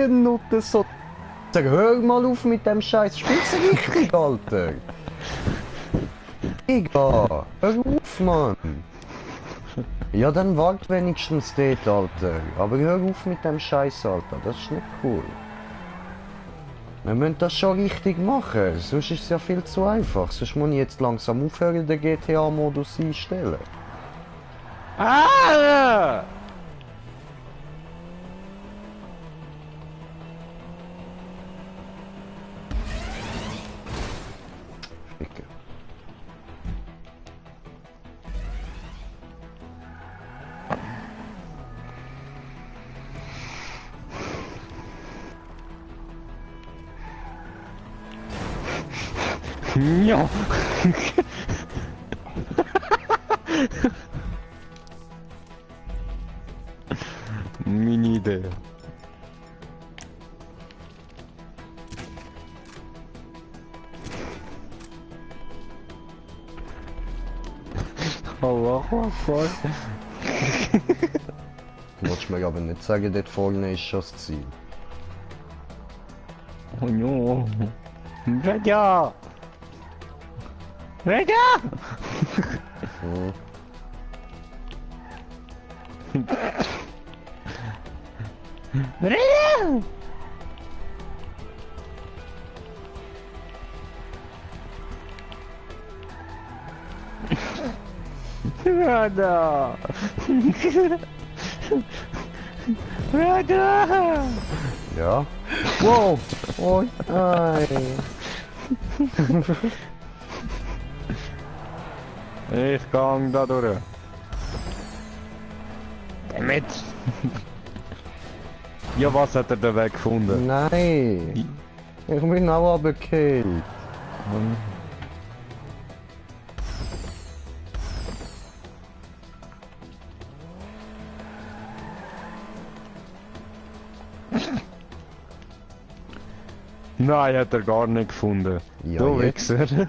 Nutte so. Sag, hör mal auf mit dem Scheiß. Spielst du richtig, Alter? Digga, hör auf, Mann. Ja, dann wart wenigstens dort, Alter. Aber hör auf mit dem Scheiß, Alter. Das ist nicht cool. Wir müssen das schon richtig machen. Sonst ist es ja viel zu einfach. Sonst muss ich jetzt langsam aufhören, den GTA-Modus einstellen. Ah! Ficke. Ja. Mini Idee. Allah Akbar. Wolltest mir aber nicht sagen, dort vorne ist schon das Ziel. Oh no. Raja! Raja! Hm. Raja! Raja! Raja! Ja? Wow! Oh nein! Ich gang da durch. Damit! Ja, was hat er den Weg gefunden? Nein! Ich bin auch runtergekillt. Nein, hat er gar nicht gefunden. Ja, Du jetzt. Wichser.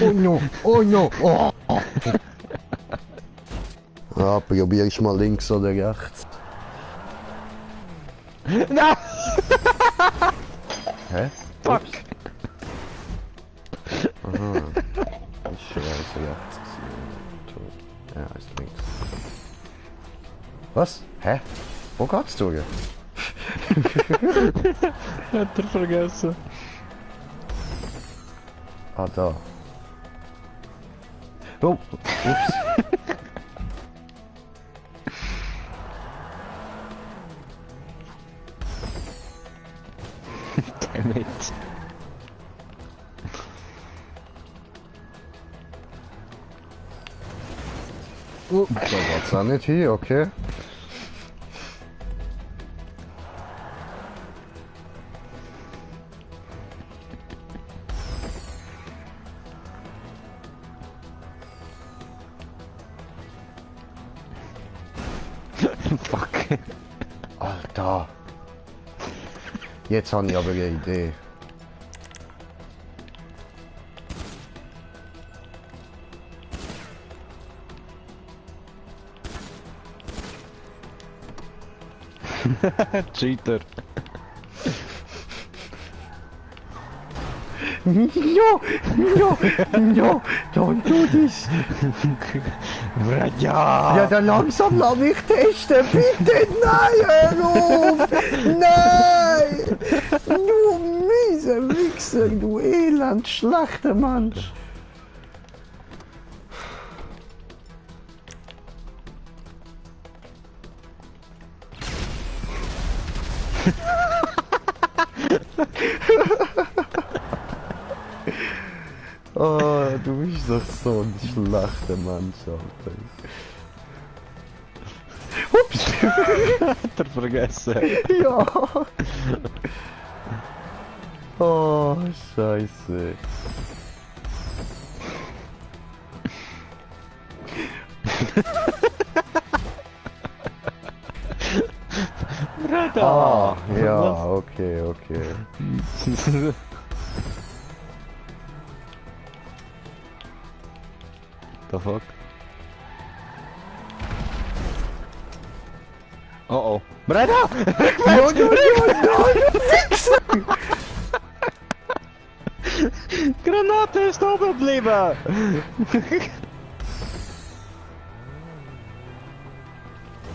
Oh no! Oh no! Oh. Ja, probier ich mal links oder rechts. Nein! Hä? Fuck! Aha. Ich schwöre, es rechts gewesen. Tot. Ja, ist links. Was? Hä? Wo geht's durch? Hat er vergessen. Ah, da. Oh, ups. Damn it. Da geht's auch nicht hin, okay. Fuck. Alter. Jetzt habe ich aber eine Idee. Cheater. No, no, no, don't do this. Ja. Ja, dann langsam lass mich testen, bitte. Nein, hör auf. Nein. Du mieser Wichser, du elend schlechter Mensch. Oh, du bist doch so ein schlechter Mensch, Alter. Ups! Hat er vergessen. Ja! Oh, Scheiße. Ah, ja, okay, okay. The fuck? Oh oh. Breda! No, no, no, no! Granate ist oben geblieben!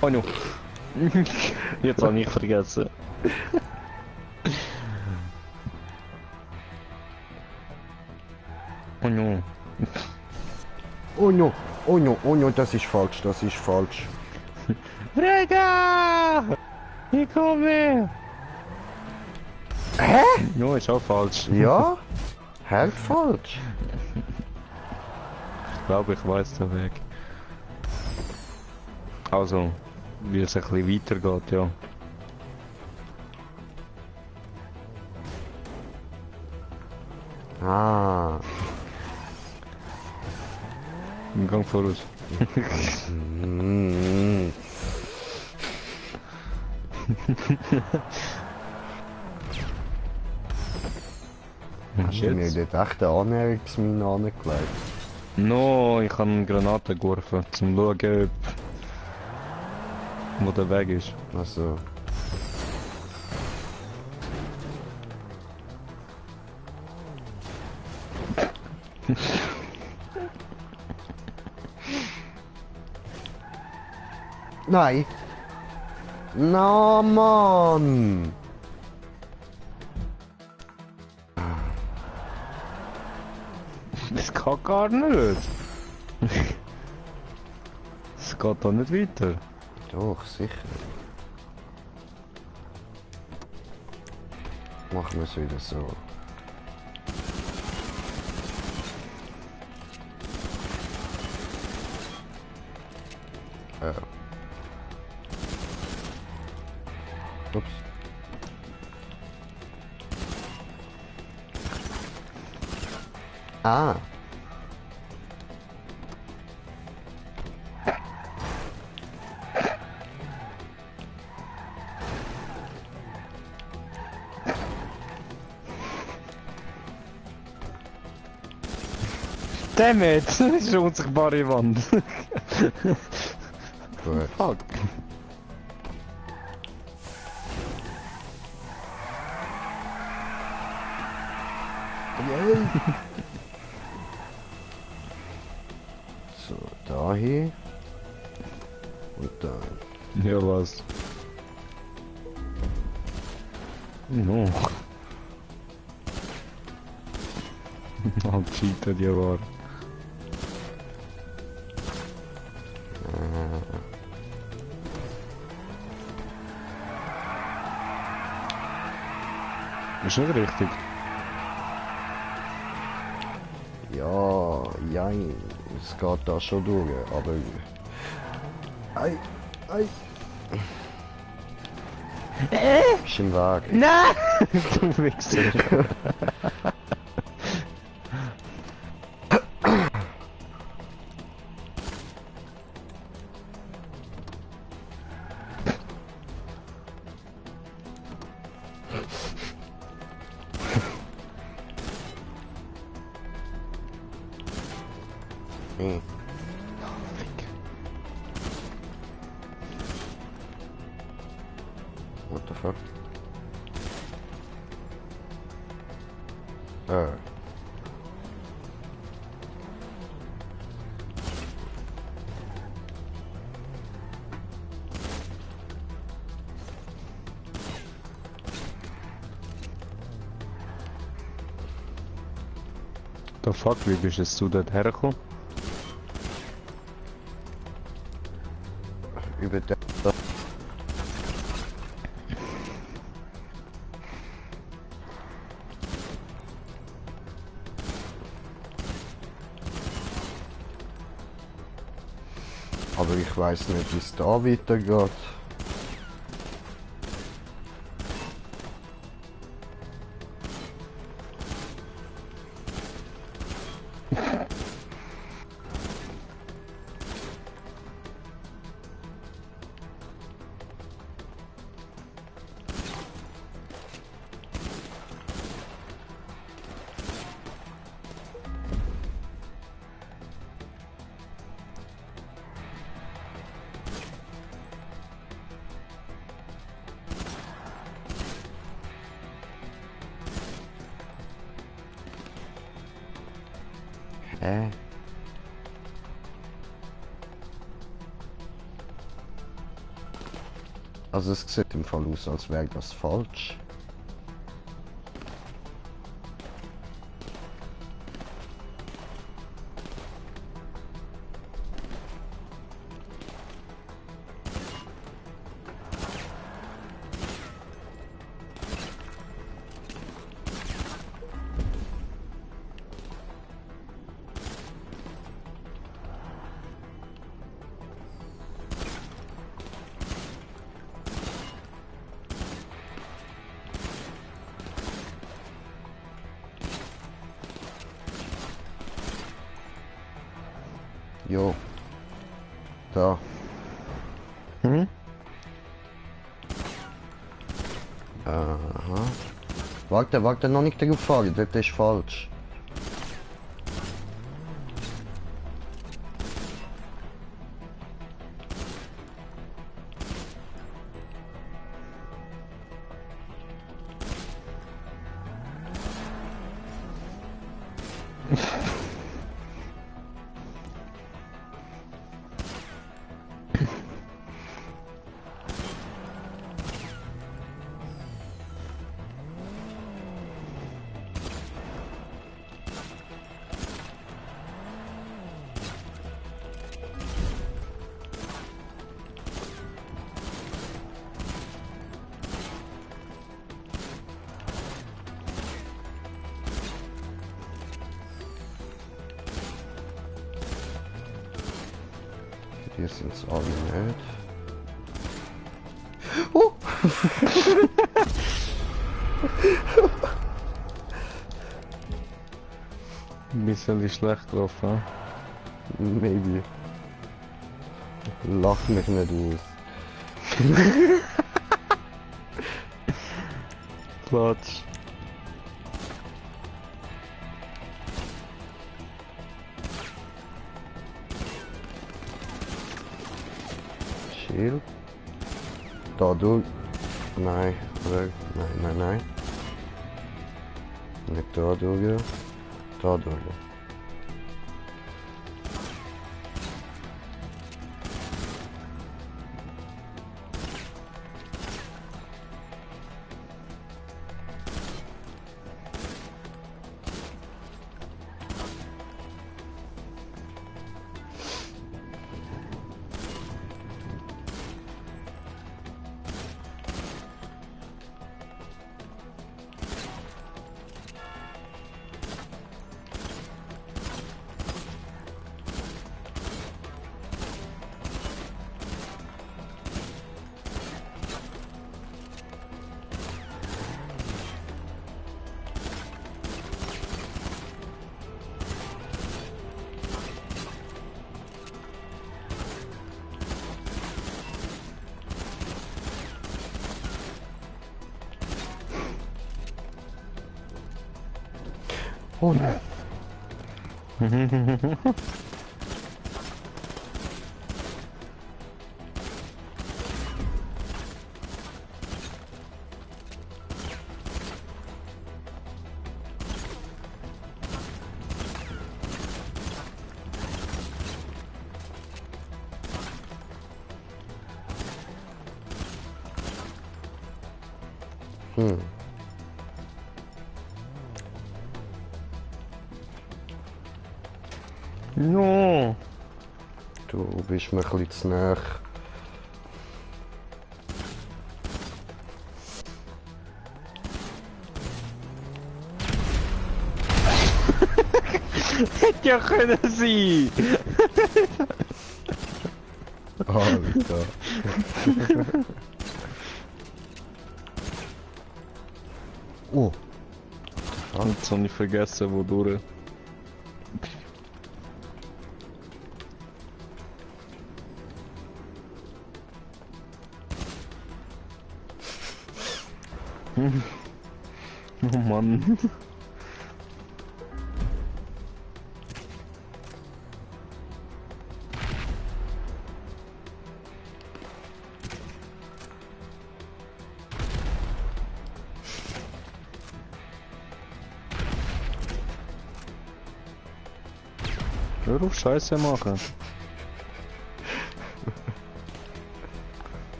Oh no. Jetzt habe ich vergessen. Oh no. Oh no, oh no, oh no, das ist falsch, das ist falsch. Breda! Ich komme! Hä? No, ist auch falsch. Ja? Halt falsch. Ich glaube, ich weiß den Weg. Also, wie es ein bisschen weitergeht, ja. Ah. Im Gang voraus. Mm. Hast du mir dort echt eine Annäherungsmine angelegt? No, ich habe eine Granate geworfen, zum schauen, wo der Weg ist. Also. Nein! Na Mann! Das kann gar nicht. Es geht da nicht weiter. Doch, sicher. Machen wir es wieder so. Ups. Ah. Damn it! Das ist eine unsichtbare Wand. Gut. Fuck. So, da hier. Und dann. Ja, was? No. Ho cheato di ora. Ist nicht richtig. Ja, jein, es geht da schon durch, aber... Ei, ei. Ist im Weg. Nein! Du Wichser. Hm. What the fuck? The fuck, wie bist jetzt du dort hergekommen? Über der... Aber ich weiß nicht, wie es da weitergeht. Also es sieht im Fall aus, als wäre das falsch. Jo. Da. Hm? Aha. Warte, noch nicht darauf fahren, das ist falsch. Hier sind es alle nicht. Oh! Ein bisschen schlecht gelaufen. Maybe. Lach mich nicht aus. Platz. Shield. Da durch. Nein, oder? Nein. Nicht da durch. Da durch. Oh nein. No. Du bist mir ein bisschen zu nahe. Hätte ja können sein. Alter. Oh. Jetzt habe ich vergessen, wodurch. Oh Mann. Hör auf Scheiße machen.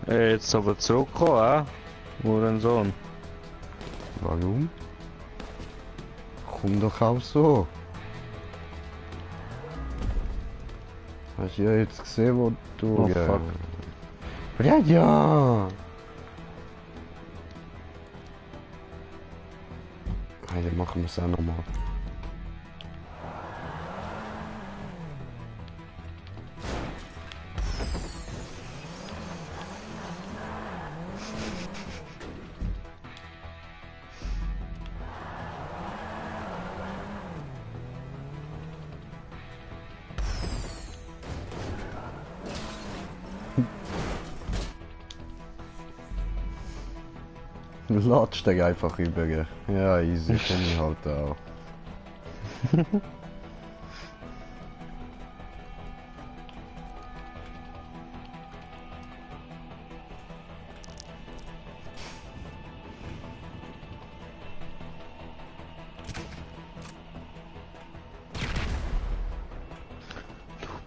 Ey, jetzt aber zurückkommen, Hurensohn. Warum? Komm doch auch so. Hast du ja jetzt gesehen, wo du... Oh, fuck. Ja, ja. Also machen wir es auch nochmal. Latsch dich einfach über. Ja, easy, komm ich halt auch.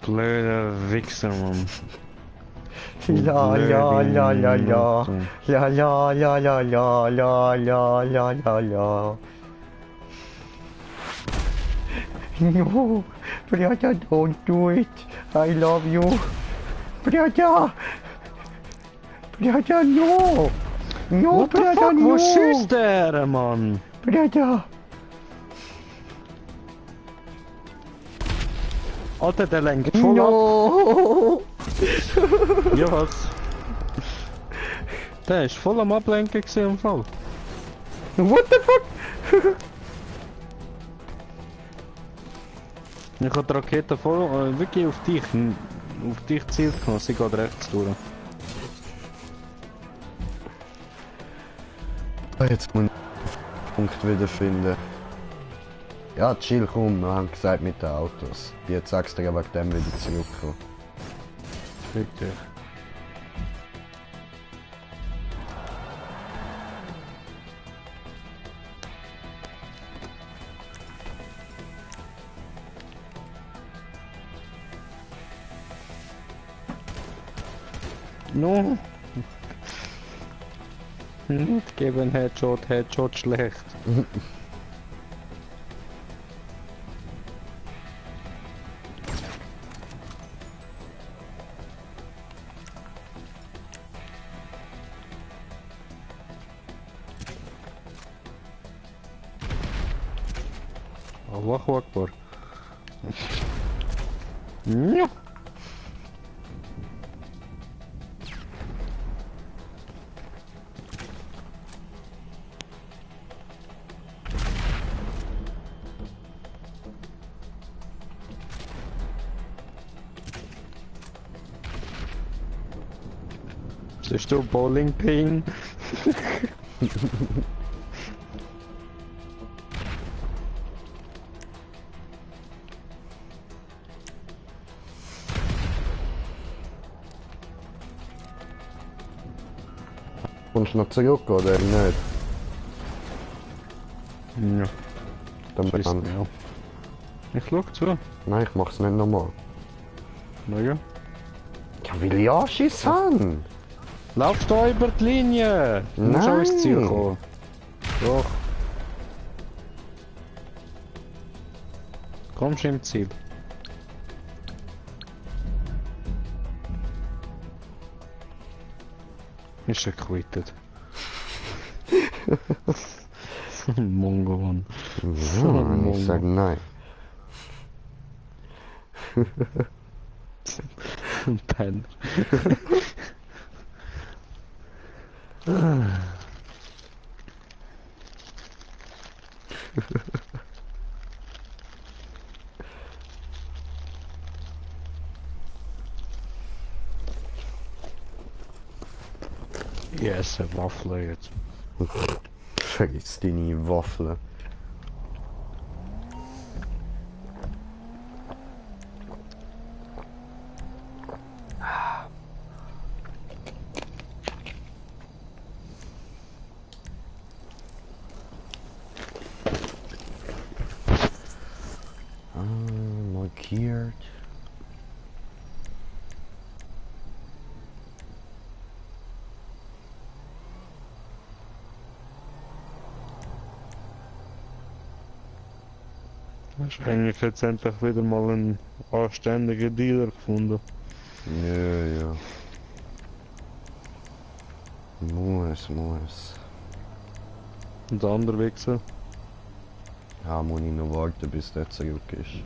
Blöder Wichser, Mann. Ja, ja, ja, ja, ja. Ja, ja, ja, ja, ja, ja, ja, ja, ja, ja. No, brother, don't do it. I love you. Brother. Brother, no. No, What the brother, fuck? no. Wo schießt der, Mann? Brother. Alter, der lenkt voll ab. No. Ja, was? Der ist voll am Ablenken gewesen im Fall. What the fuck? Ich habe die Rakete voll, wirklich auf dich zielt genommen, sie geht rechts durch. Jetzt muss ich den Punkt wiederfinden. Ja, chill, komm, wir haben gesagt mit den Autos. Die jetzt extra wegen dem wieder zurückkommen. Fick dich. No. Nicht geben Headshot, Headshot schlecht. Allahu Akbar. Ja. Siehst du Bowling Pin? Kommst du noch zurück oder nicht? Ja, Dann ist bekannt. ja. Ich schau zu. Nein, ich mach's nicht nochmal. Na ja. Ja, will ich Anschiss haben? Laufst da über die Linie! Du musst Nein. auch ins Ziel kommen. Doch. Kommst du im Ziel? Ist er quittet. So ein Mongo, Mann. So ein Ja, ich sag Mongo. nein. Ein Penner. Yes, een Waffel jetzt. Vergiss deine Waffel. Markiert. Wahrscheinlich jetzt endlich wieder mal einen anständigen Dealer gefunden. Ja, ja. Muss. Und der andere Wichser. Ja, muss ich noch warten, bis der zurück ist.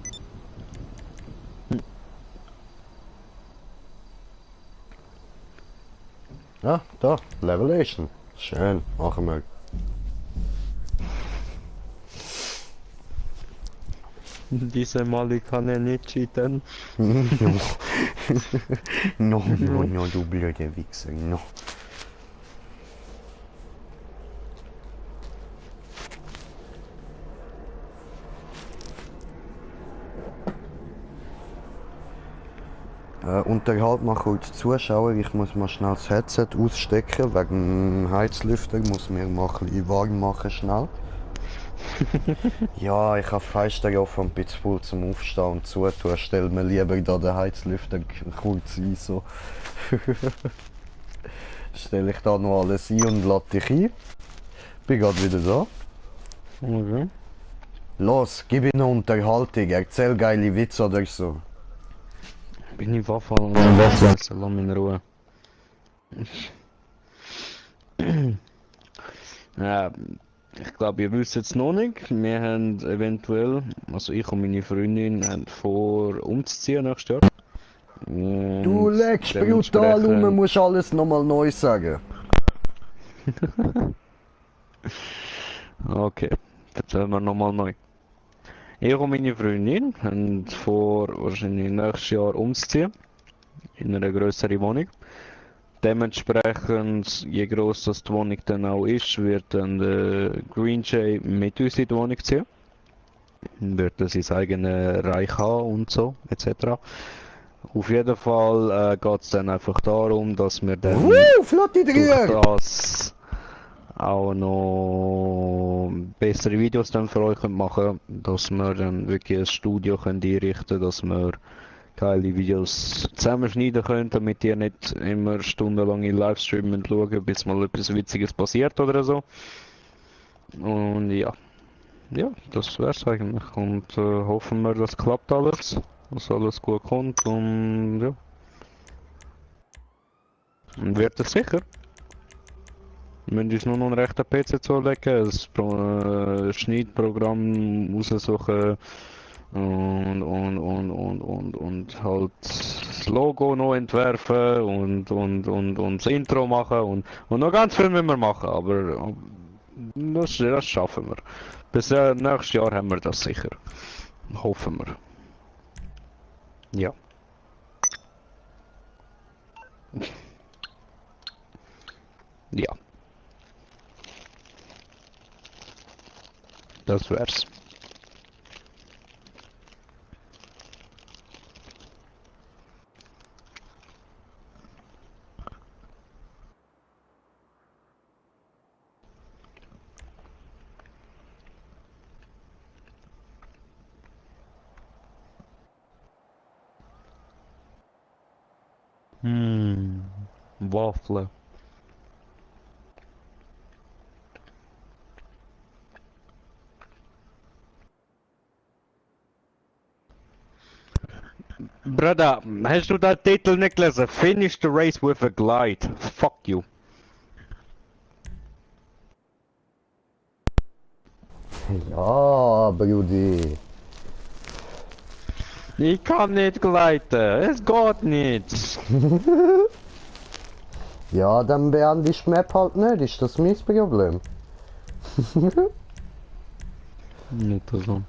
Ja, da, Levelation. Schön, machen wir. Diese Mali kann er nicht cheaten. No, du blöde Wichser, no. Unterhalt mal kurz Zuschauer, ich muss mal schnell das Headset ausstecken, wegen dem Heizlüfter muss mir mal ein bisschen warm machen schnell. Ja, ich habe Fenster offen und bin zu voll zum Aufstehen und zutun, stell mir lieber da den Heizlüfter kurz ein, so. Stelle ich da noch alles ein und lade dich ein. Bin gerade wieder da. Okay. Los, gib ihm eine Unterhaltung, erzähl geile Witze oder so. Bin ich Waffel und lass mich in Ruhe. Ja, ich glaube, ihr wisst jetzt noch nicht. Wir haben eventuell, also ich und meine Freundin, haben vor umzuziehen nächstes Jahr. Du legst brutal rum, musst alles nochmal neu sagen. Okay, erzählen wir nochmal neu. Ich und meine Freundin haben vor, wahrscheinlich nächstes Jahr umzuziehen. In eine größere Wohnung. Dementsprechend, je grösser das die Wohnung dann auch ist, wird dann der Green Jay mit uns in die Wohnung ziehen. Wird er sein eigenes Reich haben und so, etc. Auf jeden Fall geht es dann einfach darum, dass wir dann Flotte durch Dreher! das auch noch bessere Videos dann für euch machen können, dass wir dann wirklich ein Studio können einrichten können, dass wir geile Videos zusammenschneiden können, damit ihr nicht immer stundenlang in Livestream schauen, bis mal etwas Witziges passiert oder so. Und ja, das wär's eigentlich. Und hoffen wir, das klappt alles, dass alles gut kommt und ja. Und wird es sicher. Wir müssen uns nur noch einen rechten PC zulegen, ein Schneidprogramm raussuchen und halt das Logo noch entwerfen und das Intro machen und noch ganz viel müssen wir machen, aber das schaffen wir. Bis nächstes Jahr haben wir das sicher. Hoffen wir. Ja. Ja. Das wär's. Waffle. Bruder, hast du den Titel nicht gelesen? Finish the race with a glide. Fuck you. Ja, Brudi. Ich kann nicht gleiten. Es geht nicht. Ja, dann beende ich die Map halt nicht, ist das mein Problem? Nicht so.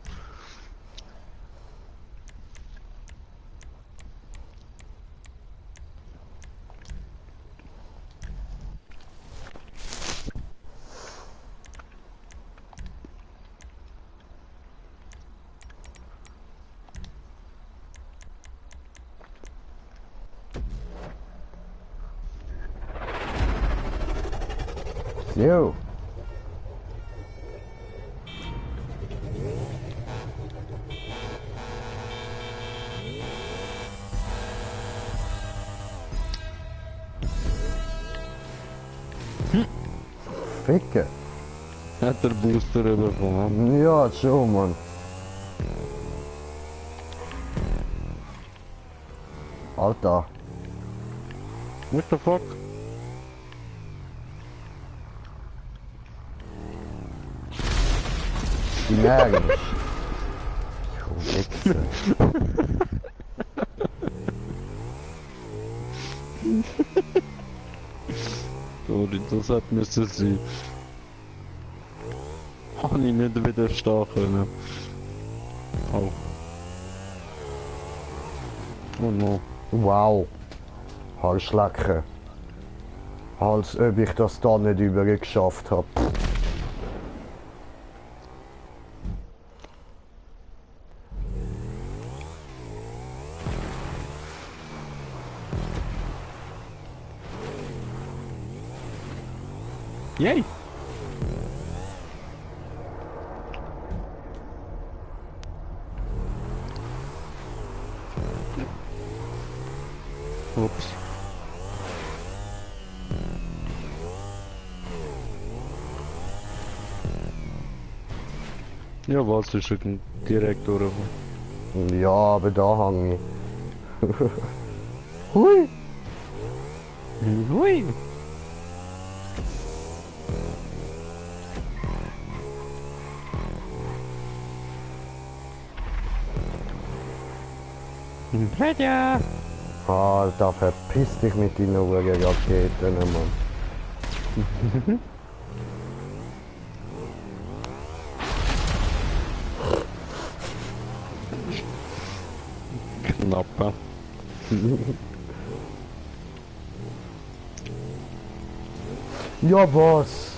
Jo. Ficke. Hat der Booster bekommen? Ja, schon, Mann. Alter. What the fuck? Die nerven mich. Du Wichse. Sorry, das hat müssen sein. Kann ich nicht widerstehen können. Oh. Oh no. Wow. Halslecken. Als ob ich das da nicht übergeschafft habe. Yay! Ups. Ja, was ist schon direkt durch. Ja, aber da hang ich. Hui! Hui! Blätter! Alter, verpiss dich mit deinen Raketen, Mann. Knappe. Ja, was?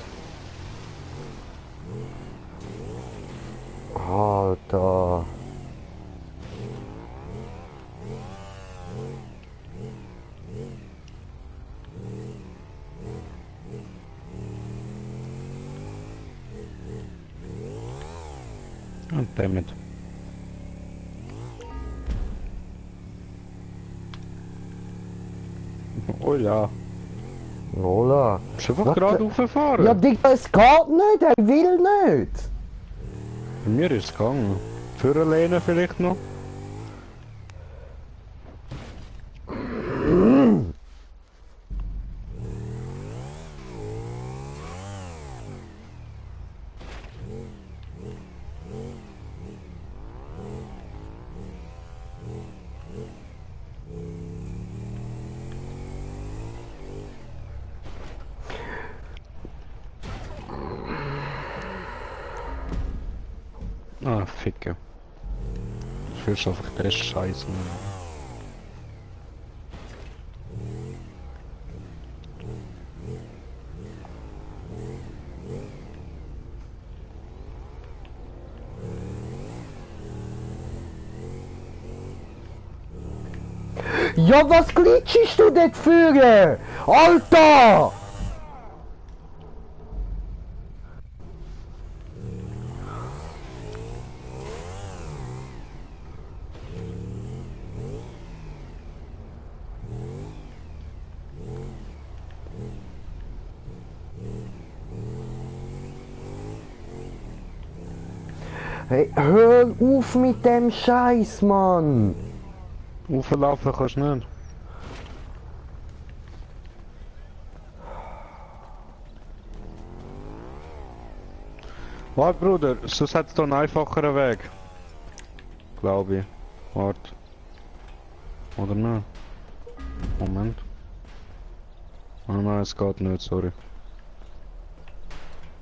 Alter. Oh, damn it. Oh ja. Hola. Ist einfach Was gerade denn? hochgefahren. Ja, Digga, es geht nicht, er will nicht. Bei mir ist es gegangen. Für alleine vielleicht noch? Ah, Ficke. Ich will einfach das Scheiße. Ja, was glitschst du dort für? Alter! Hey, hör auf mit dem Scheiß, Mann! Auflaufen kannst du nicht. Warte, Bruder, sonst hat es da einen einfacheren Weg. Glaube ich. Warte. Oder nicht? Moment. Oh nein, es geht nicht, sorry.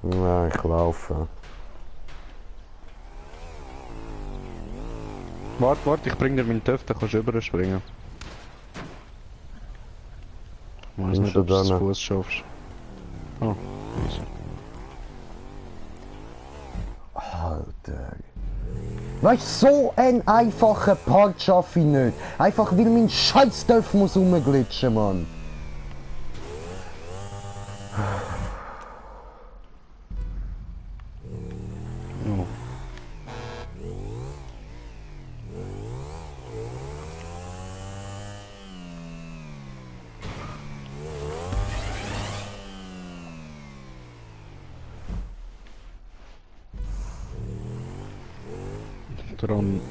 Ja, ich laufe. Warte, ich bring dir meinen Töff, dann kannst du überspringen. Ich weiß nicht, ob du es zu Fuß schaffst. Oh, easy. Alter. Weißt du, so einen einfachen Part schaffe ich nicht. Einfach weil mein Scheißdorf muss rumglitschen, Mann. Oh. Dran.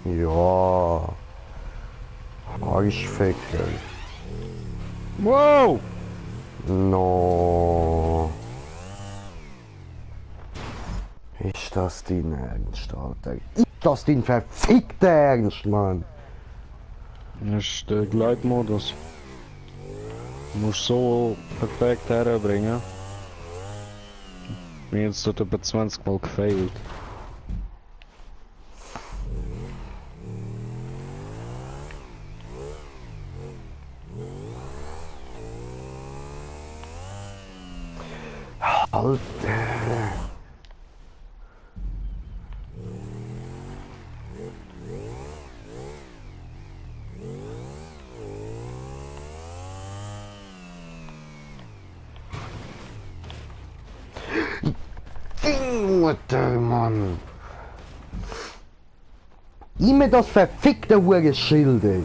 Ja. Arschficker. Wow! No. Ist das dein Ernst, Alter? Ist das dein verfickter Ernst, Mann? Das ist der Gleitmodus. Du musst so perfekt herbringen. Mir jetzt dort etwa 20 Mal gefailt. Alter. Mutter, Mann. Immer das verfickte Hurenschild, ey.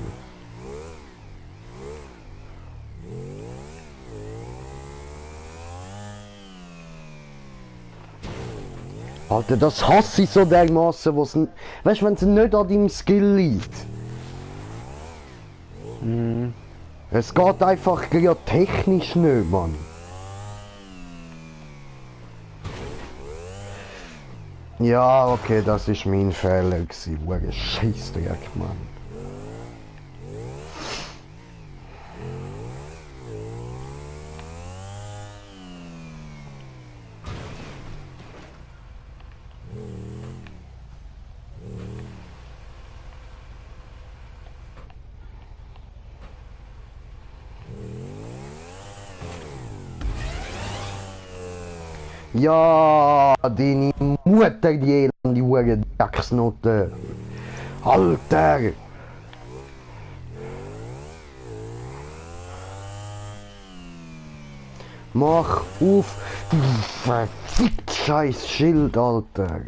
Alter, das hasse ich so dermaßen, was... Weißt du, wenn es nicht an deinem Skill liegt. Es geht einfach ja technisch nicht, Mann. Ja, okay, das ist mein Fehler gewesen. Hure Scheissdreck, Mann. Ja, deine Mutter, die elende Hure Drecksnote. Alter! Mach auf, du verfickt scheiß Schild, Alter!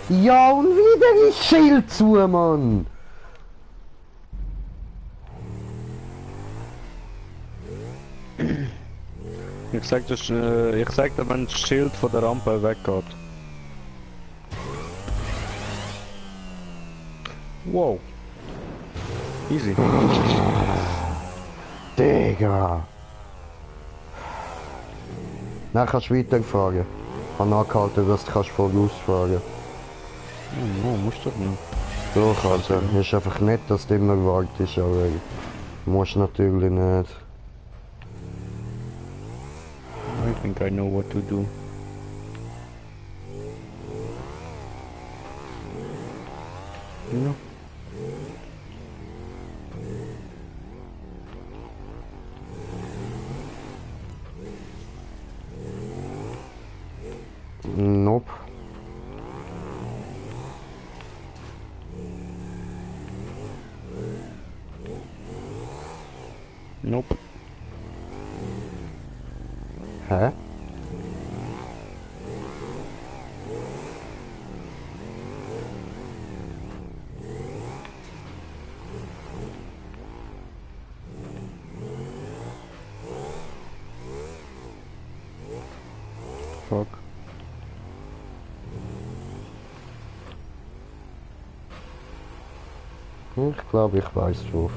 Ja, und wieder ist Schild zu, Mann! Ich sag dir, wenn das Schild von der Rampe weggeht. Wow. Easy. Digga! Dann kannst du weiterfahren. Ich habe angehalten, dass du vorausfahren kannst. Oh, musst du doch nicht. Doch, also, ist einfach nett, dass du immer wartest, aber musst natürlich nicht. I think I know what to do. Ja. Nope. Nope. Hä? Fuck. Ich glaube, ich weiß schon.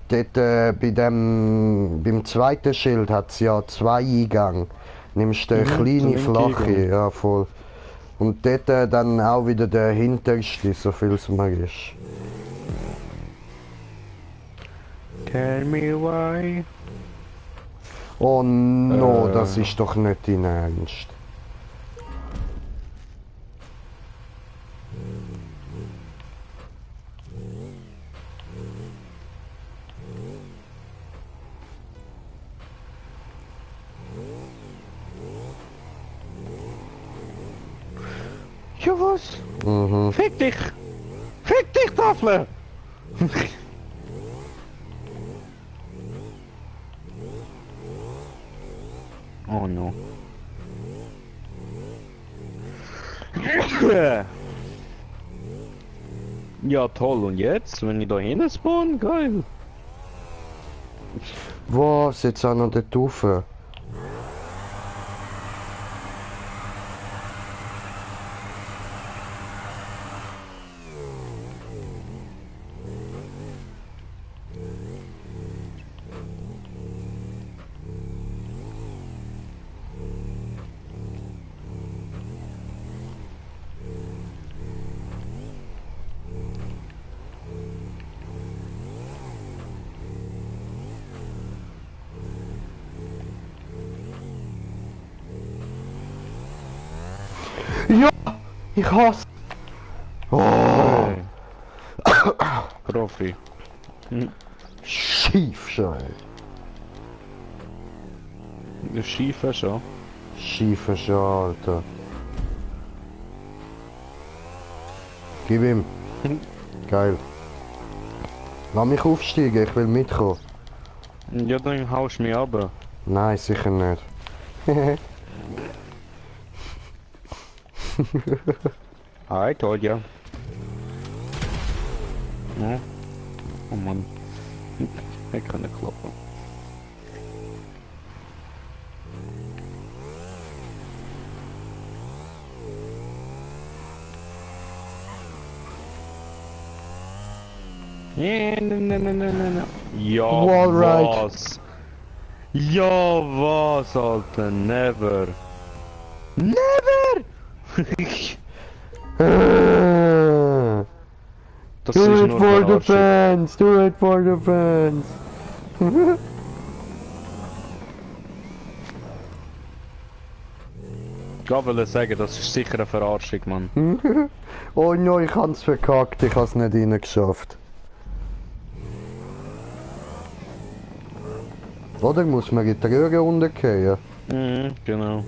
Dort beim zweiten Schild hat es ja 2 Eingänge. Nimmst du den kleinen flache, ja voll. Und dort dann auch wieder der hinterste, so viel es mag ist. Tell me why. Oh no, das ist doch nicht dein Ernst. Ja was? Mhm. Fick dich! Fick dich, Tafel! Oh no. Ja toll, und jetzt? Wenn ich da hinten spawn? Geil! Was? Jetzt auch noch der Taufe. Ja! Ich hasse! Oh! Profi. Schief schon. Der Schiefer schon. Schiefer schon, Alter. Gib ihm. Geil. Lass mich aufsteigen, ich will mitkommen. Ja, dann haust du mich ab. Nein, sicher nicht. I told ya. Ja. Oh Mann. Ich kann nicht kloppen. Ja, Wallride. was? Ja, was, Alter? Never. Never! Das Do ist it nur for the Verarschung. fans! Do it for the fans! Ich wollte sagen, das ist sicher eine Verarschung, Mann. Oh no, ich hab's verkackt, ich hab's nicht reingeschafft. Oder muss man in die Röhre runtergehen? Mhm, genau.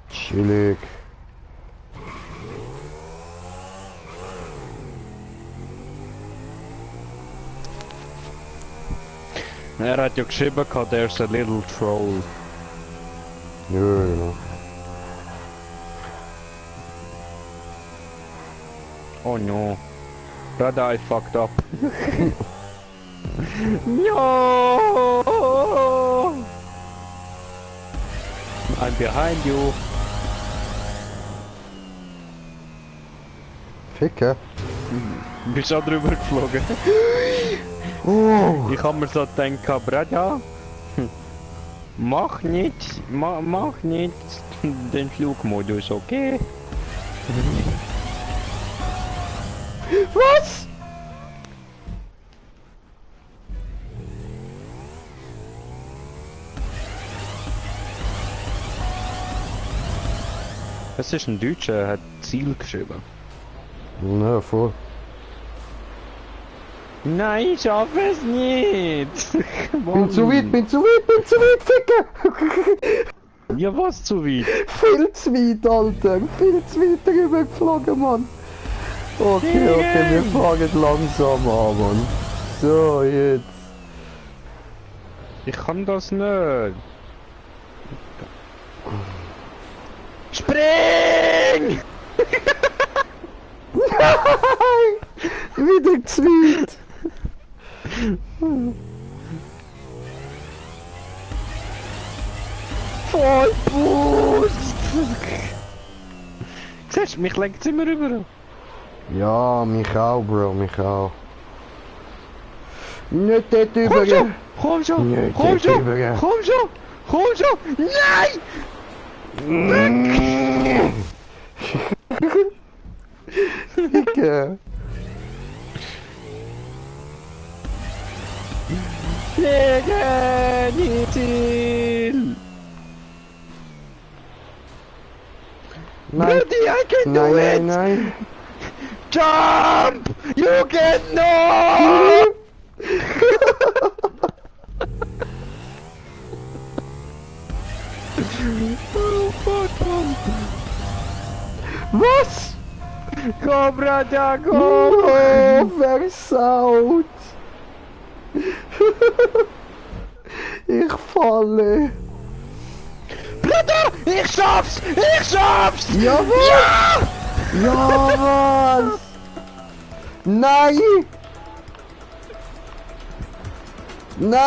Chillig. Er hat ja geschrieben, there's a little troll. Ja, genau. Oh no. Brother, I fucked up. No! I'm behind you. Ficken. Bist du auch drüber geflogen? Oh! Ich hab mir so gedacht, Brother, mach nicht, mach nicht den Flugmodus, okay? Was? Es ist ein Deutscher, er hat Ziel geschrieben. Na, voll. Nein, ich schaffe es nicht! Bin zu weit, Ficker! Ja, was zu weit? Viel zu weit, Alter! Viel zu weit drüber geflogen, Mann! Okay, wir fahren langsam an, Mann. So, jetzt. Ich kann das nicht. Spring! Nein! Wieder zu weit! Vollboost! Siehst du, mich lenkt es immer rüber. Ja, mich auch, Bro, mich auch. Nicht dort Komm über. schon! Komm schon! Nicht Komm dort schon! über. Komm schon! Komm schon! Nein! Ficker! Fliegen! Die Ziel! Nein, Rudy, I can do it! nein! Jump! You can no! Oh fuck man! Was? Cobra Dago! Oh, versaut! Ich falle! Bruder! Ich schaff's! Ich schaff's! Jawohl! Ja! Ja, was? Nein! Nein!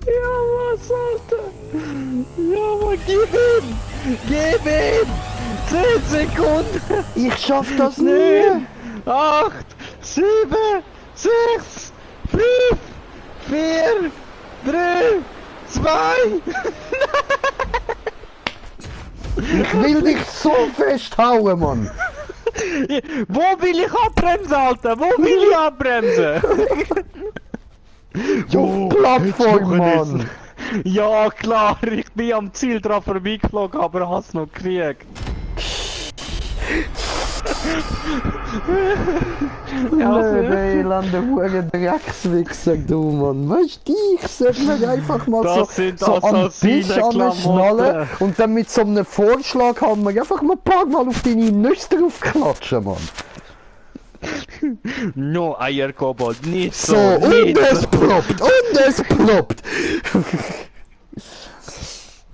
Ja, was, Alter? Ja, Mann, gib ihm! Gib ihm! 10 Sekunden! Ich schaff das nicht! 8, 7, 6, 5, 4, 3, 2. Ich will dich so festhauen, Mann! Wo will ich abbremsen, Alter? Wo will ich abbremsen? Auf Plattform, Mann! Ja, klar, ich bin am Ziel dran vorbeigeflogen, aber hast noch gekriegt. Blöde, elende Hure Dreckswichser, du, Mann. Weißt du, ich sollte mir einfach mal Das sind so am Tisch Assassinen-Klamotten. anschnallen und dann mit so einem Vorschlaghammer einfach mal ein paar Mal auf deine Nüsse draufklatschen, Mann. No, Eierkobold, nicht so, So, und nicht es so. ploppt, und es ploppt.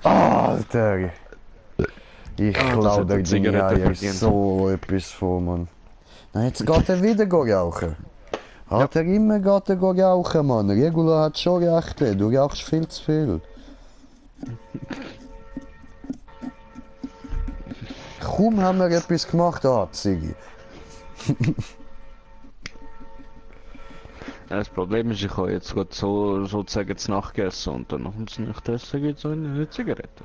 Alter. Ich das klau hat dir eine die Zigarette Eier verdient. so etwas vor, Mann. Na, jetzt geht er wieder rauchen. Hat er immer geht er rauchen, Mann. Regula hat schon recht, du rauchst viel zu viel. Kaum haben wir etwas gemacht, Ziggy. Das Problem ist, ich habe jetzt gerade sozusagen zu Nacht gegessen und dann nach dem Nachtessen gibt es so eine Zigarette.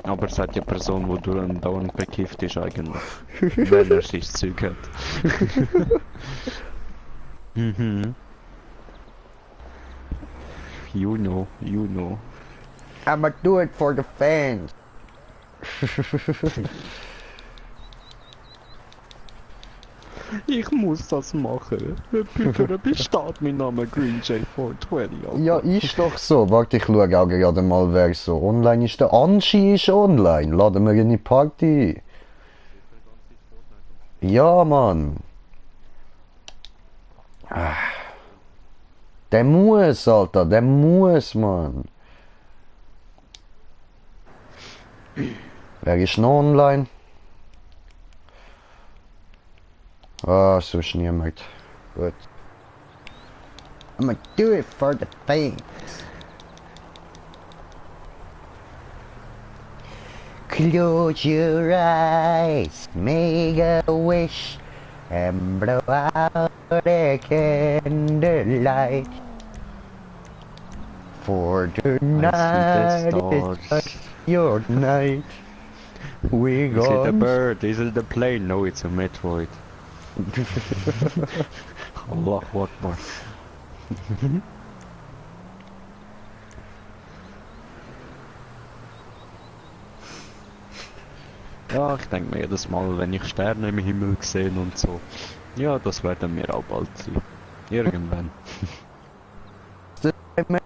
Aber es hat ja Person, die dauernd bekifft ist eigentlich. Wenn er sich das Zeug hat. Mhm. You know, you know. I'ma do it for the fans. Ich muss das machen. Bitte besteht mein Name Green J420. Alter. Ja, ist doch so. Warte, ich schaue auch gerade mal, wer so online ist. Der Anschi ist online. Laden wir in die Party ein. Ja, Mann. Der muss, Alter. Der muss, Mann. Wer ist noch online? Ah, sonst niemand. Gut. I'ma do it for the fans. Close your eyes, make a wish, and blow out the candlelight. For tonight is your night. We Is it a gone. bird? Is it a plane? No, it's a Metroid. Allahu Akbar. Ja, ich denke mir jedes Mal, wenn ich Sterne im Himmel sehe und so. Ja, das werden wir auch bald sein. Irgendwann.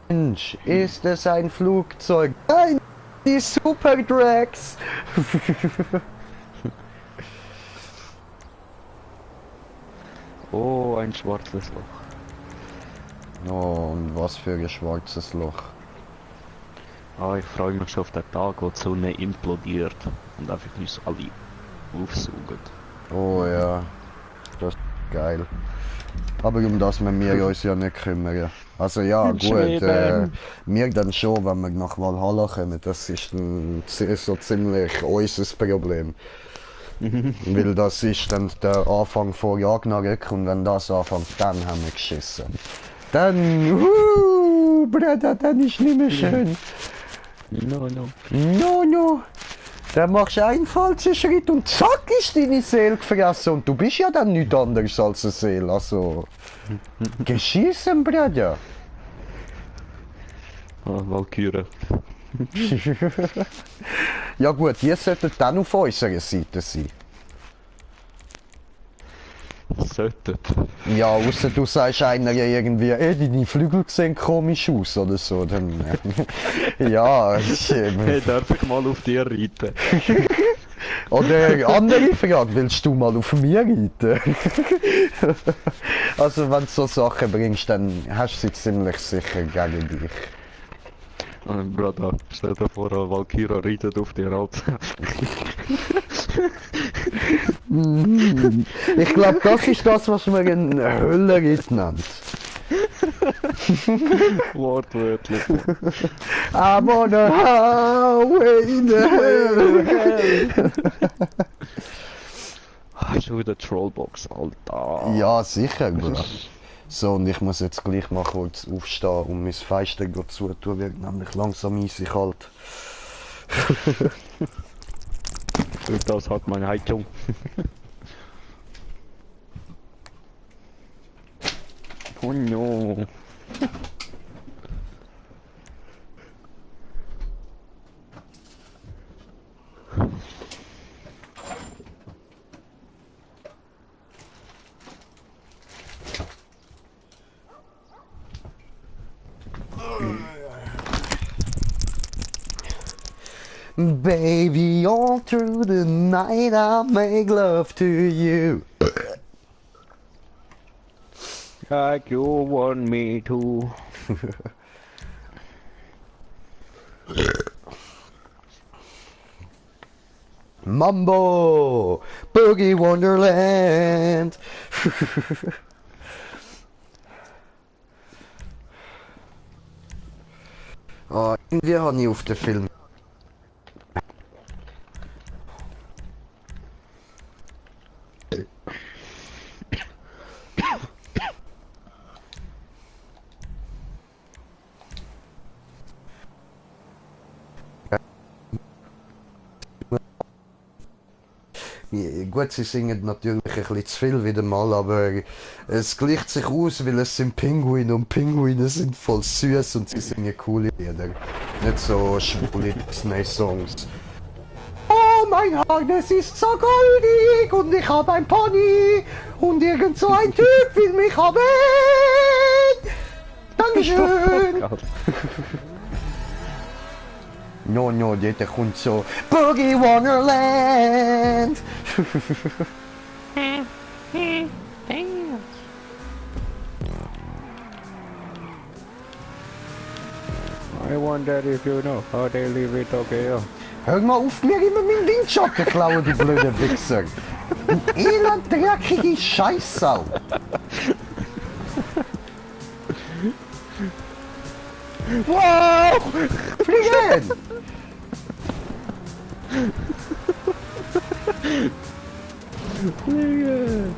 Mensch, ist es ein Flugzeug? Nein, die Superdrags! Oh, ein schwarzes Loch. Oh, und was für ein schwarzes Loch. Ah, ich freue mich schon auf den Tag, wo die Sonne implodiert und einfach uns alle aufsaugt. Oh ja, das ist geil. Aber um das müssen wir uns ja nicht kümmern. Also ja, gut, wir dann schon, wenn wir nach Valhalla kommen, das ist dann so ziemlich unser Problem. Weil das ist dann der Anfang von Ragnarök und wenn das anfängt, dann haben wir geschissen. Dann, Bruder, dann ist nicht mehr schön. No. No. Dann machst du einen falschen Schritt und zack ist deine Seele gefressen und du bist ja dann nichts anderes als eine Seele. Also, geschissen, Bruder. Ah, Valkyrie. Ja gut, die sollten dann auf unserer Seite sein. Solltet. Ja, außer du sagst einer irgendwie, deine Flügel sehen komisch aus oder so, dann... ja, Hey, darf ich mal auf dir reiten? Oder andere Frage, willst du mal auf mir reiten? Also wenn du so Sachen bringst, dann hast du sie ziemlich sicher gegen dich. Bruder, stell dir vor, Valkyrie reitet auf dir ab. Ich glaube, das ist das, was man einen Höllenritt nennt. Wortwörtlich. I'm on a highway in the hell. Schon wieder Trollbox, Alter. Ja, sicher, Bro. So, und ich muss jetzt gleich mal kurz aufstehen und mein Fenster zu tun, wird nämlich langsam eisig kalt. Das hat meine Heizung. Oh no. Baby, all through the night I'll make love to you. Like you want me to. Mambo, Boogie Wonderland. Oh, irgendwie habe ich auf den Film. Gut, sie singen natürlich ein bisschen zu viel wieder mal, aber es gleicht sich aus, weil es sind Pinguine und Pinguine sind voll süß und sie singen coole Lieder. Nicht so schwule Disney-Songs. Oh, mein Harnes ist so goldig und ich habe ein Pony und irgend so ein Typ will mich haben. Dankeschön. No, dort kommt so Boogie Wonderland. I wonder if you know how they live in Tokyo. Hör mal auf, mir immer meinen Windschatten klauen, du blöde Wichser. Du elend dreckige Scheißsau. Wow! Fliegen! Fliegen!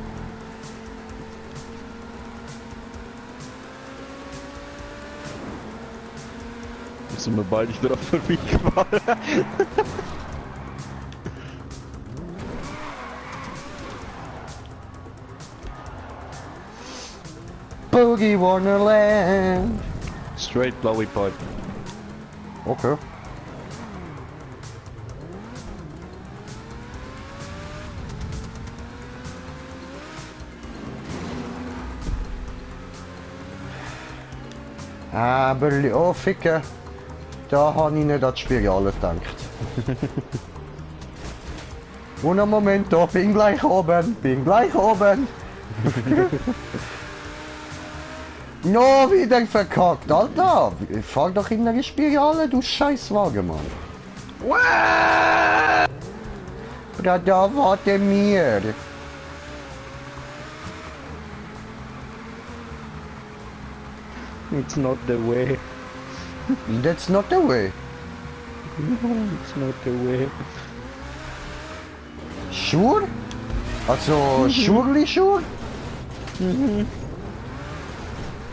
Müssen wir beide drauf vorbeigefahren. Boogie Wonderland. Straight blowy pipe. Okay. Aber, oh Ficke, da habe ich nicht an die Spirale gedacht. Und einen Moment, da bin gleich oben, No, wieder verkackt, Alter! Fahr doch in eine Spirale, du Scheißwagen, Mann. Da warte mir. It's not the way. That's not the way. No, it's not the way. Sure? Also, Schurli-Schur?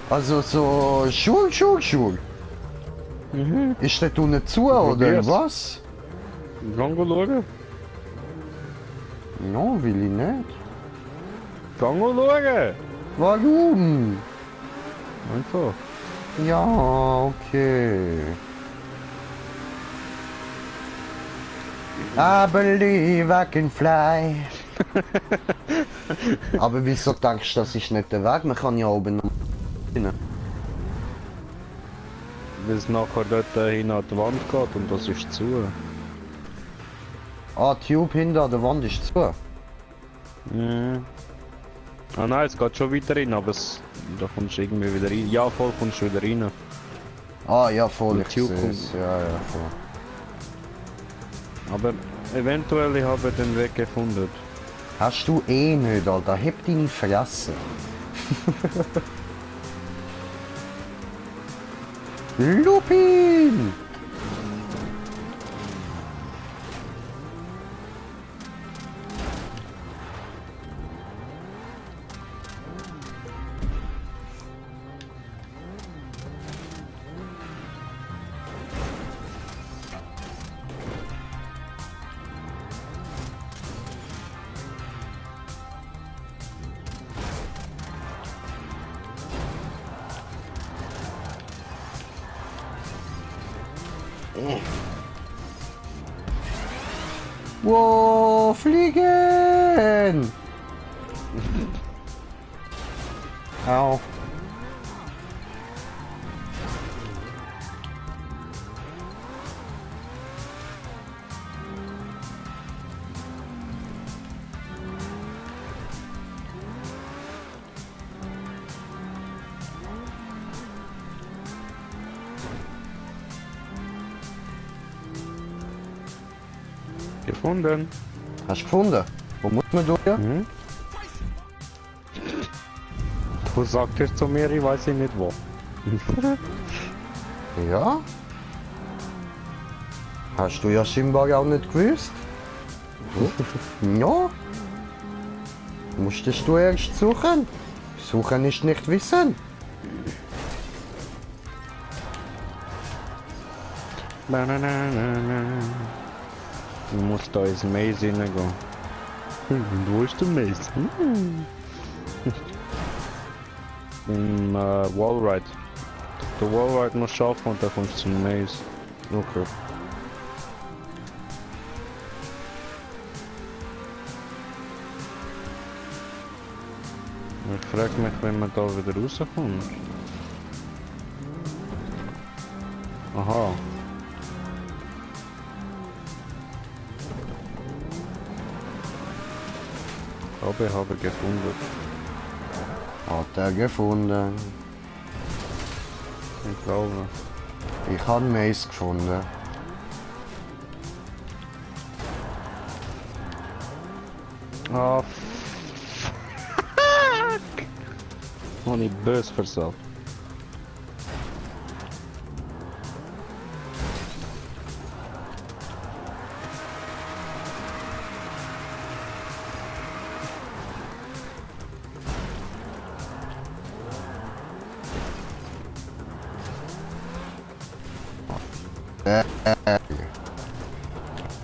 Also so Schur. Ist das unten zu oder Probier's. was? Gang schauen. No, will ich nicht. Gang schauen. Warum? Einfach. Ja, okay. I believe I can fly. Aber wieso denkst du, das ist nicht der Weg? Man kann ja oben noch rein. Weil es nachher dort hin an die Wand geht und das ist zu. Ah, die Tube hinter der Wand ist zu. Mhm. Ah nein, es geht schon weiter rein, aber da kommst du irgendwie wieder rein. Ja, voll kommst du wieder rein. Ah, ja, voll, Die ich Tube sehe es. Ja, voll. Aber eventuell habe ich den Weg gefunden. Hast du eh nicht, Alter. Heb deine Fresse. Lupin! Wow, fliegen! Au. Gefunden. Hast du gefunden? Wo muss man durch? Mhm. Du sagtest zu mir, ich weiß nicht wo. Ja? Hast du ja scheinbar auch nicht gewusst? Ja? Musstest du erst suchen? Suchen ist nicht wissen. Du musst da ins Maze hineingehen. Wo ist der Maze? Im Wallride. Der Wallride musst du schaffen und dann kommst du zum Maze. Okay. Ich frage mich, wenn man da wieder rauskommt. Aha. Ich habe gefunden. Hat er gefunden. Ich glaube. Ich habe Mais gefunden. Ah, fuck! Habe ich böse versagt.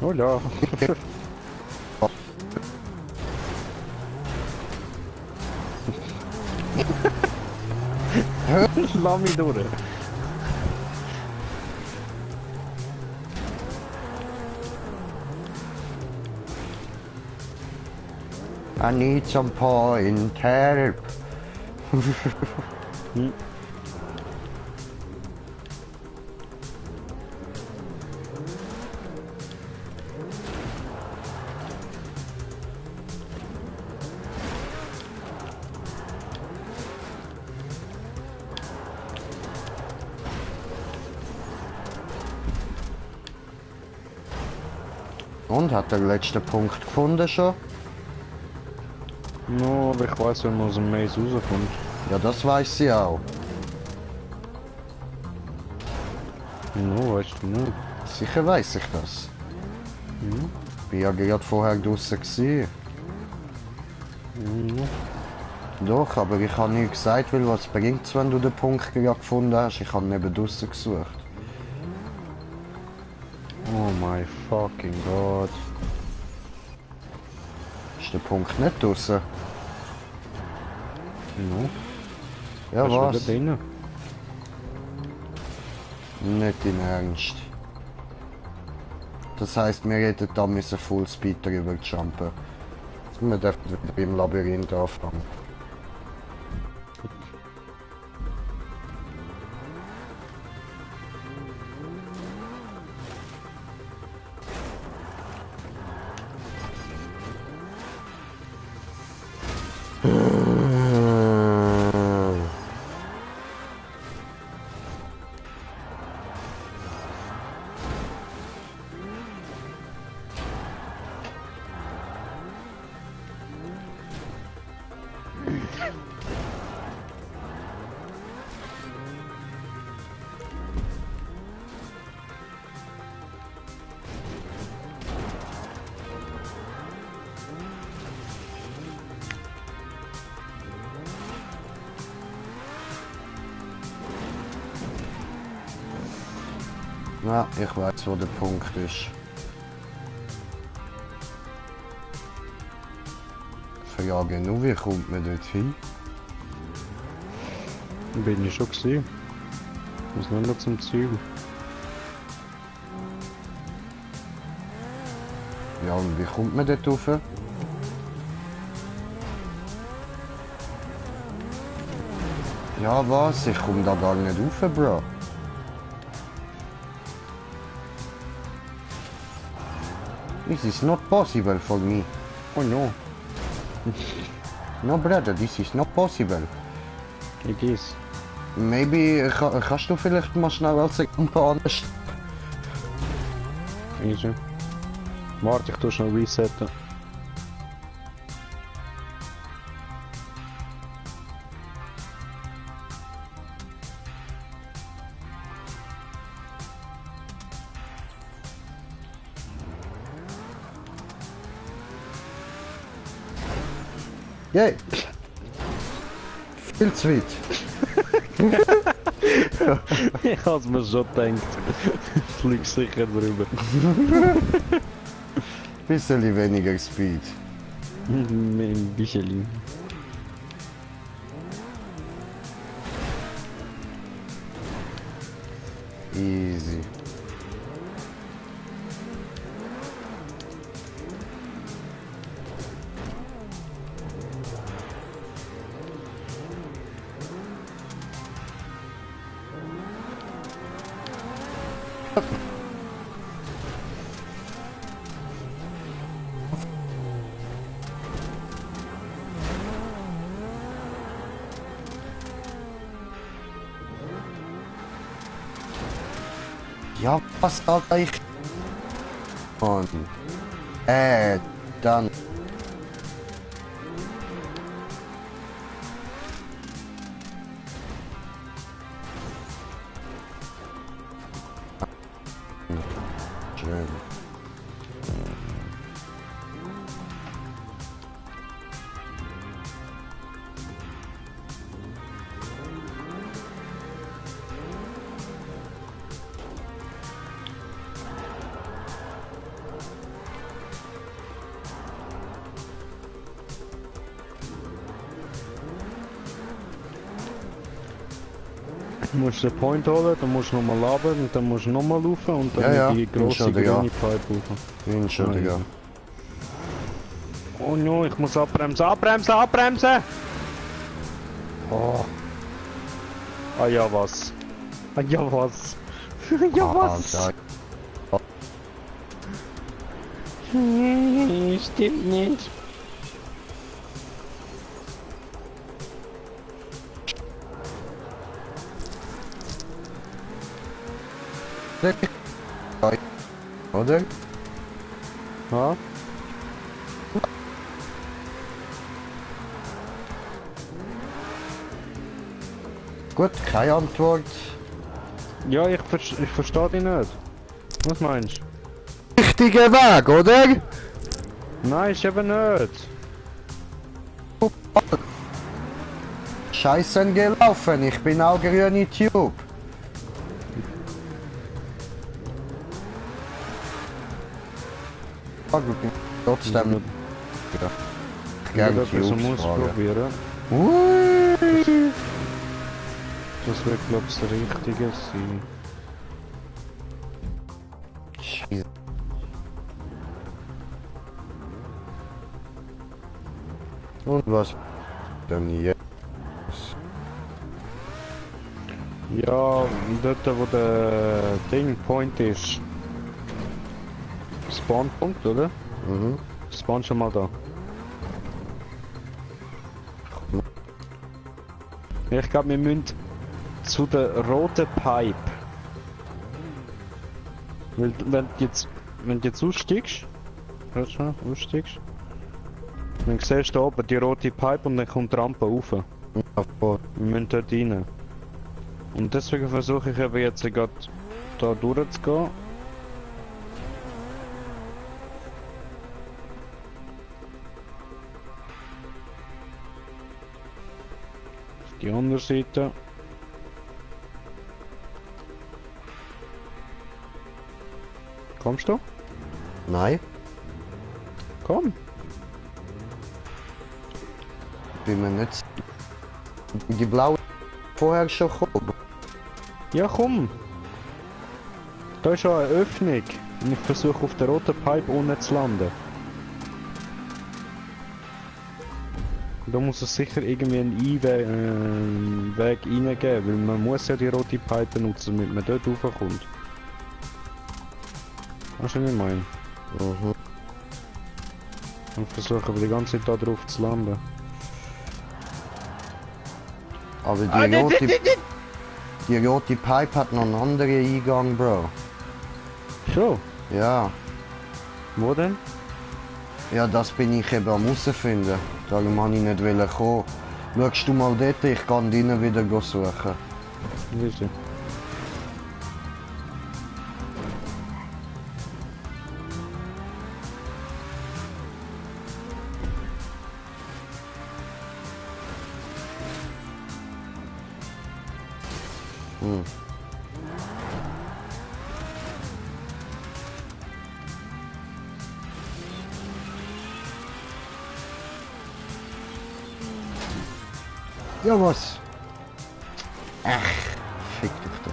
Oh ja. Lass mich durch. I need some point help. Und hat der letzte Punkt gefunden schon? No, aber ich weiß, wenn man aus dem Maze rauskommt. Ja, das weiß sie auch. No, weißt du nicht. Sicher weiß ich das. Bin ja gerade vorher draussen gewesen. Doch, aber ich habe nie gesagt, weil was bringt es, wenn du den Punkt gerade gefunden hast? Ich habe neben draussen gesucht. Oh my fucking god. Ist der Punkt nicht draussen? No. Ja, Hast du was? wieder drin? Nicht in Ernst. Das heisst, wir hätten da müssen Fullspeed drüber jumpen. Wir dürfen wieder im Labyrinth anfangen. Ja, ich weiß, wo der Punkt ist. Frage nur, wie kommt man dort hin? Bin ich schon gesehen. Muss nur noch zum Ziel. Ja, und wie kommt man dort rauf? Ja, was? Ich komme da gar nicht rauf, Bro. This is not possible for me. Oh no, No, brother, this is not possible. it is. Maybe, kannst du vielleicht mal schnell als Sekunde Easy. Warte, ich tue schnell resetten. Yay! Viel zu weit. Ich hab's mir schon gedacht. Flieg sicher drüber. Bisschen weniger Speed. Ein bisschen. Easy. Ja, was Alter, ich... Und... dann... Schön. Du musst den Point holen, dann musst du nochmal laden und dann musst du nochmal laufen und dann Ja, die ja, grosse schon, Digga. grüne Pipe laufen. Bin schon, Digga. Oh no, ich muss abbremsen, abbremsen, abbremsen! Oh. Ah ja was. Ah ja was. Ja was. Alter. Stimmt nicht. Oder? Ja? Gut, keine Antwort. Ja, ich verstehe dich nicht. Was meinst du? Richtiger Weg, oder? Nein, ist eben nicht. Scheißen gelaufen, ich bin auch grüne Tube. Trotzdem. Ja. Ich Gerne will etwas Tubes muss fragen. probieren. Ui. Das wird glaube ich das Richtige sein. Scheiße. Und was denn jetzt? Ja, dort wo der Ding Point ist. Spawnpunkt, oder? Mhm. Spawn schon mal da. Ich glaube, wir müssen zu der roten Pipe. Weil, wenn du jetzt aussteigst, hörst du, aussteigst, dann siehst du da oben die rote Pipe und dann kommt die Rampe rauf. Wir müssen dort rein. Und deswegen versuche ich eben jetzt gerade da durchzugehen. Auf die andere Seite. Kommst du? Nein, Komm! bin mir nicht. Die blaue vorher schon gekommen. Ja, komm! Da ist schon eine Öffnung. Und ich versuche auf der roten Pipe unten zu landen. Da muss es sicher irgendwie einen Weg reingeben, weil man muss ja die rote Pipe nutzen, damit man dort raufkommt. Weißt du, was ich meine? Mhm. Und versuche aber die ganze Zeit da drauf zu landen. Aber die rote Pipe hat noch einen anderen Eingang, Bro. Schon? Ja. Wo denn? Ja, das bin ich eben am herausfinden. Darum wollte ich nicht kommen. Schaust du mal dort, ich kann drinnen wieder suchen. Wieso? Hm. Ja, was? Ach, fick dich doch.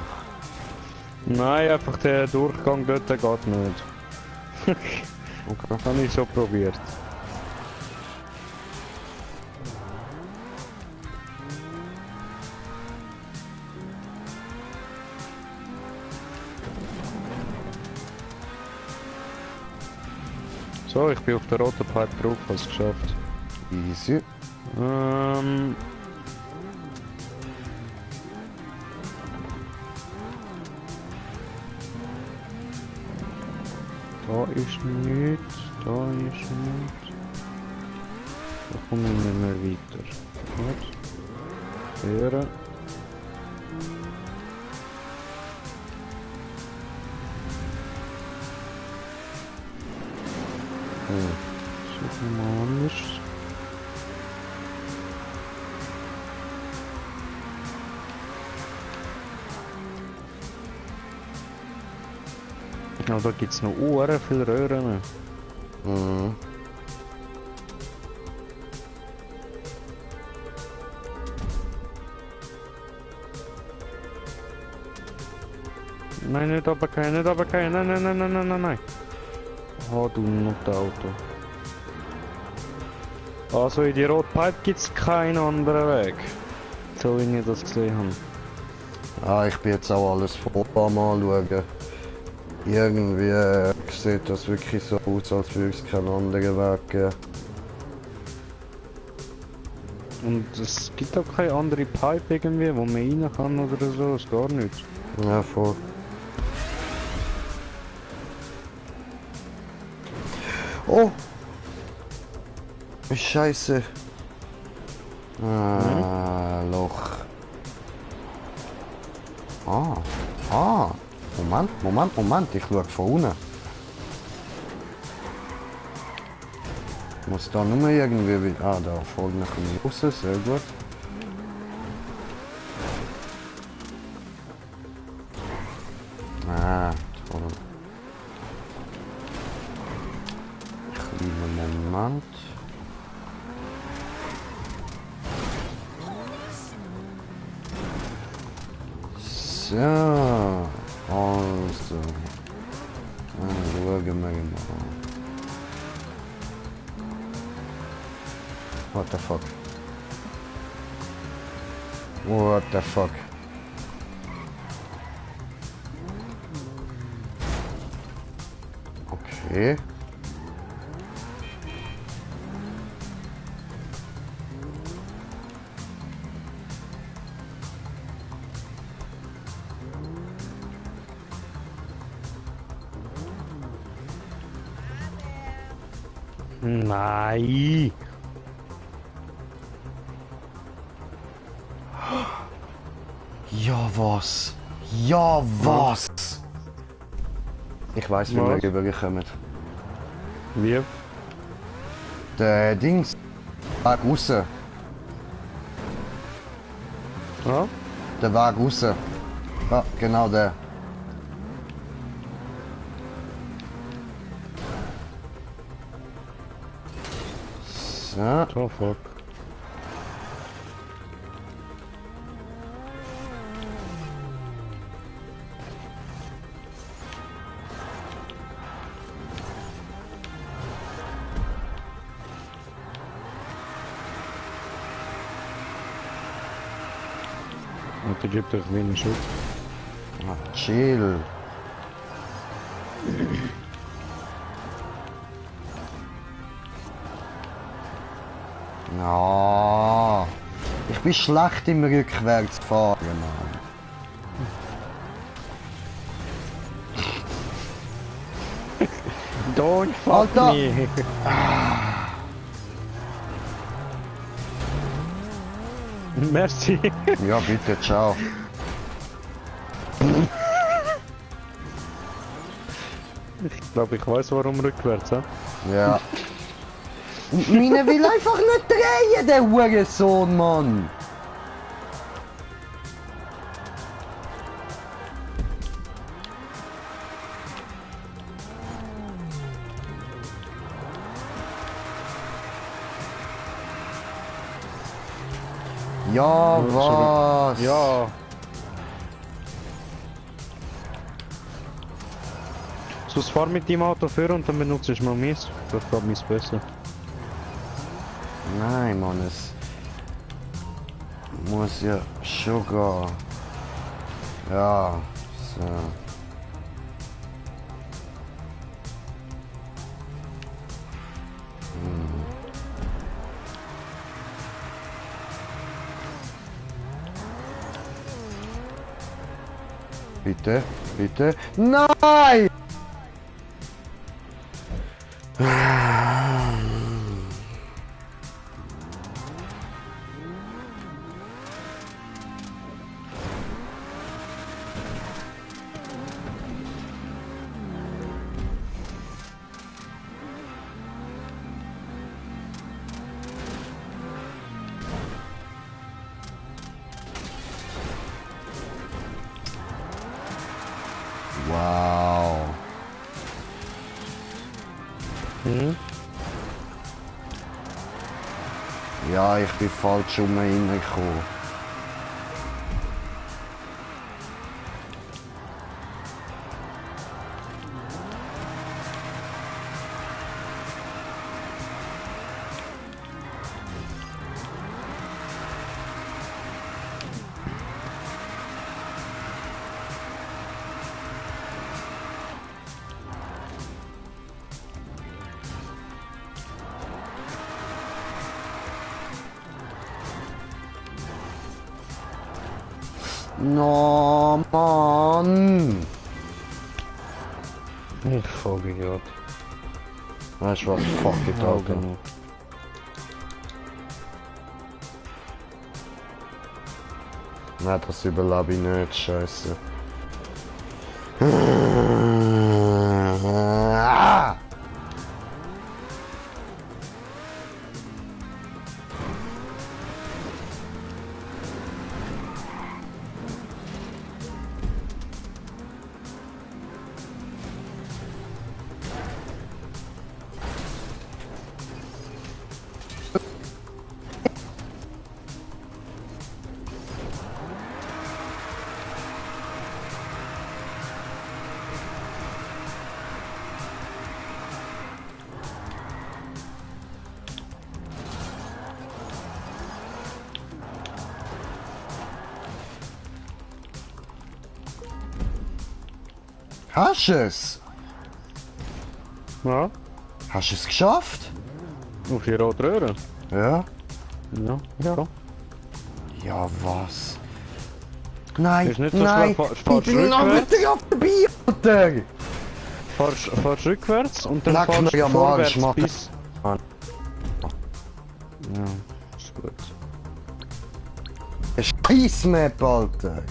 Nein, einfach der Durchgang dort geht nicht. Okay. Habe ich so probiert. So, ich bin auf der roten Pipe drauf, was geschafft. Easy. Da ist nichts, da ist nichts. Da kommen wir nicht mehr weiter. Gut. Hören. Suchen wir mal anders. Ja, da gibt es noch viele Röhren. Mhm. Nein, nicht runtergehen, nicht runtergehen. Nein, nein, nein, nein, nein, nein, nein. Oh, du Nutte-Auto. Also in die rote Pipe gibt es keinen anderen Weg. So wie ich das gesehen habe. Ah, ich bin jetzt auch alles vor am anschauen. Irgendwie sieht das wirklich so aus, als würde es keinen anderen Weg geben. Und es gibt auch keine andere Pipe irgendwie, wo man rein kann oder so, ist gar nichts. Ja, voll. Oh! Scheiße! Ah, Loch. Moment, ich schaue von unten. Ich muss da nur irgendwie wieder... Ah, da folgt noch ein raus, sehr gut. Ah, toll. Kleinen Moment. So, also. Schauen wir mal. What the fuck? What the fuck? Okay. Nein! Ja, was? Ja, was? Ich weiß, wie wir Was? rüberkommen. Wie? Der Dings. Weg raus. Ja? Der Weg raus. Ja, genau der. So. So, fuck. Und der gibt euch wenig Schutz. Ah, chill. Ja. Ich bin schlecht im Rückwärtsfahren, Mann. Don't fuck Alter! me! Merci! Ja, bitte, ciao. Ich glaube, ich weiß warum rückwärts, ja? Ja. Und meine will einfach nicht drehen, der Hurensohn, Mann! Ja, was? Ja! Sonst fahr mit dem Auto vor und dann benutze ich mal meins. Das geht mir besser. Nein, Mann, es muss ja schon gehen. Ja, so. Bitte, bitte. Nein! Wow. Mhm. Ja, ich bin falsch reingekommen. No, Mann! Ich folge gerade. Weißt du was? Fuck it, Alter. Nein, das überlebe ich nicht, scheiße. Ah! Hast du es? Ja, Hast du es geschafft? auf die rote Röhre. Ja. Ja, ja. Ja, was? Nein, Ist nicht so nein, schwer, ich fahrst bin noch rückwärts. wieder auf der Bier, Alter! Fahrst rückwärts und dann Leck fahrst mir du am vorwärts Arsch, mach- bis... Mann. Ja, ist gut. Scheiß-Map, Alter!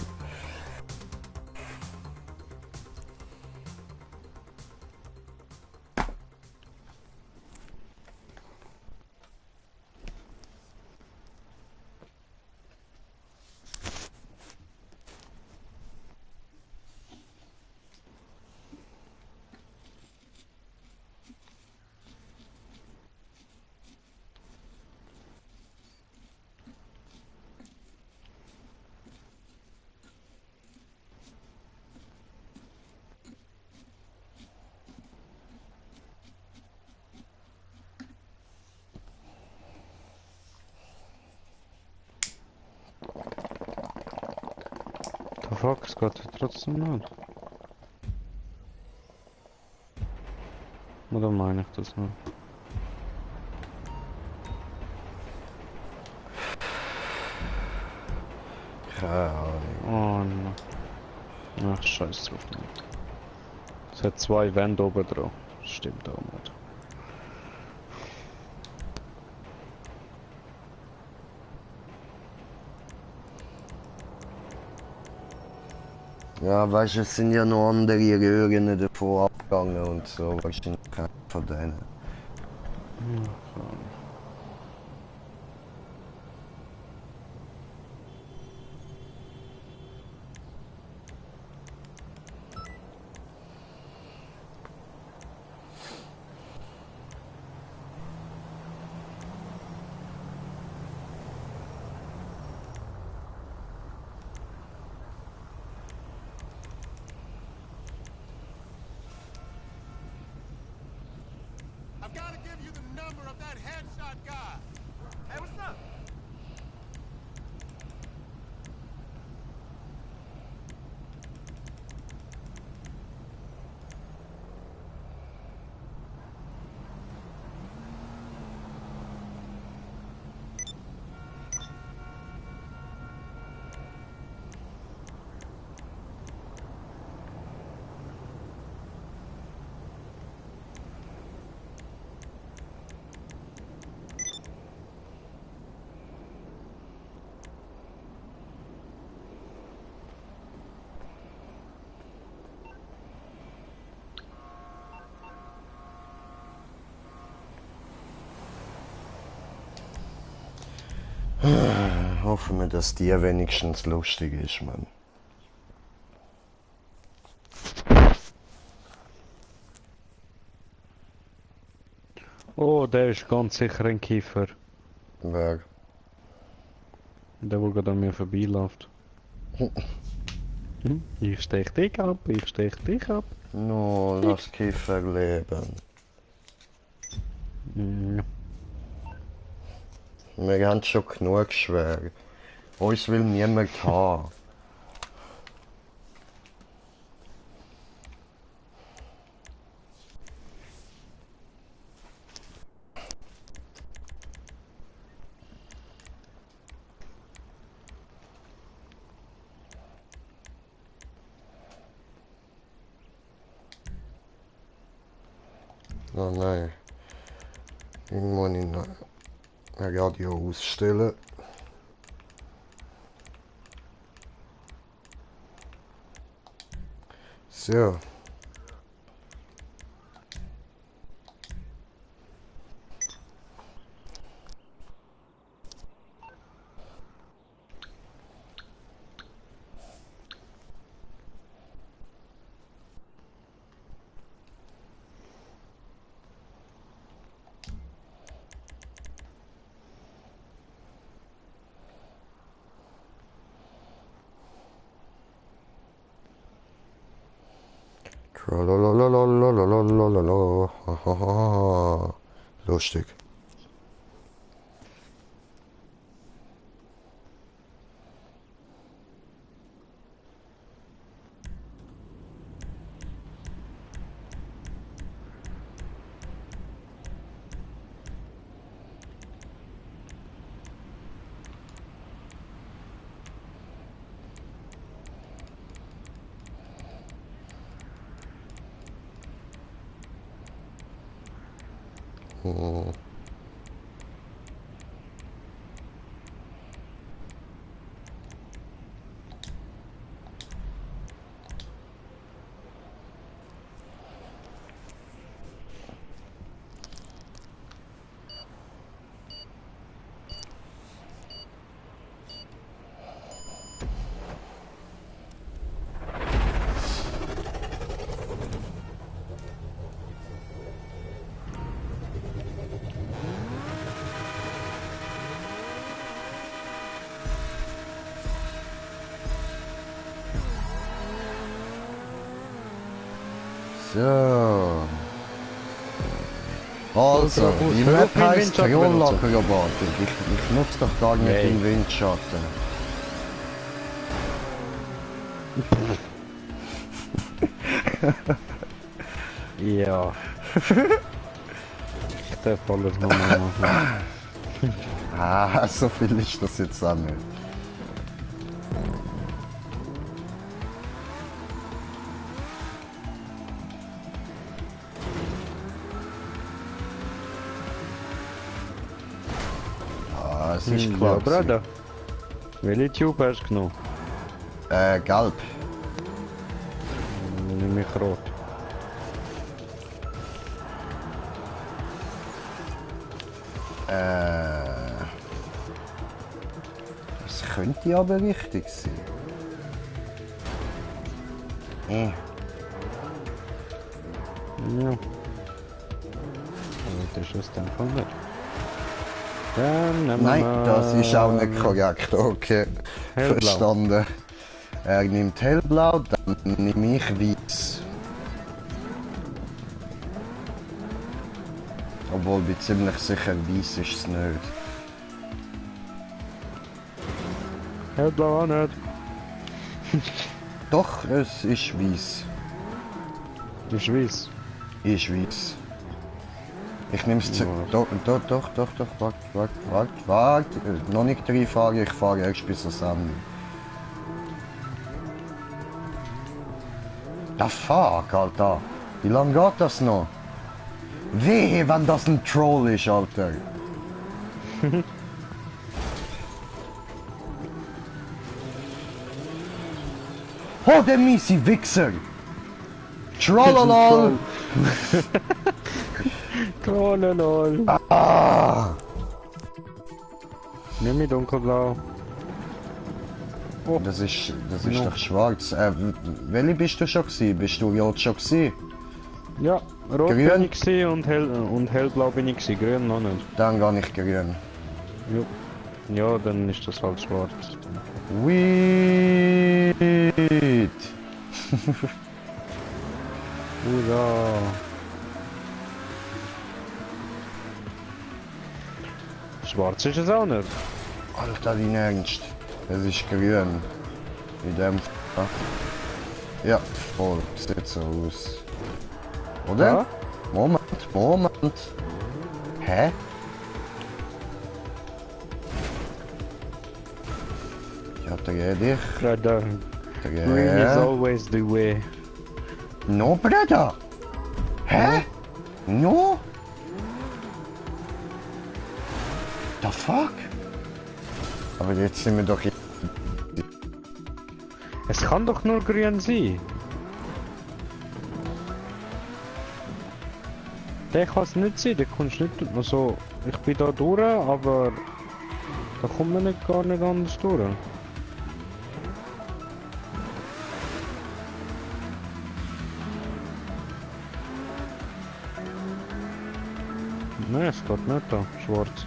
Der Fuck, es geht trotzdem nicht. Oder meine ich das nicht? Keine Ahnung. Oh nein. Ach, scheiß drauf. Es hat zwei Wände oben drauf. Stimmt auch nicht. Ja, weißt du, es sind ja noch andere Röhren davon abgegangen und so. Wahrscheinlich keiner von denen. I've got to give you the number of that headshot guy. Hey, what's up? Hoffen wir, dass die wenigstens lustig ist, Mann. Oh, der ist ganz sicher ein Kiefer. Wer? Der, der gerade an mir vorbeiläuft. Ich stech dich ab, ich stech dich ab. No, lass Kiefer leben. Ja. Wir haben schon genug schwer. Uns will niemand haben. Oh nein. Irgendwo in ein Radio ausstellen. So. Tralalalalalalalala. Hahaha. Lustig. Hm. So. Also, die Map heißt Rollakrobatik. Ich nutze doch gar nicht den Windschatten. Ja. Ich darf alles nochmal machen. Ah, so viel ist das jetzt auch nicht. Ah, es ist klar. Ja, Bruder. Welche Tube hast du genommen? Gelb. Nehme ich rot. Das könnte aber richtig sein. Ja. Das ist es dann von mir. Dann nehmen Nein, wir das ist auch nicht korrekt. Okay, Hellblau. verstanden. Er nimmt hellblau, dann nehme ich weiß. Obwohl, ich bin ziemlich sicher, weiß ist es nicht. Hellblau auch nicht. Doch, es ist weiß. Ist weiß. Ist weiß. Ich nehme es zu... Doch, warte. Noch nicht reinfahren, ich fahre erst bis ans Ende. Da fuck, Alter. Wie lange geht das noch? Wehe, wenn das ein Troll ist, Alter. Oh, der miese Wichser. Trollalol. Trollolol. Ah. Nimm mich dunkelblau. Oh. Das ist doch schwarz. Welche bist du schon gewesen? Bist du rot schon gewesen? Ja, rot Grün. bin ich gewesen und hellblau bin ich gewesen, grün noch nicht. Dann gar nicht grün. Jo. Ja, dann ist das halt schwarz. Weed. Hurra! Schwarz ist es auch nicht. Alter, wie ernst. Es ist grün. In dem Fall. Ja, voll. Sieht so aus. Oder? Ja? Moment. Hä? Ja, dreh dich. Brother, green is Dreh. always the way. No, Bruder! Hä? Hm? No? The fuck? Aber jetzt sind wir doch... Es kann doch nur grün sein. Der kann es nicht sein, der kommst nicht... Also, ich bin da durch, aber... Da kommt man nicht gar nicht anders durch. Nein, es geht nicht da, schwarz.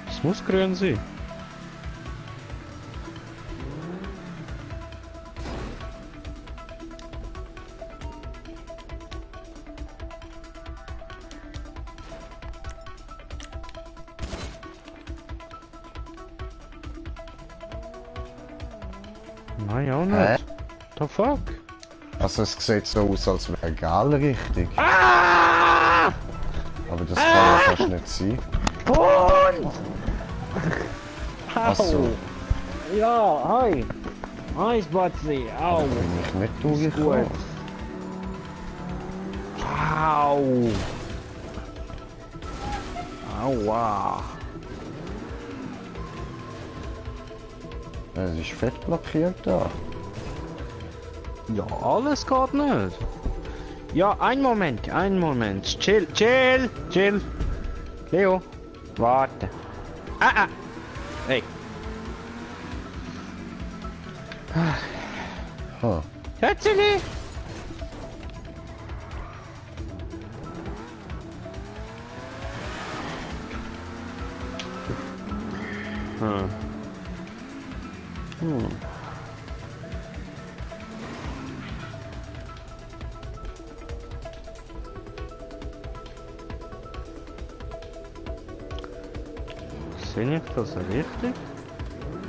Es muss grün sein. Nein, auch nicht. The fuck? Also es sieht so aus, als wäre egal richtig. Ah! Aber das kann ja fast nicht sein. Hund! Ach so. Ja, hi. Hi, Spatzi. Au. Da bin ich nicht Ist durchgekommen. gut. Au! Aua! Es ist fett blockiert da. Ja, alles geht nicht. Ja, ein Moment. Chill. Leo, warte. Ah! Hey. Ha. Schätzeli! Sehe ich das richtig?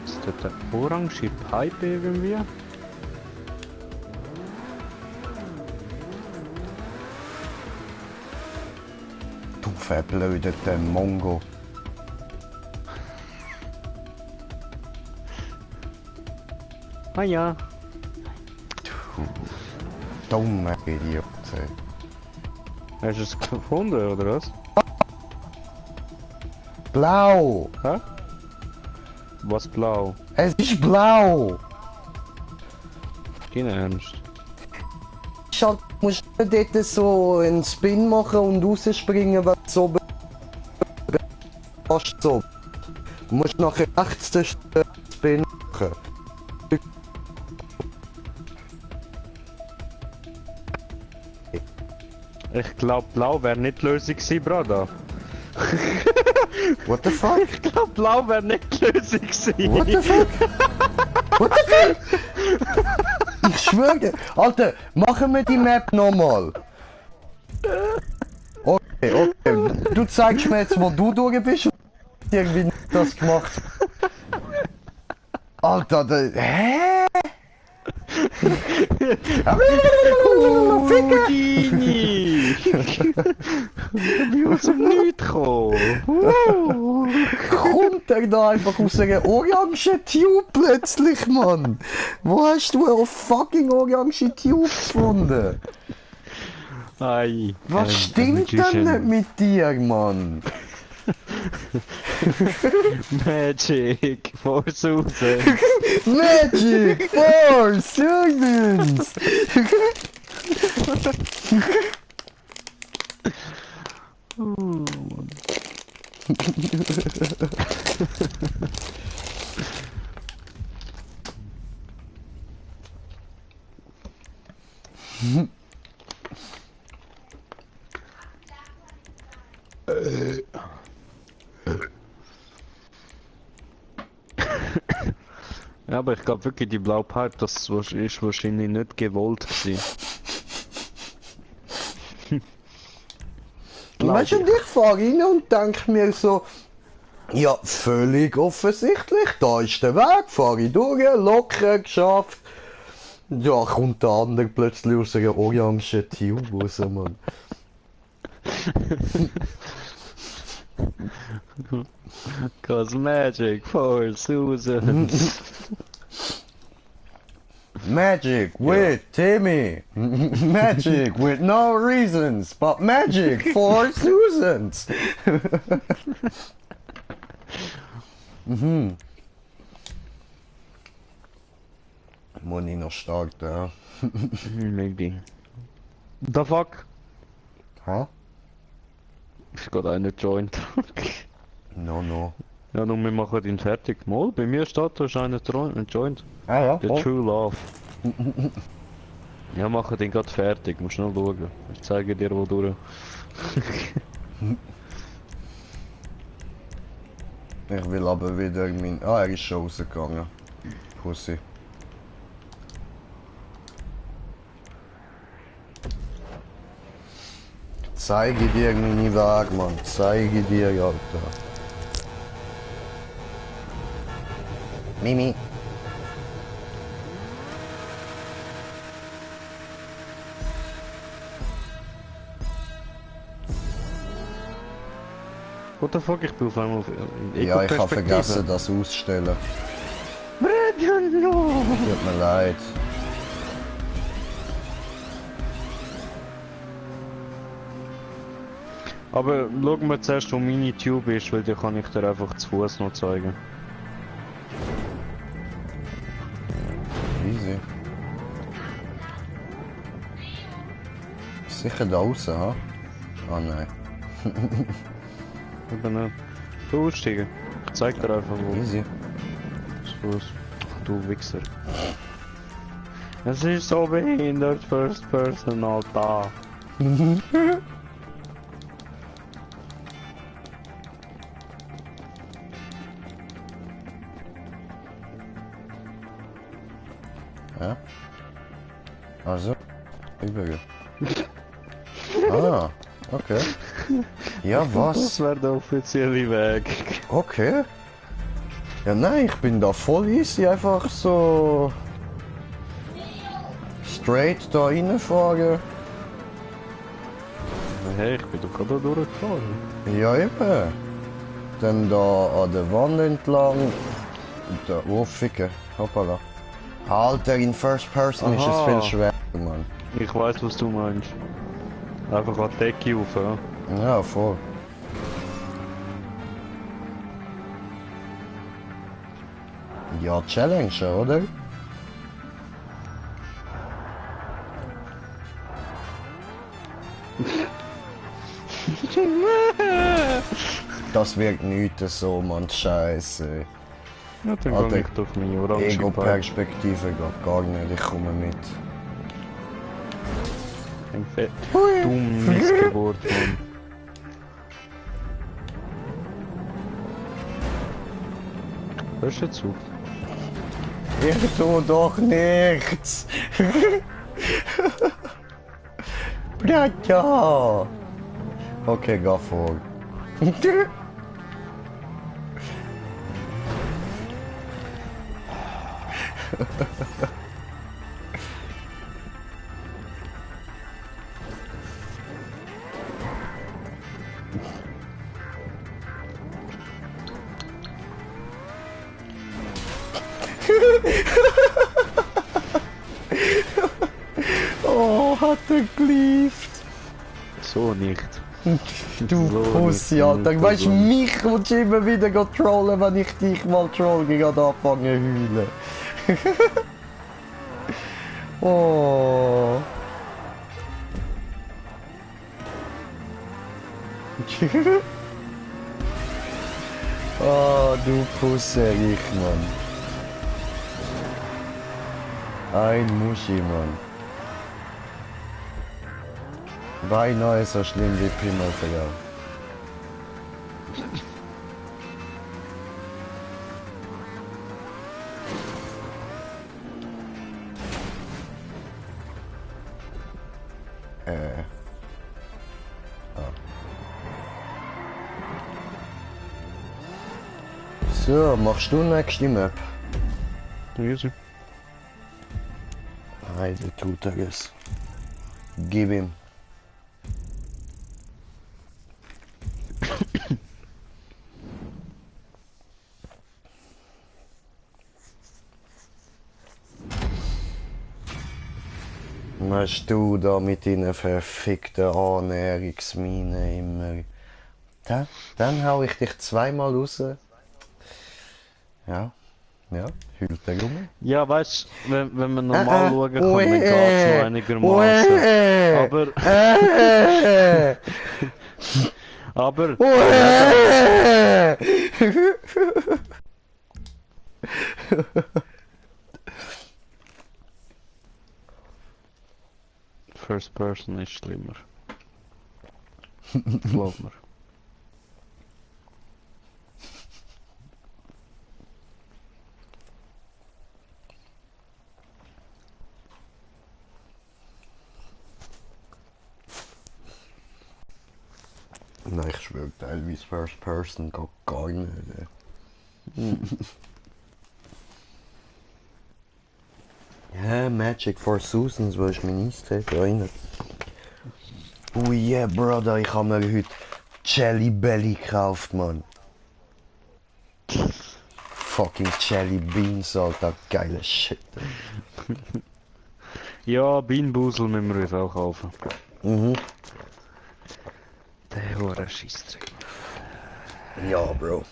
Ist das der orange Pipe irgendwie? Du verblödeter Mongo. Ah ja. Dummer Idiot. Ey. Hast du es gefunden, oder was? Blau! Hä? Was blau? Es ist blau! Kein Ernst. Schau, du musst nicht dort so einen Spin machen und rausspringen, wenn du so fast so. Du musst nachher rechts den Spin machen. Ich glaube, blau wäre nicht die Lösung gewesen, Bruder. What the fuck? Ich glaube, blau wäre nicht die Lösung gewesen. What the fuck? What the fuck? Ich schwöre, Alter, machen wir die Map nochmal. Okay. Du zeigst mir jetzt, wo du durch bist und irgendwie nicht das gemacht. Alter, hä? Houdini! Ich bin aus dem Nichts gekommen. Kommt er da einfach aus einer orangen Tube plötzlich, Mann? Wo hast du eine fucking orange Tube gefunden? Ei. Was stimmt denn nicht mit dir, Mann? Magic, Force raus. Magic Force Humans! Ja, aber ich glaube wirklich, die blaue Pipe, das ist wahrscheinlich nicht gewollt gewesen. Weißt du, und ich fahre rein und denke mir so, ja, völlig offensichtlich, da ist der Weg, fahre ich durch, locker geschafft. Ja, kommt der andere plötzlich aus einer orangen Tube raus, Mann. Cause magic force Susan. Magic with Timmy. Magic with no reasons, but magic for Susans. Money noch stark da. Maybe. The fuck? Huh? Ist gerade einer joint. No. Ja, nun, wir machen ihn fertig. Mal, bei mir steht da schon einer joint. Ah ja, The True Love. Ja, machen den gerade fertig, musst schnell schauen. Ich zeige dir wo durch. Ich will aber wieder mein... Ah, er ist schon rausgegangen. Pussy. Zeige dir meine Weg, Mann. Zeige dir, Alter. Mimi. What the fuck, ich bin auf einmal auf Ja, ich habe vergessen, das auszustellen. Brethren, no! Tut mir leid. Aber schau mir zuerst, wo meine Tube ist, weil die kann ich dir einfach zu Fuß noch zeigen. Easy. Sicher da außen, ha? Ah nein. Eben nicht. Du aussteigen. Ich zeig dir einfach wo. Easy. Zu Fuß. Du Wichser. Es ist so behindert, First Person, Alter. Ja? Also? Übel. Ah, okay. Ja, Das was? wäre der offizielle Weg. Okay. Ja, nein, ich bin da voll easy, einfach so... straight da reinfahren. Hey, ich bin doch gerade da durchgefahren. Ja, eben. Dann da an der Wand entlang. Und da, oh, ficken. Hoppala. Alter, in First Person ist es Aha. viel schwerer, Mann. Ich weiß, was du meinst. Einfach an die Decke rauf, ja. Ja, voll. Ja, Challenge, oder? Das wirkt nichts so, Mann, scheiße. Ja, dann Alter, kann ich doch meine orange Bike. Ego-Perspektive geht gar nicht, ich komme mit. Ein fett dumm Missgeburt, Mann. Hörst du zu? Ich tu doch nichts! Braja! Okay, geh vor. Oh, hat er geliebt! So nicht. Du So Pussy, nicht, Alter. nicht Weißt du, so. mich willst du immer wieder trollen, wenn ich dich mal troll, gerade anfangen zu heulen. Oh. Oh, du Pusserich, Mann. Ein Muschi, Mann. Beinahe so schlimm wie Pimmelfeuer. So, machst du nächste Map? Easy. Heide tut er es. Gib ihm. Weißt du da mit deinen verfickten Annäherungsminen immer. Dann hau ich dich zweimal raus. Ja, hüllt er rum. Ja, weißt du, wenn man normal schauen kann, dann geht's noch einigermaßen. Aber. First Person ist schlimmer. Glaub mir. Nein, ich schwöre, teilweise First Person geht gar nicht. Ja, Magic for Susans, wo ist mein Eistee rein? Oh yeah, Brother, ich habe mir heute Jelly Belly gekauft, Mann. Fucking Jelly Beans, Alter, geile Shit. Ja, Bienenbusel müssen wir uns auch kaufen. Mhm. Der hohe Scheissdreck. Ja, Bro.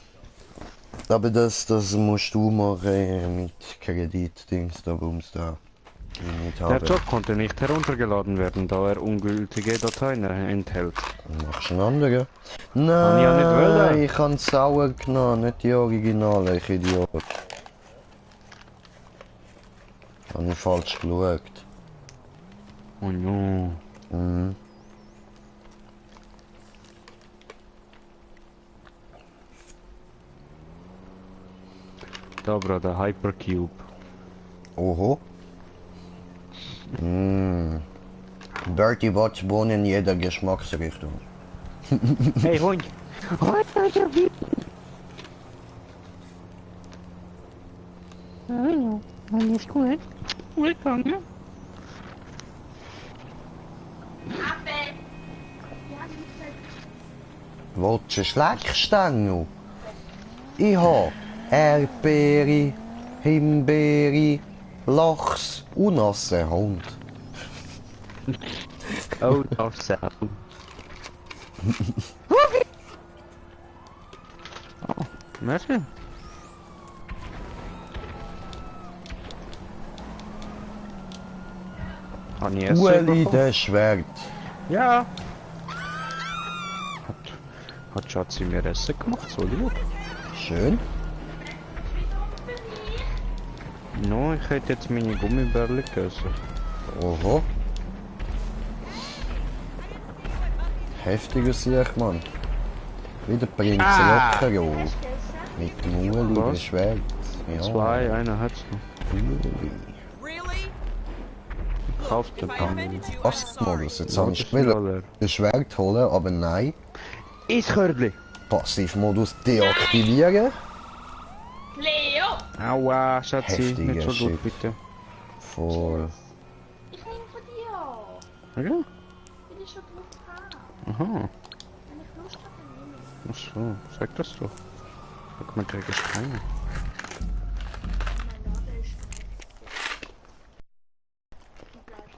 Aber das musst du machen mit Kreditdings, da Bums da. Nicht Der haben. Job konnte nicht heruntergeladen werden, da er ungültige Dateien enthält. Machst du einen anderen? Kann ich ja nicht Nein, wollen. ich habe sauer genommen, nicht die Originale, ich Idiot. Habe ich falsch geschaut. Oh no. Mhm. Da, Bruder, Hypercube. Oho. Dirty Watch wohnen in jeder Geschmacksrichtung. Hey, Hund! Hallo, alles gut? Willkommen. Willst du Schleckstängel? Ich habe Erdbeere, Himbeere, Lachs und nassen Hund. Oh, das ist Oh, merci. Kann ich essen Ueli, bekommen? der Schwert. Ja. Hat Schatzi mir Essen gemacht, so lieb. Schön. No, ich hätte jetzt meine Gummibärle gegessen. Oho. Heftiger Sieg, Mann. Wieder bringt sie locker an. Mit dem Ueli, der Was? Schwert. Ja. Zwei, einer hat's noch. Ueli. Kauft den dann. Astmodus, jetzt Ja, habe das ich ist wieder will leer. das Schwert holen, aber nein. Eiskörnli! Passivmodus deaktivieren. Leo! Aua, Schatzi, Heftiger nicht so Shit. gut bitte. Voll. Ich nehme von dir. Ja? Will ich schon Lust haben. Aha. Wenn ich Lust habe, dann nehme ich. Ach so, sag das doch. Guck mal, krieg ich keine. Mein Name ist. Die gleiche.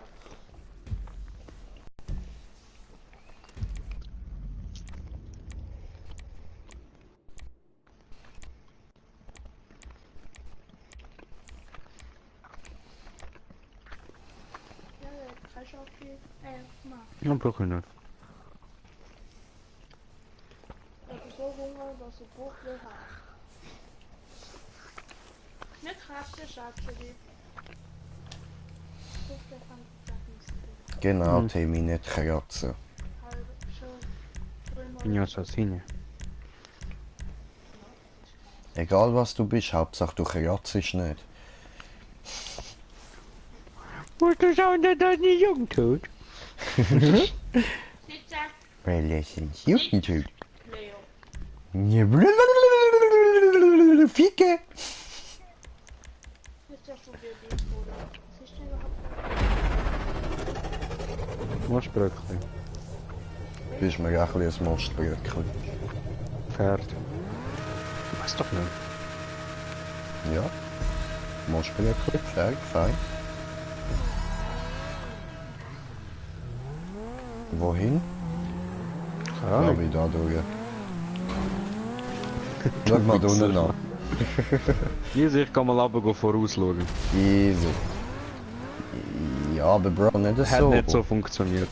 Ja, der Kreis auf viel. Mal. Ja, brauch ich nicht. Ich habe so Hunger, dass ich Buch will haben. Nicht krasse Schatzi. Buch der kann ich Genau, Mhm. Timmy, nicht kratzen. halb schon. Bin ja Assassine. Egal was du bist, Hauptsache du kratzt nicht. Musst du schauen, dass das nicht jung tut? Sitze. Weil es ein Jugendtyp. Leo. Ficke! Ist das schon wieder dies, oder? Siehst du überhaupt? Moschbröckli. Bist mir ein bisschen ein Mostbröckchen. Pferd. Du weißt doch nicht. Ja. Mostbröckchen, Pferd, fein. Wohin? Keine Ahnung. Glaube ich da durch. Schau mal da unten an. Easy, ich kann mal runter vorausschauen. Easy. Ja, aber Bro, nicht Hat so. nicht so funktioniert.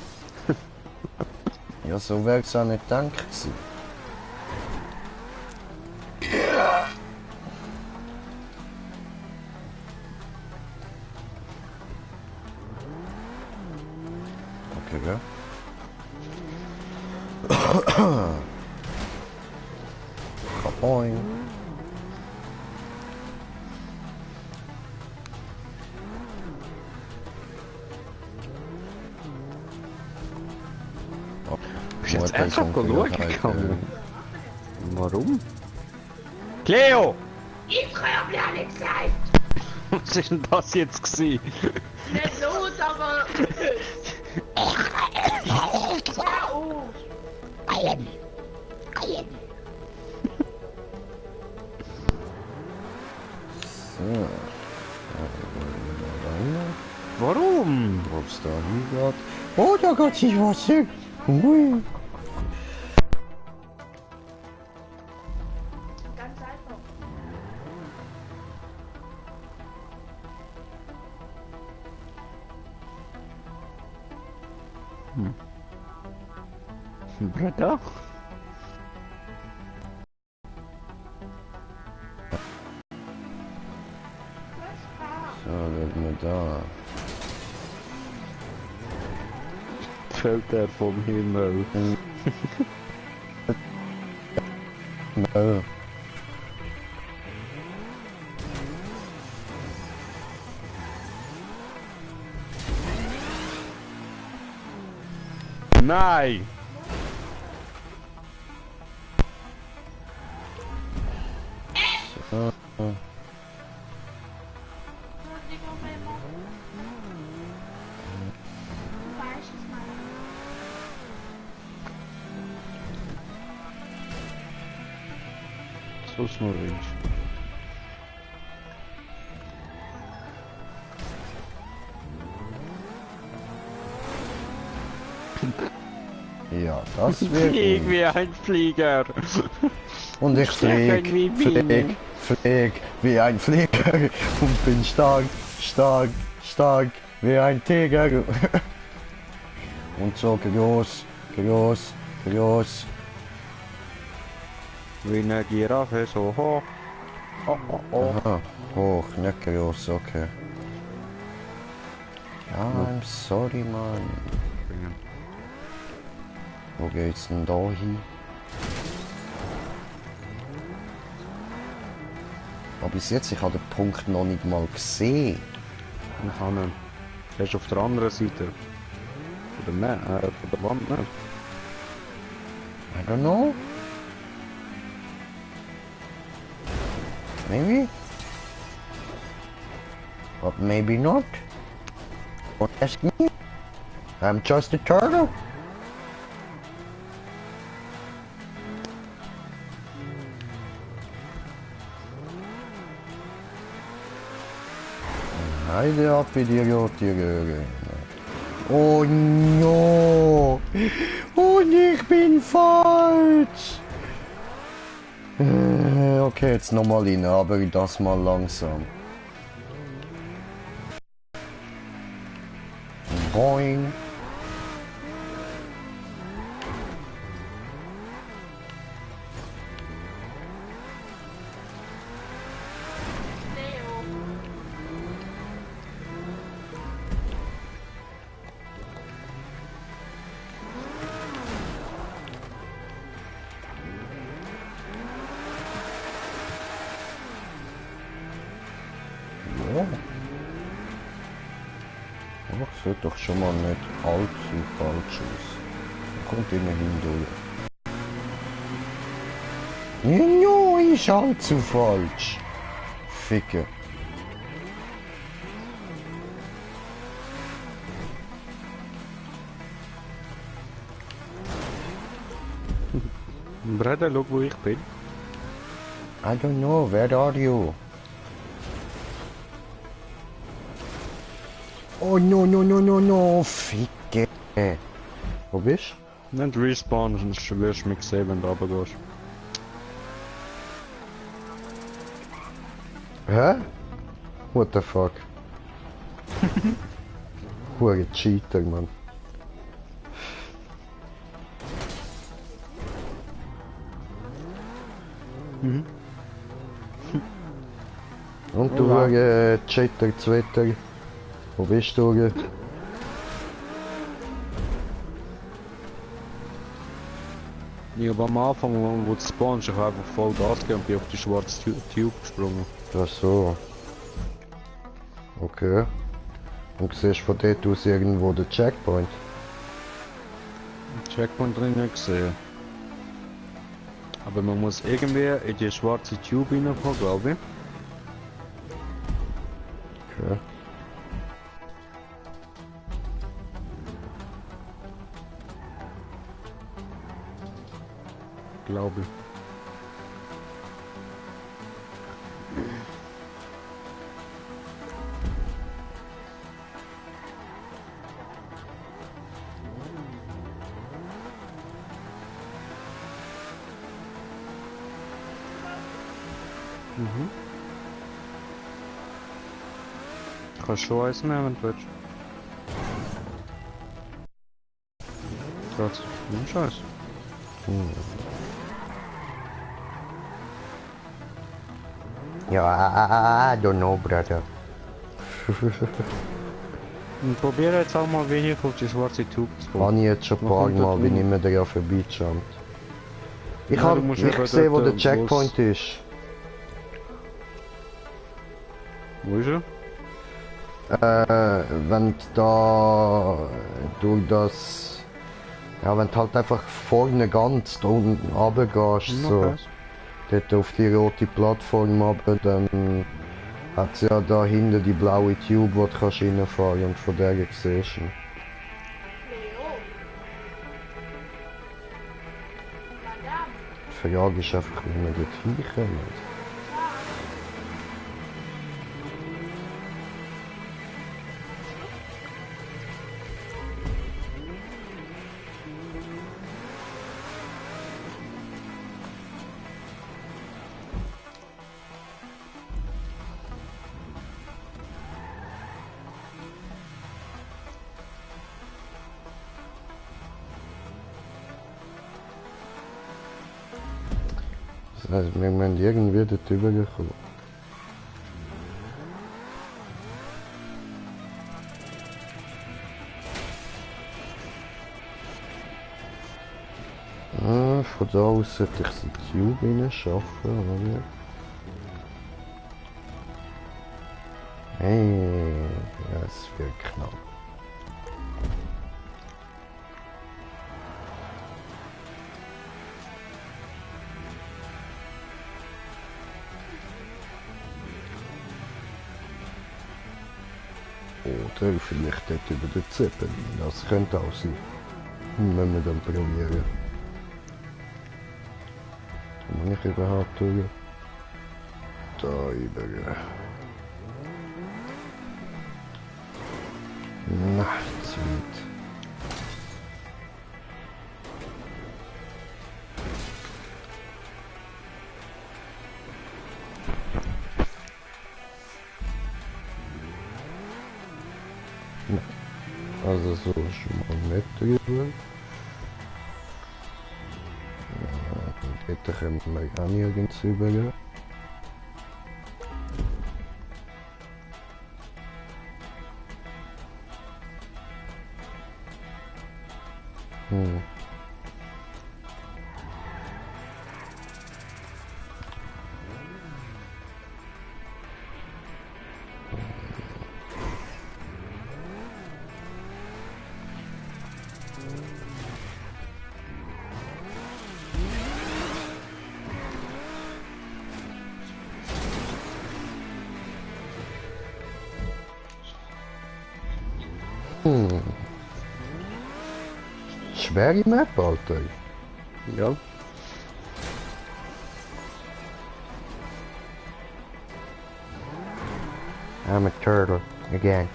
Ja, so wäre es auch nicht gedacht gewesen. Okay, gell? Kapoing. Bist jetzt Mutter ist ernsthaft schauen Unvergangenheit, gegangen? Warum? Cleo! Ich habe ja nicht gesagt. Was ist denn das jetzt gewesen? Nicht los, aber... Hör auf. So. Warum? Ob's da hingeht. Oh, da geht sich was hin. Ui. Ganz einfach. Bruder? So, wird mir da. Fällt er vom Himmel. No. Nein! Du weißt es mal. So ist nur Mensch. Ja, das wird Flieg gut. wie ein Flieger! Und ich Stärker wie Bienen. flieg wie ein Flieger und bin stark, stark, stark wie ein Tiger. Und so groß, groß, groß. Wie eine Giraffe so hoch. Oh, oh, oh. Aha, hoch, nicht groß, okay. Ja, I'm sorry, Mann. Wo geht's denn da hin? Aber bis jetzt, ich habe den Punkt noch nicht mal gesehen. Ich kann ihn. Er ist auf der anderen Seite. Von der, von der Wand nicht. I don't know. Maybe. But maybe not. Don't ask me. I'm just a turtle. Heide ab in die rote Röhre. Oh no! Und ich bin falsch! Okay, jetzt nochmal rein, aber das mal langsam. Boing! Ja. Aber es sieht doch schon mal nicht allzu falsch aus. Kommt immerhin durch. Ja, ist allzu falsch. Ficke. Bruder, schau wo ich bin. I don't know, where are you? Oh no no no no no, Ficke. Wo bist Nicht respawnen, sonst wirst du mich sehen, wenn du runtergehst. du? Hä? What the fuck? Hure Cheater, Mann. Und du hure Cheater, Twitter. Wo bist du? Ich habe am Anfang, wo du spawnst, ich habe einfach voll Gas gegeben und bin auf die schwarze Tube gesprungen. Ach so. Okay. Und siehst von dort aus irgendwo den Checkpoint? Checkpoint drin nicht gesehen. Aber man muss irgendwie in die schwarze Tube reinkommen, glaube ich. Okay. Glaube ich. Kannst schon eins nehmen, wenn du willst. Trotz. Nimm Scheiß. Ja, I don't know, brother. Und probiere jetzt auch mal wenig auf die schwarze Tube zu kommen. Habe ich jetzt schon ein paar Mal, bin ich immer daran vorbeigejumpt. Ich Ja, habe du musst nicht eben gesehen, wo dort, der Checkpoint ist. Wo ist er? Wenn du da durch das... Ja, wenn du halt einfach vorne ganz da unten runtergehst, so... Dort auf die rote Plattform runter, dann hat es ja da hinten die blaue Tube, wo du kannst reinfahren und von der siehst du ihn. Leo. Madame. Die Frage ist einfach, wie wir dort hinkommen. Das heißt, wir müssen irgendwie dort rüberkommen. Von da aus sollte ich die Tube reinschaffen, oder nicht? Hey, das wird knapp. Oder vielleicht dort über den Zeppelin, das könnte auch sein. Wenn wir dann probieren. Kann ich überhaupt durch? Da über. Na, zu weit. Also so schon mal nicht drüber. Dort können wir auch nirgends rüber. Schwere Map, Alter. Ja. I'm a turtle. Again.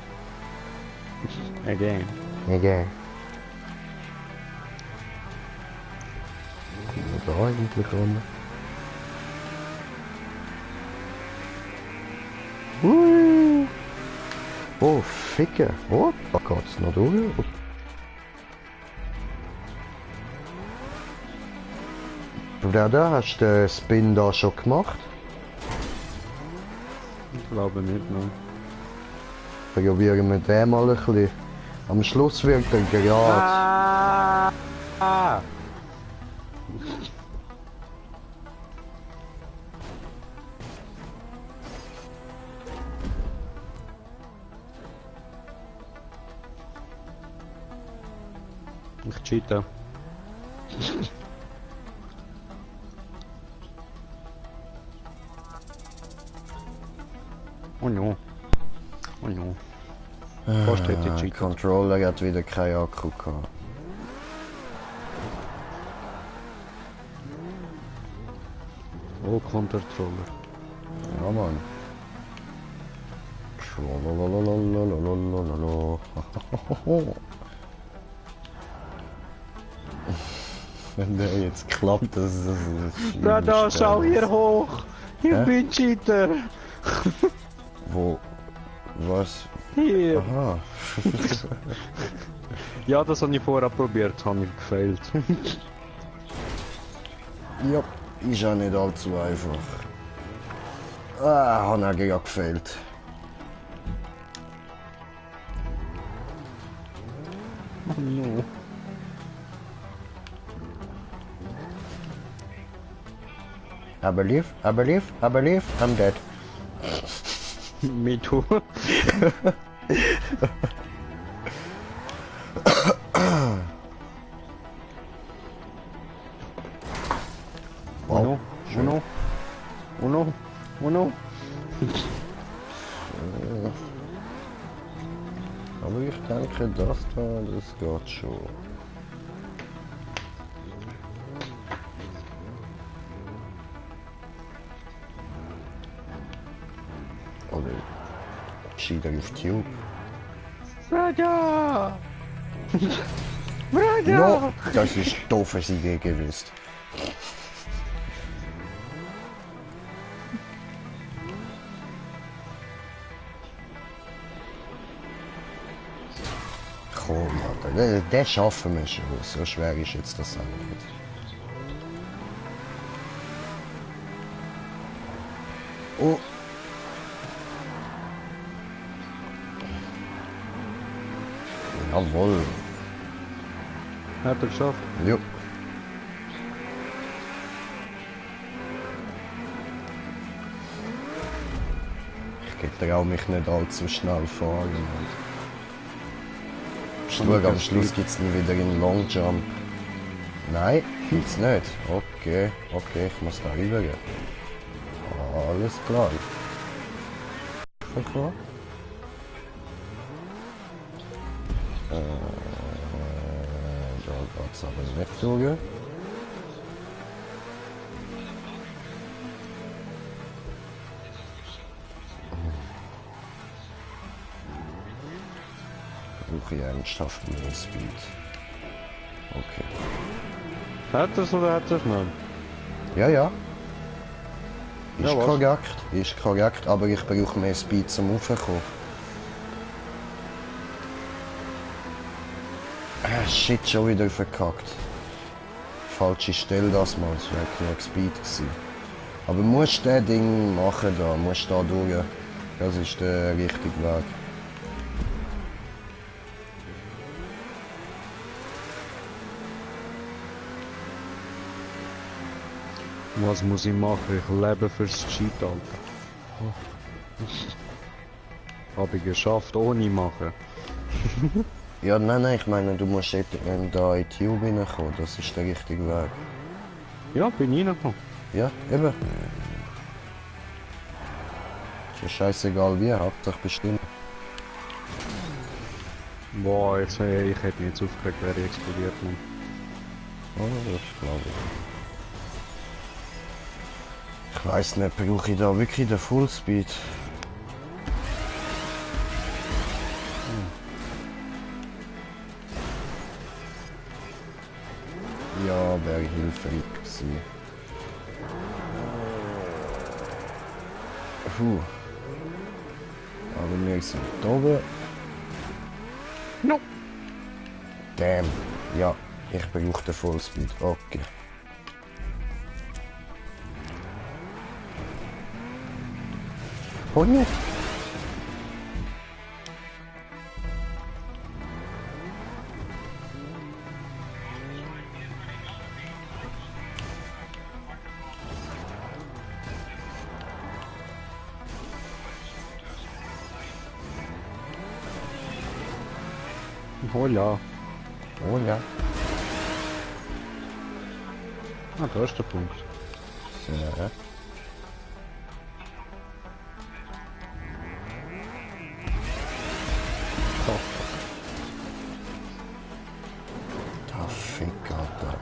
Again. Again. eigentlich ran? Hui! Oh, Ficke! Oh, da geht's noch durch. Bruder, hast du den Spin da schon gemacht? Ich glaube nicht, ne? Probieren wir den mal ein bisschen. Am Schluss wird er gerade. Ich cheate. Oh no. Oh no. Fast hätte ich cheatet. Controller hat wieder keinen Akku gehabt. Oh, Controller. Ja, Mann. Schlalalalalalalalalalala. Wenn der jetzt klappt, das ist Da, schau hier hoch! Ich bin Cheater! Wo? Was? Hier! Aha. Ja, das habe ich vorher probiert, habe ich gefailt. Ja, ist ja nicht allzu einfach. Ah, hat er ja gefehlt. Oh no. I believe, I'm dead. Me too. Oh no, oh no, oh no, oh no. Aber ich denke, das geht schon. Oder gescheiter auf Tube. Brother! Brother! No, das ist doofes Idee gewesen. Komm, Alter, den schaffen wir schon. So schwer ist jetzt das auch nicht. Oh. Jawohl. Hat er geschafft? Jo. Ich traue mich nicht allzu schnell fahren. Am Schluss gibt es dann wieder einen Long Jump. Nein, gibt's nicht. Okay, okay, ich muss da rübergehen. Alles klar. Okay. Da geht's aber nicht durch. Brauche ich ernsthaft mehr Speed. Okay. Hat er es oder hat er es nicht? Ja, ja. Ist Ja, was? korrekt, ist korrekt, aber ich brauche mehr Speed zum Raufkommen. Ah, shit, schon wieder verkackt. Falsche Stelle das mal, es wäre genug Speed gewesen. Aber musst du das Ding machen da, musst da durch. Das ist der richtige Weg. Was muss ich machen? Ich lebe fürs Cheat, Alter. Habe ich geschafft, ohne machen. Ja, nein, ich meine, du musst da in die Tube reinkommen, das ist der richtige Weg. Ja, bin ich reingekommen. Ja, eben. Ist ja scheißegal wie, Hauptsache bestimmt. Boah, jetzt, ich hätte mich jetzt aufgeregt, wäre ich explodiert, Mann. Oh, das glaube ich. Ich weiss nicht, brauche ich da wirklich den Fullspeed? Ja, wäre hilfreich gewesen. gewesen. Puh. Aber wir sind da oben. No. Damn. Ja, ich brauche den Vollspeed. Okay. Oh nicht. Hola. Oh ja. Ah, da ist der Punkt. Ja. Da Ficker da.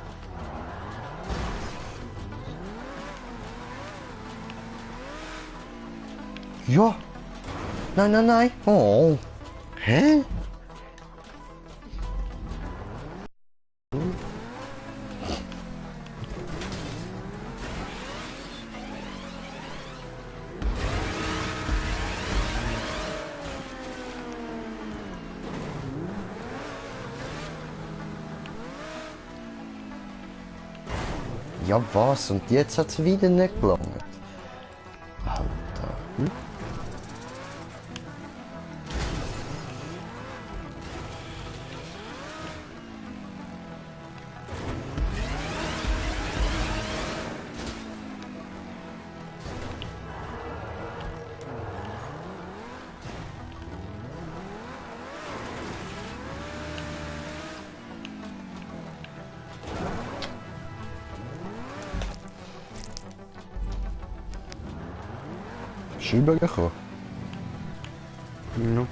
Ja. Nein, nein, nein. Oh. Hä? Ja was? Und jetzt hat es wieder nicht gelangt. Alter. Hm? Ist rübergekommen? No.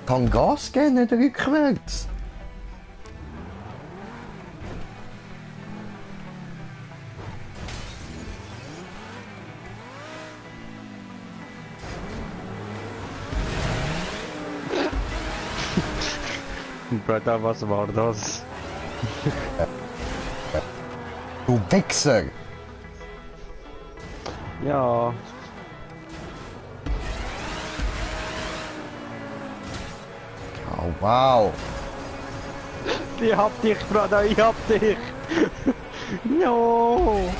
Kann Gas geben, nicht rückwärts. Brother, was war das? Du Wichser! Ja. Oh, wow! Ich hab dich, Brother, ich hab dich! No!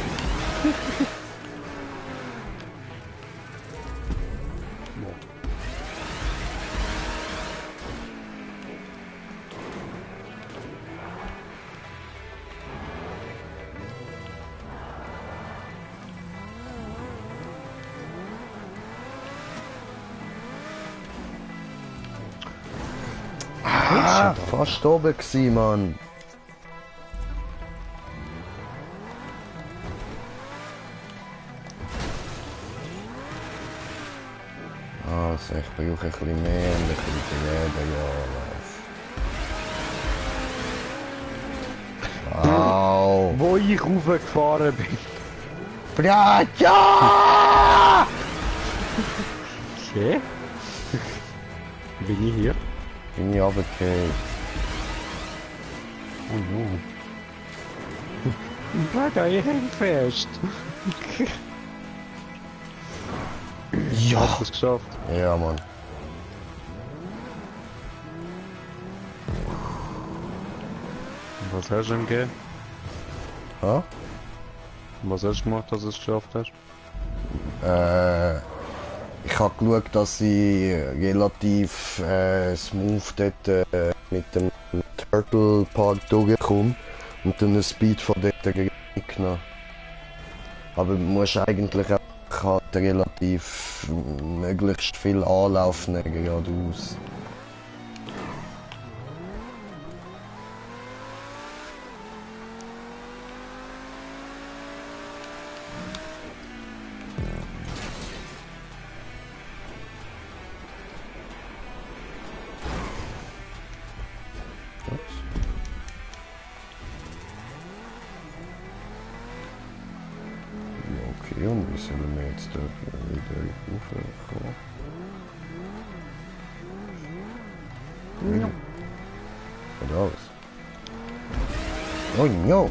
Ah, fast oben gsi, Mann. Also, ich brauche ein bisschen mehr und ein bisschen jeden, ja. Wow! Wo ich raufgefahren bin. Braja! Okay. Bin ich hier? Bin ich runtergefallen. Oh no. Brother, ich häng fest. Ja! Hast du es geschafft? Ja, Mann. Was hast du denn gegeben? Ha? Was hast du gemacht, dass du es geschafft hast? Ich habe geschaut, dass ich relativ smooth dort mit dem Turtle Park durchkomme und dann einen Speed von dort genommen. Aber du musst eigentlich auch halt relativ möglichst viel Anlauf nehmen geradeaus. Okay, und wie sollen wir jetzt da wieder raufkommen? Ja. Oder was? Oh no!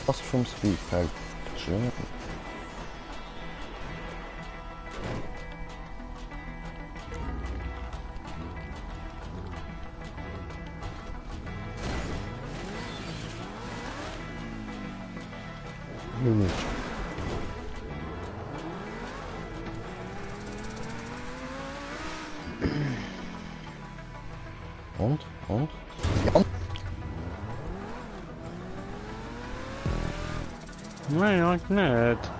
Fast vom Speedpack. Schön. Und? Ja. Nein, eigentlich nicht.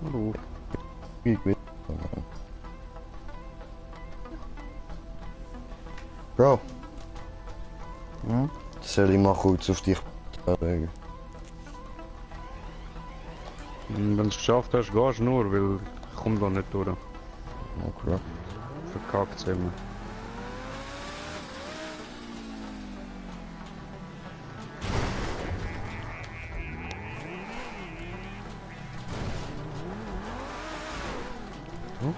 Hallo. Bro, Hm? soll ich mal kurz auf dich legen? Wenn du es geschafft hast, gehst du nur, weil ich komme da nicht durch. Okay. Verkackt immer. Oh,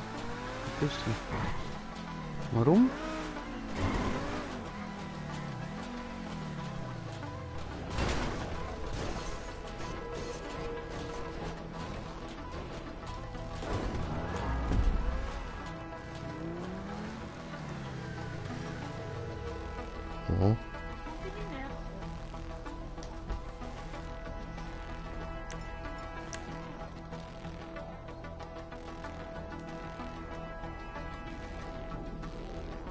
was ist denn? Warum? Mhm.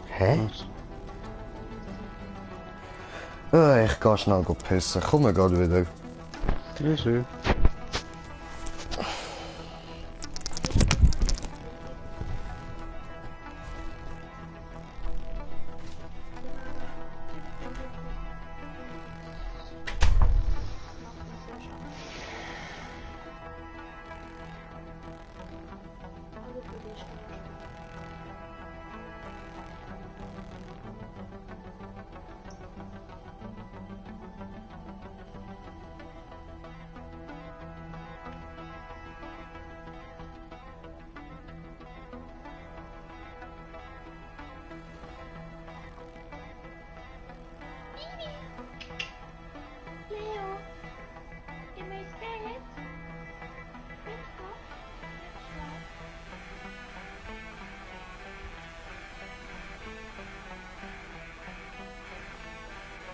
Hä? Was? Ich geh schnell pissen. Komm mir grad wieder. Ja, schön. Also für dich. Leo, you may stay it.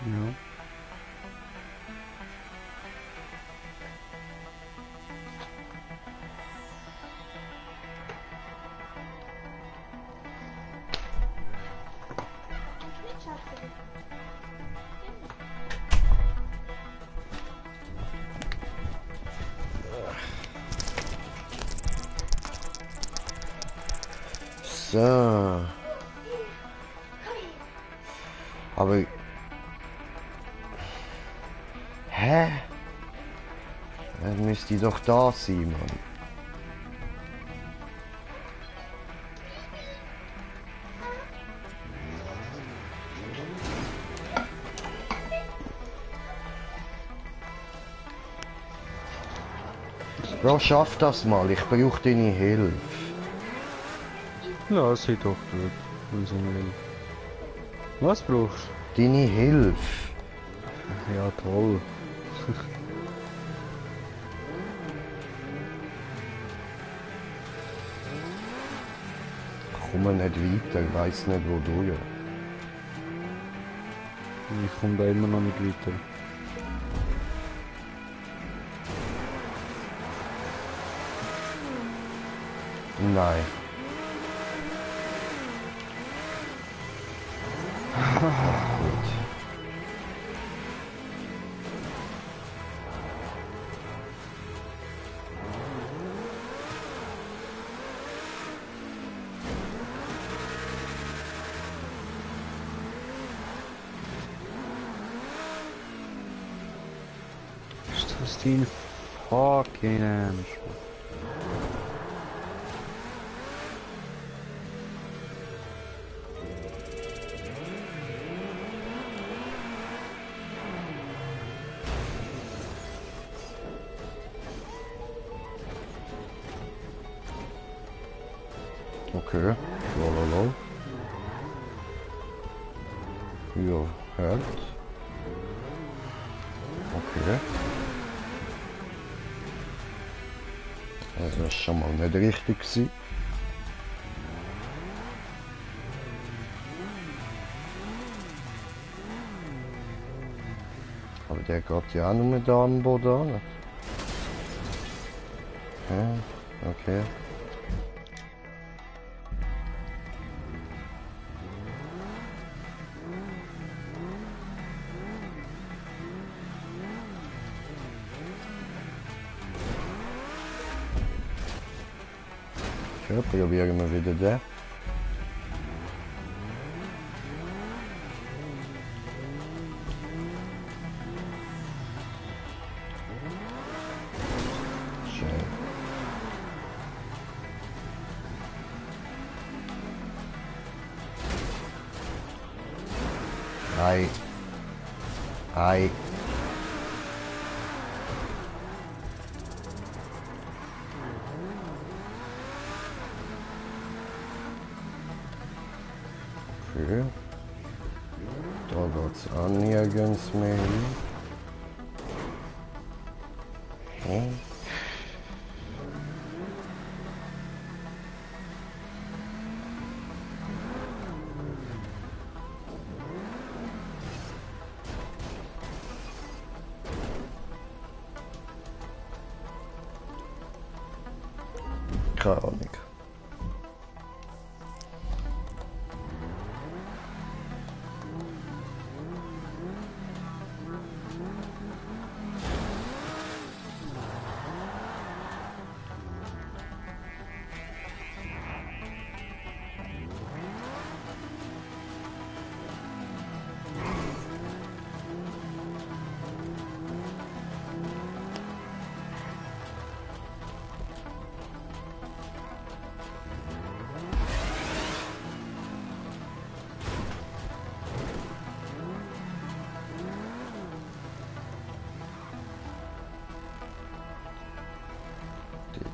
Ja. So. Aber... Hä? Dann müsste die doch da sein, Mann. Bro, schaff das mal, ich brauche deine Hilfe. Lass sie doch gut, wenn sie will. Was brauchst Deine Hilfe. du? Ja, toll. Ich komme nicht weiter, ich weiss nicht wo du ja. Ich komme da immer noch nicht weiter. Nein. Gut. Ist die fucking ernst? Okay, lololol. Ja, halt. Okay. Also das ist schon mal nicht richtig gewesen. Aber der geht ja auch nur da am Boden an. Ja, okay. Ja, probieren wir wieder den. Schön. Ei. Ei. Okay. Da geht's auch nirgends mehr hin. Oh. Keine Ahnung.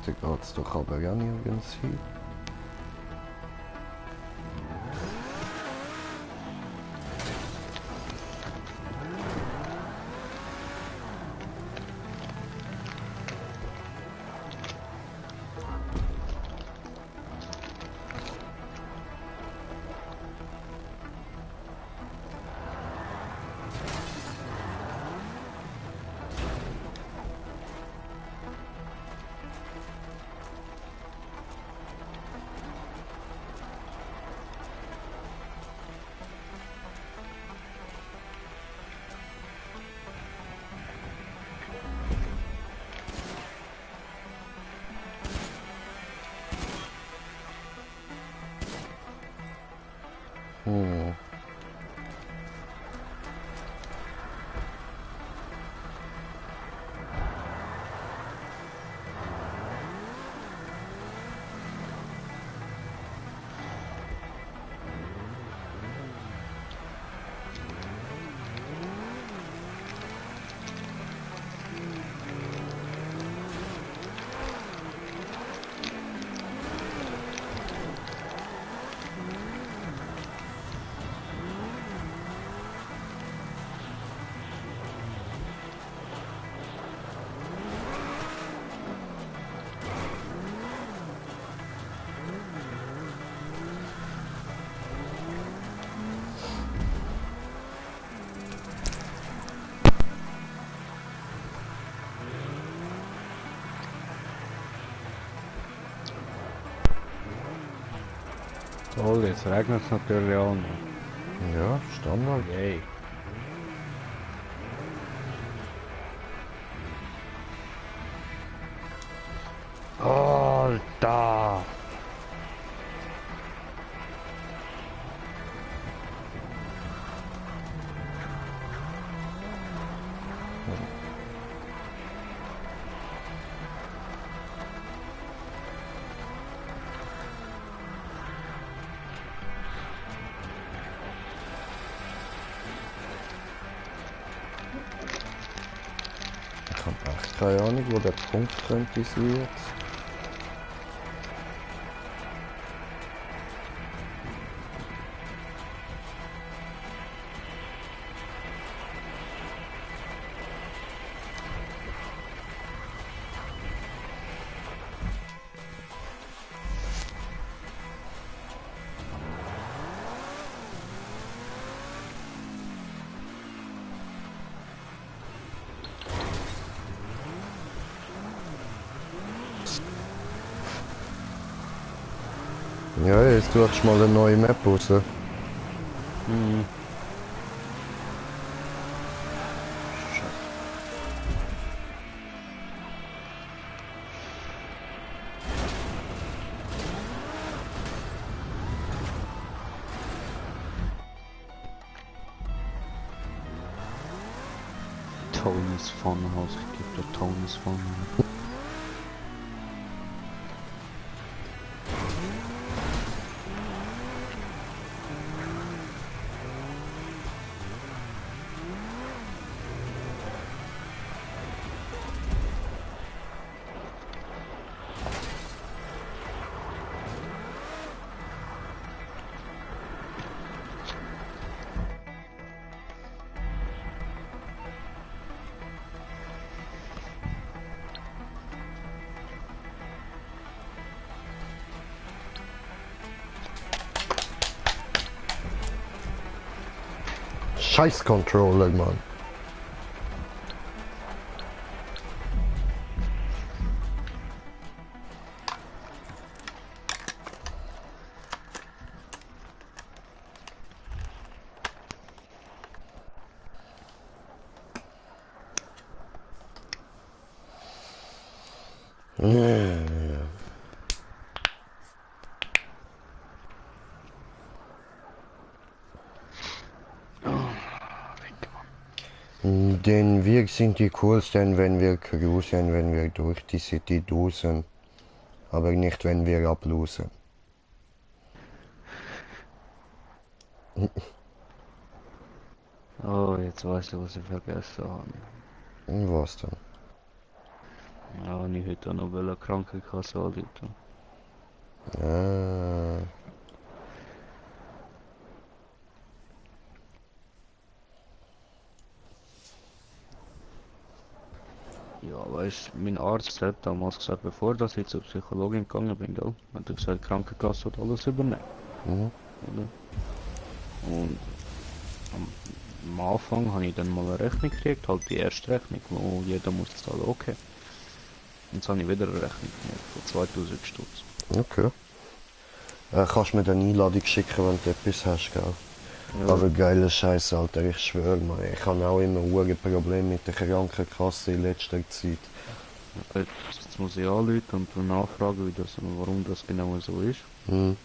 Dort geht's doch aber ja nirgends hin. Toll, jetzt regnet es natürlich auch noch. Ja, Standard. Yay. Alter! Ach, keine Ahnung, wo der Punkt könnte sein jetzt. Ja, jetzt tust du mal eine neue Map raus. Mhm. Tonys Funhouse, ich gebe dir Tonys Funhouse. Scheiß Controller, Mann. Denn wir sind die coolsten, wenn wir cruisen, wenn wir durch die City dusen. Aber nicht, wenn wir ablosen. Oh, jetzt weißt du, was ich vergessen habe. Was denn? Ja, ich hätte auch noch eine Krankenkasse anrufen. Ah. Ja, weißt du, mein Arzt hat damals gesagt, bevor dass ich zur Psychologin gegangen bin, gell, hat er gesagt, die Krankenkasse wird alles übernehmen. Mhm. Oder? Und am Anfang habe ich dann mal eine Rechnung gekriegt, halt die erste Rechnung, wo jeder muss zahlen, okay. Und jetzt habe ich wieder eine Rechnung gekriegt von 2000 Stutz. Okay. Kannst du mir eine Einladung schicken, wenn du etwas hast, gell? Ja. Aber geiler Scheiß, Alter, ich schwöre mal. Ich habe auch immer ein Probleme mit der Krankenkasse in letzter Zeit. Jetzt muss ich anrufen und nachfragen, warum das genau so ist. Mhm.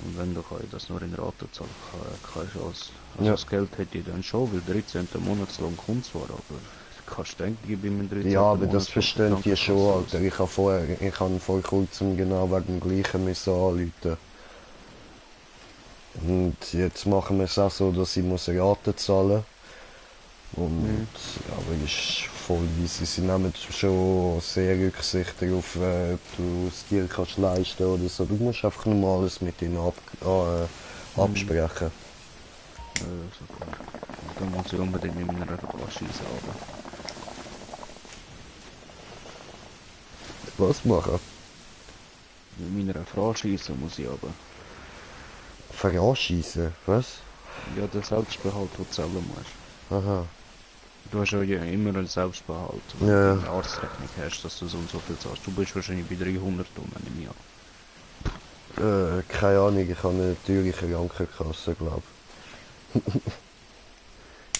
Und wenn, dann kann ich das nur in Raten zahlen. Kann ich also Ja. das Geld hätte ich dann schon, weil 13. Monatslang kommt zwar, aber kannst du denken, ich bin mit 13. Ja, aber das Monatslang verstehen die schon, Krankenkasse Alter. Ich habe vor kurzem genau wegen dem Gleichen müssen anrufen. Und jetzt machen wir es auch so, dass ich muss Raten zahlen. Und aber ist voll easy. Sie nehmen schon sehr Rücksicht darauf, ob du es dir kannst leisten oder so. Du musst einfach nur alles mit ihnen absprechen. super. Und dann muss ich unbedingt mit meiner Flasche sauber. Was machen? Mit meiner Franchise muss ich aber. Veranschießen? Was? Ja, der Selbstbehalt, den du zahlen musst. Aha. Du hast ja immer einen Selbstbehalt, wenn Ja. du eine Arztrechnung hast, dass du so und so viel zahlst. Du bist wahrscheinlich bei 300 im Jahr. Keine Ahnung, ich habe eine teure Krankenkasse, glaube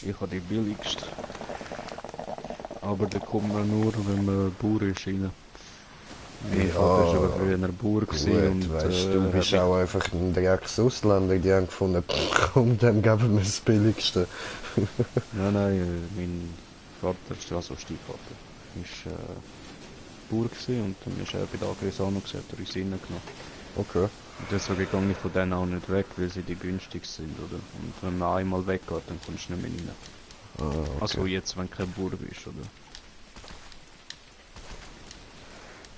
Ich habe die billigste. Aber da kommt man nur, wenn man Bauer ist, rein. Mein Vater war aber früher ein Bauer gewesen und weißt, du bist auch einfach ein Drecks-Ausländer, die haben gefunden, komm, dem geben wir das Billigste. Nein, mein Vater, also Stiefvater, ist Bauer gewesen und dann ist er bei der Agrisano gewesen, hat er uns reingenommen. Okay. Und deswegen gehe ich von denen auch nicht weg, weil sie die günstig sind, oder? Und wenn man einmal weggeht, dann kommst du nicht mehr rein. Ah, okay. Also jetzt, wenn du kein Bauer bist, oder?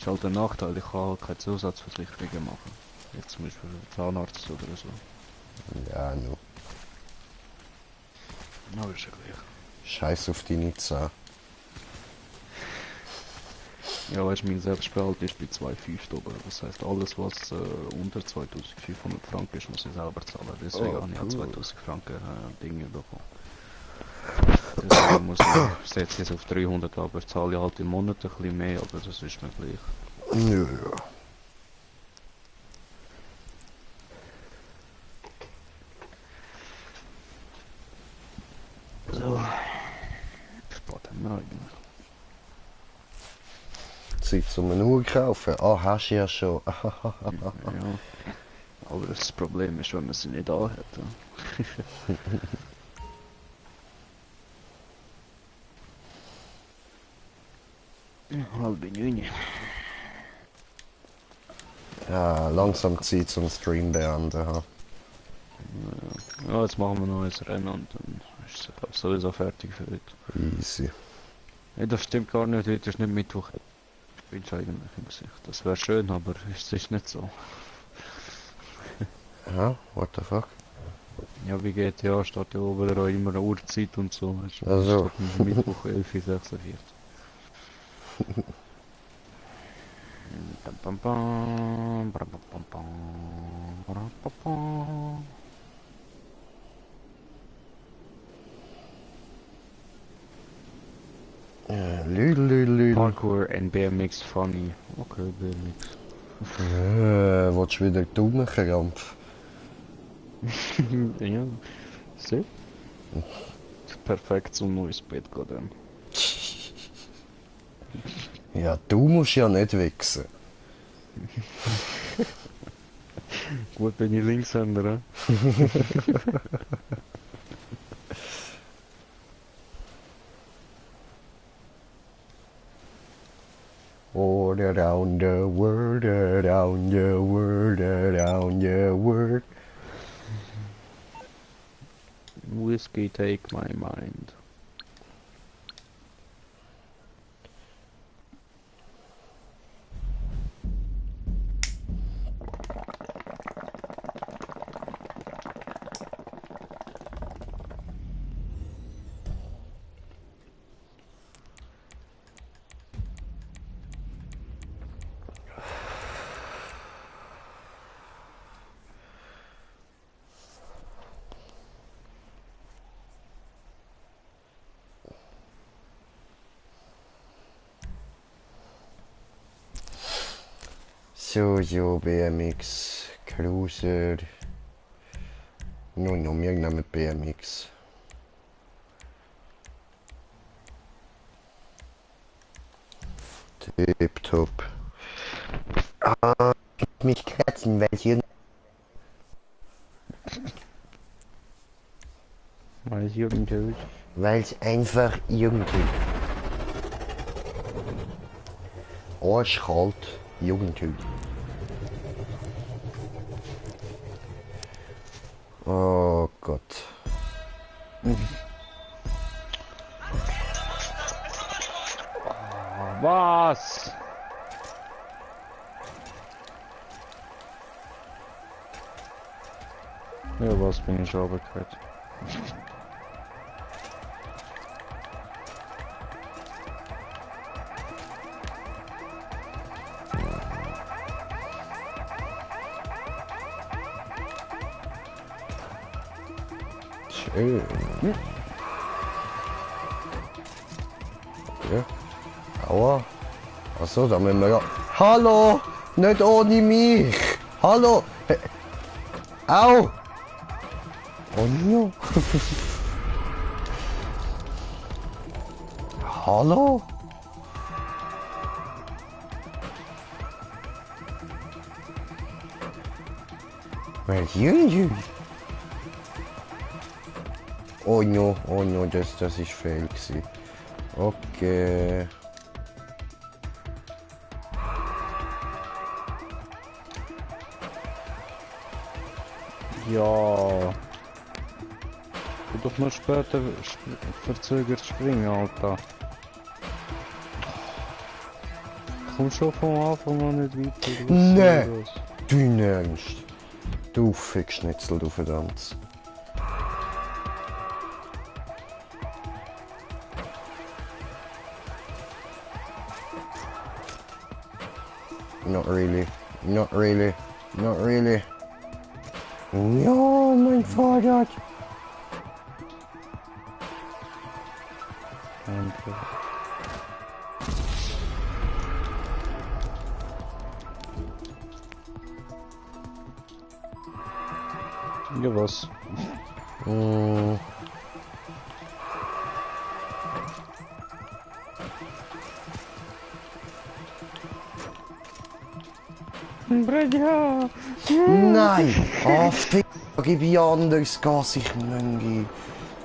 halt der Nachteil, ich kann halt keine Zusatzversicherungen machen. Jetzt zum Beispiel Zahnarzt oder so. Ja, nu. Aber ist ja gleich. Scheiß auf deine Zähne. Ja, weißt du, mein Selbstbehalt ist bei 2,5 oben. Das heisst, alles was unter 2500 Franken ist, muss ich selber zahlen. Deswegen habe ich auch 2000 Franken Dinge bekommen. Deswegen muss ich, setze jetzt auf 300 aber zahle ich halt im Monat ein bisschen mehr, aber das ist mir gleich. Ja, ja. So. Spart haben wir eigentlich. Zeit zum eine Uhr kaufen. Ah, hast du ja schon. Ja. Aber das Problem ist, wenn man sie nicht da hat. Halb 9. Ja, langsam Zeit zum Stream beenden. Ha. Ja, jetzt machen wir noch ein Rennen und dann ist es sowieso fertig für heute. Easy. Ja, das stimmt gar nicht, heute ist nicht Mittwoch. Ich bin schon eigentlich im Gesicht. Das wäre schön, aber es ist nicht so. Ja, what the fuck? Ja, wie GTA steht ja oben auch immer eine Uhrzeit und so. Weißt du, Also. steht Mittwoch 11:46. Pam, pam, pam, pam, pam, pam, pam, pam. Lüdelüdelüdel. Parkour and BMX funny. Okay, BMX. Willst du wieder Daumenkrampf? Ja, so. Perfekt zum neues Bett gehen. Ja, du musst ja nicht wichsen. Gut, bin ich Linkshänder. All around the world, around the world, around the world. Whiskey take my mind. So, BMX, Cruiser. No, wir nehmen BMX. Tipptopp. Ah, mich kratzen, welche. Weil es Jugendhut. Weil es einfach irgendwie. Arschkalt, Jugendhut. Oh Gott. Was? Ja, was bin ich schon gehört. Schön. Okay. Aua. Achso, da müssen wir ja. Hallo! Nicht ohne mich! Hallo! Au! Oh no! Hallo? Wer Jüngchen? Oh no, das ist fail gewesen. Okay. Ja. Du doch noch später verzögert springen, Alter. kommst schon vom Anfang an nicht weiter. Nee. Dein Ernst? Du Fickschnitzel, du verdammt. Not really. Not really. Not really. Ja, mein Vater. Danke. Ja, was? Bradja! Nein! Ah, fick, gib ich anders Gas, ich Möngi.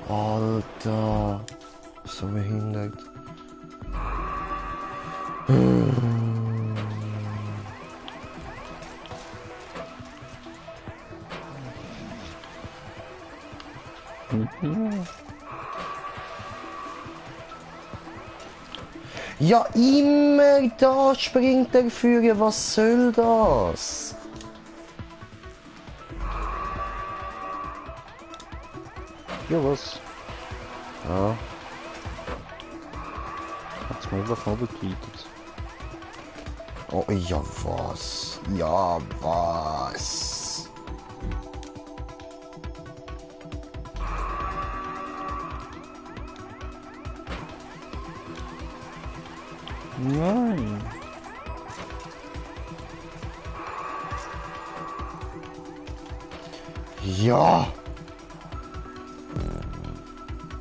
Alter. So behindert. Ja, immer da springt der Führer, was soll das? Ja, was? Ja. Hat's mir einfach runtergekleidet. Oh, ja was? Ja was? Nein! Ja!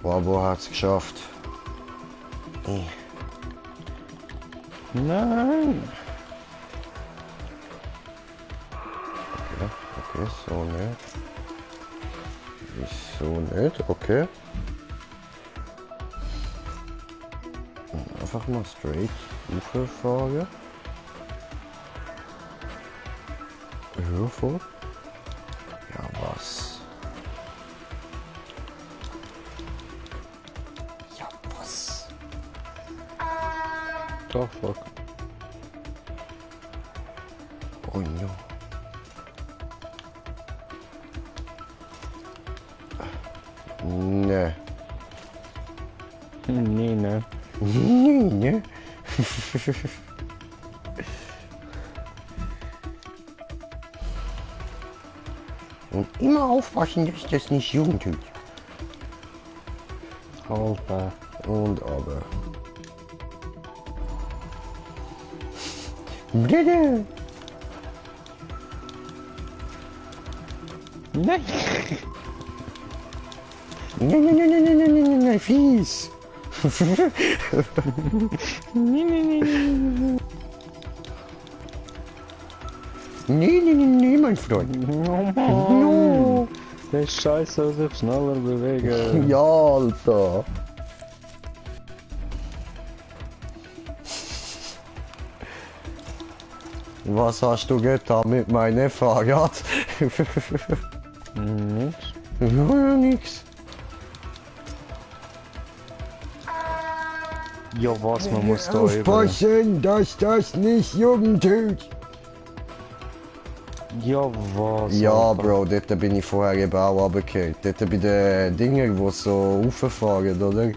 Bravo hat's geschafft. Nein! Okay, so nicht. Wieso nicht? Okay. Einfach mal straight Uferfrage. Höher vor. Ja, was? Ja, was? Oh, fuck. Oh no. Ne. Nee, ne. Ne. Und immer aufpassen, dass das nicht jung tut. Alter. Und aber. Bitte. Nein! Nein, fies. Nee, mein Freund. Oh Mann! No. Der Scheiß soll sich schneller bewegen. Ja, Alter. Was hast du getan mit meinem Fahrrad? Nix. Ja, nix. Ja, was, man muss da über. Aufpassen, dass das nicht jung tut. Ja, was? Ja, Alter. Bro, dort bin ich vorher eben auch runtergefallen. Dort bei den Dingen, die so rauffahren, oder?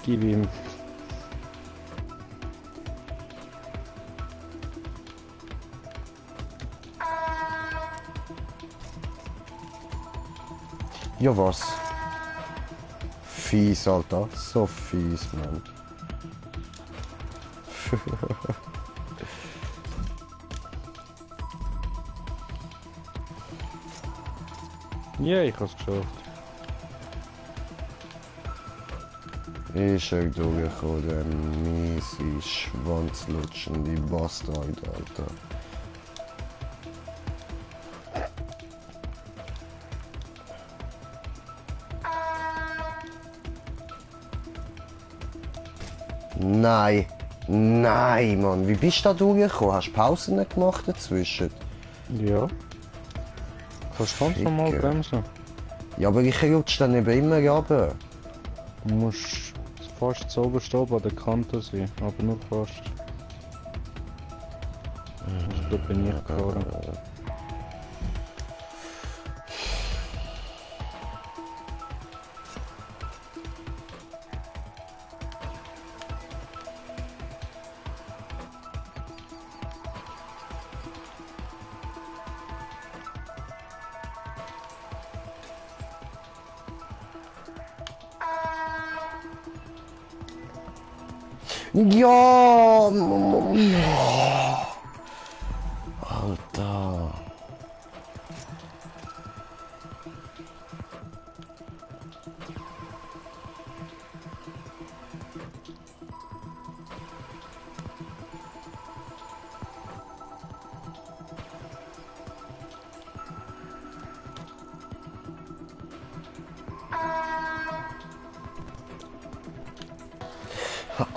Gib ihm. Ja, was? Fies, Alter. So fies, Mann. Ja, ich hab's geschafft. Ist er durchgekommen, der miese, schwanzlutschende Bastard, Alter. Nein, nein, Mann, wie bist du da durchgekommen? Hast du Pausen nicht gemacht dazwischen? Ja. Kannst du ganz normal Ficker. bremsen. Ja, aber ich rutsche dann eben immer runter. Du musst fast zu oberst oben an der Kante sein, aber nur fast. Also, da bin ich gefahren. Ja! Alter.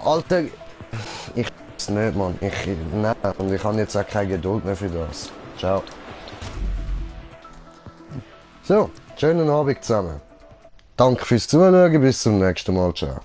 Alter, ich weiß nicht, Mann. Nein, und ich habe jetzt auch keine Geduld mehr für das. Ciao. So, schönen Abend zusammen. Danke fürs Zuschauen, bis zum nächsten Mal. Ciao.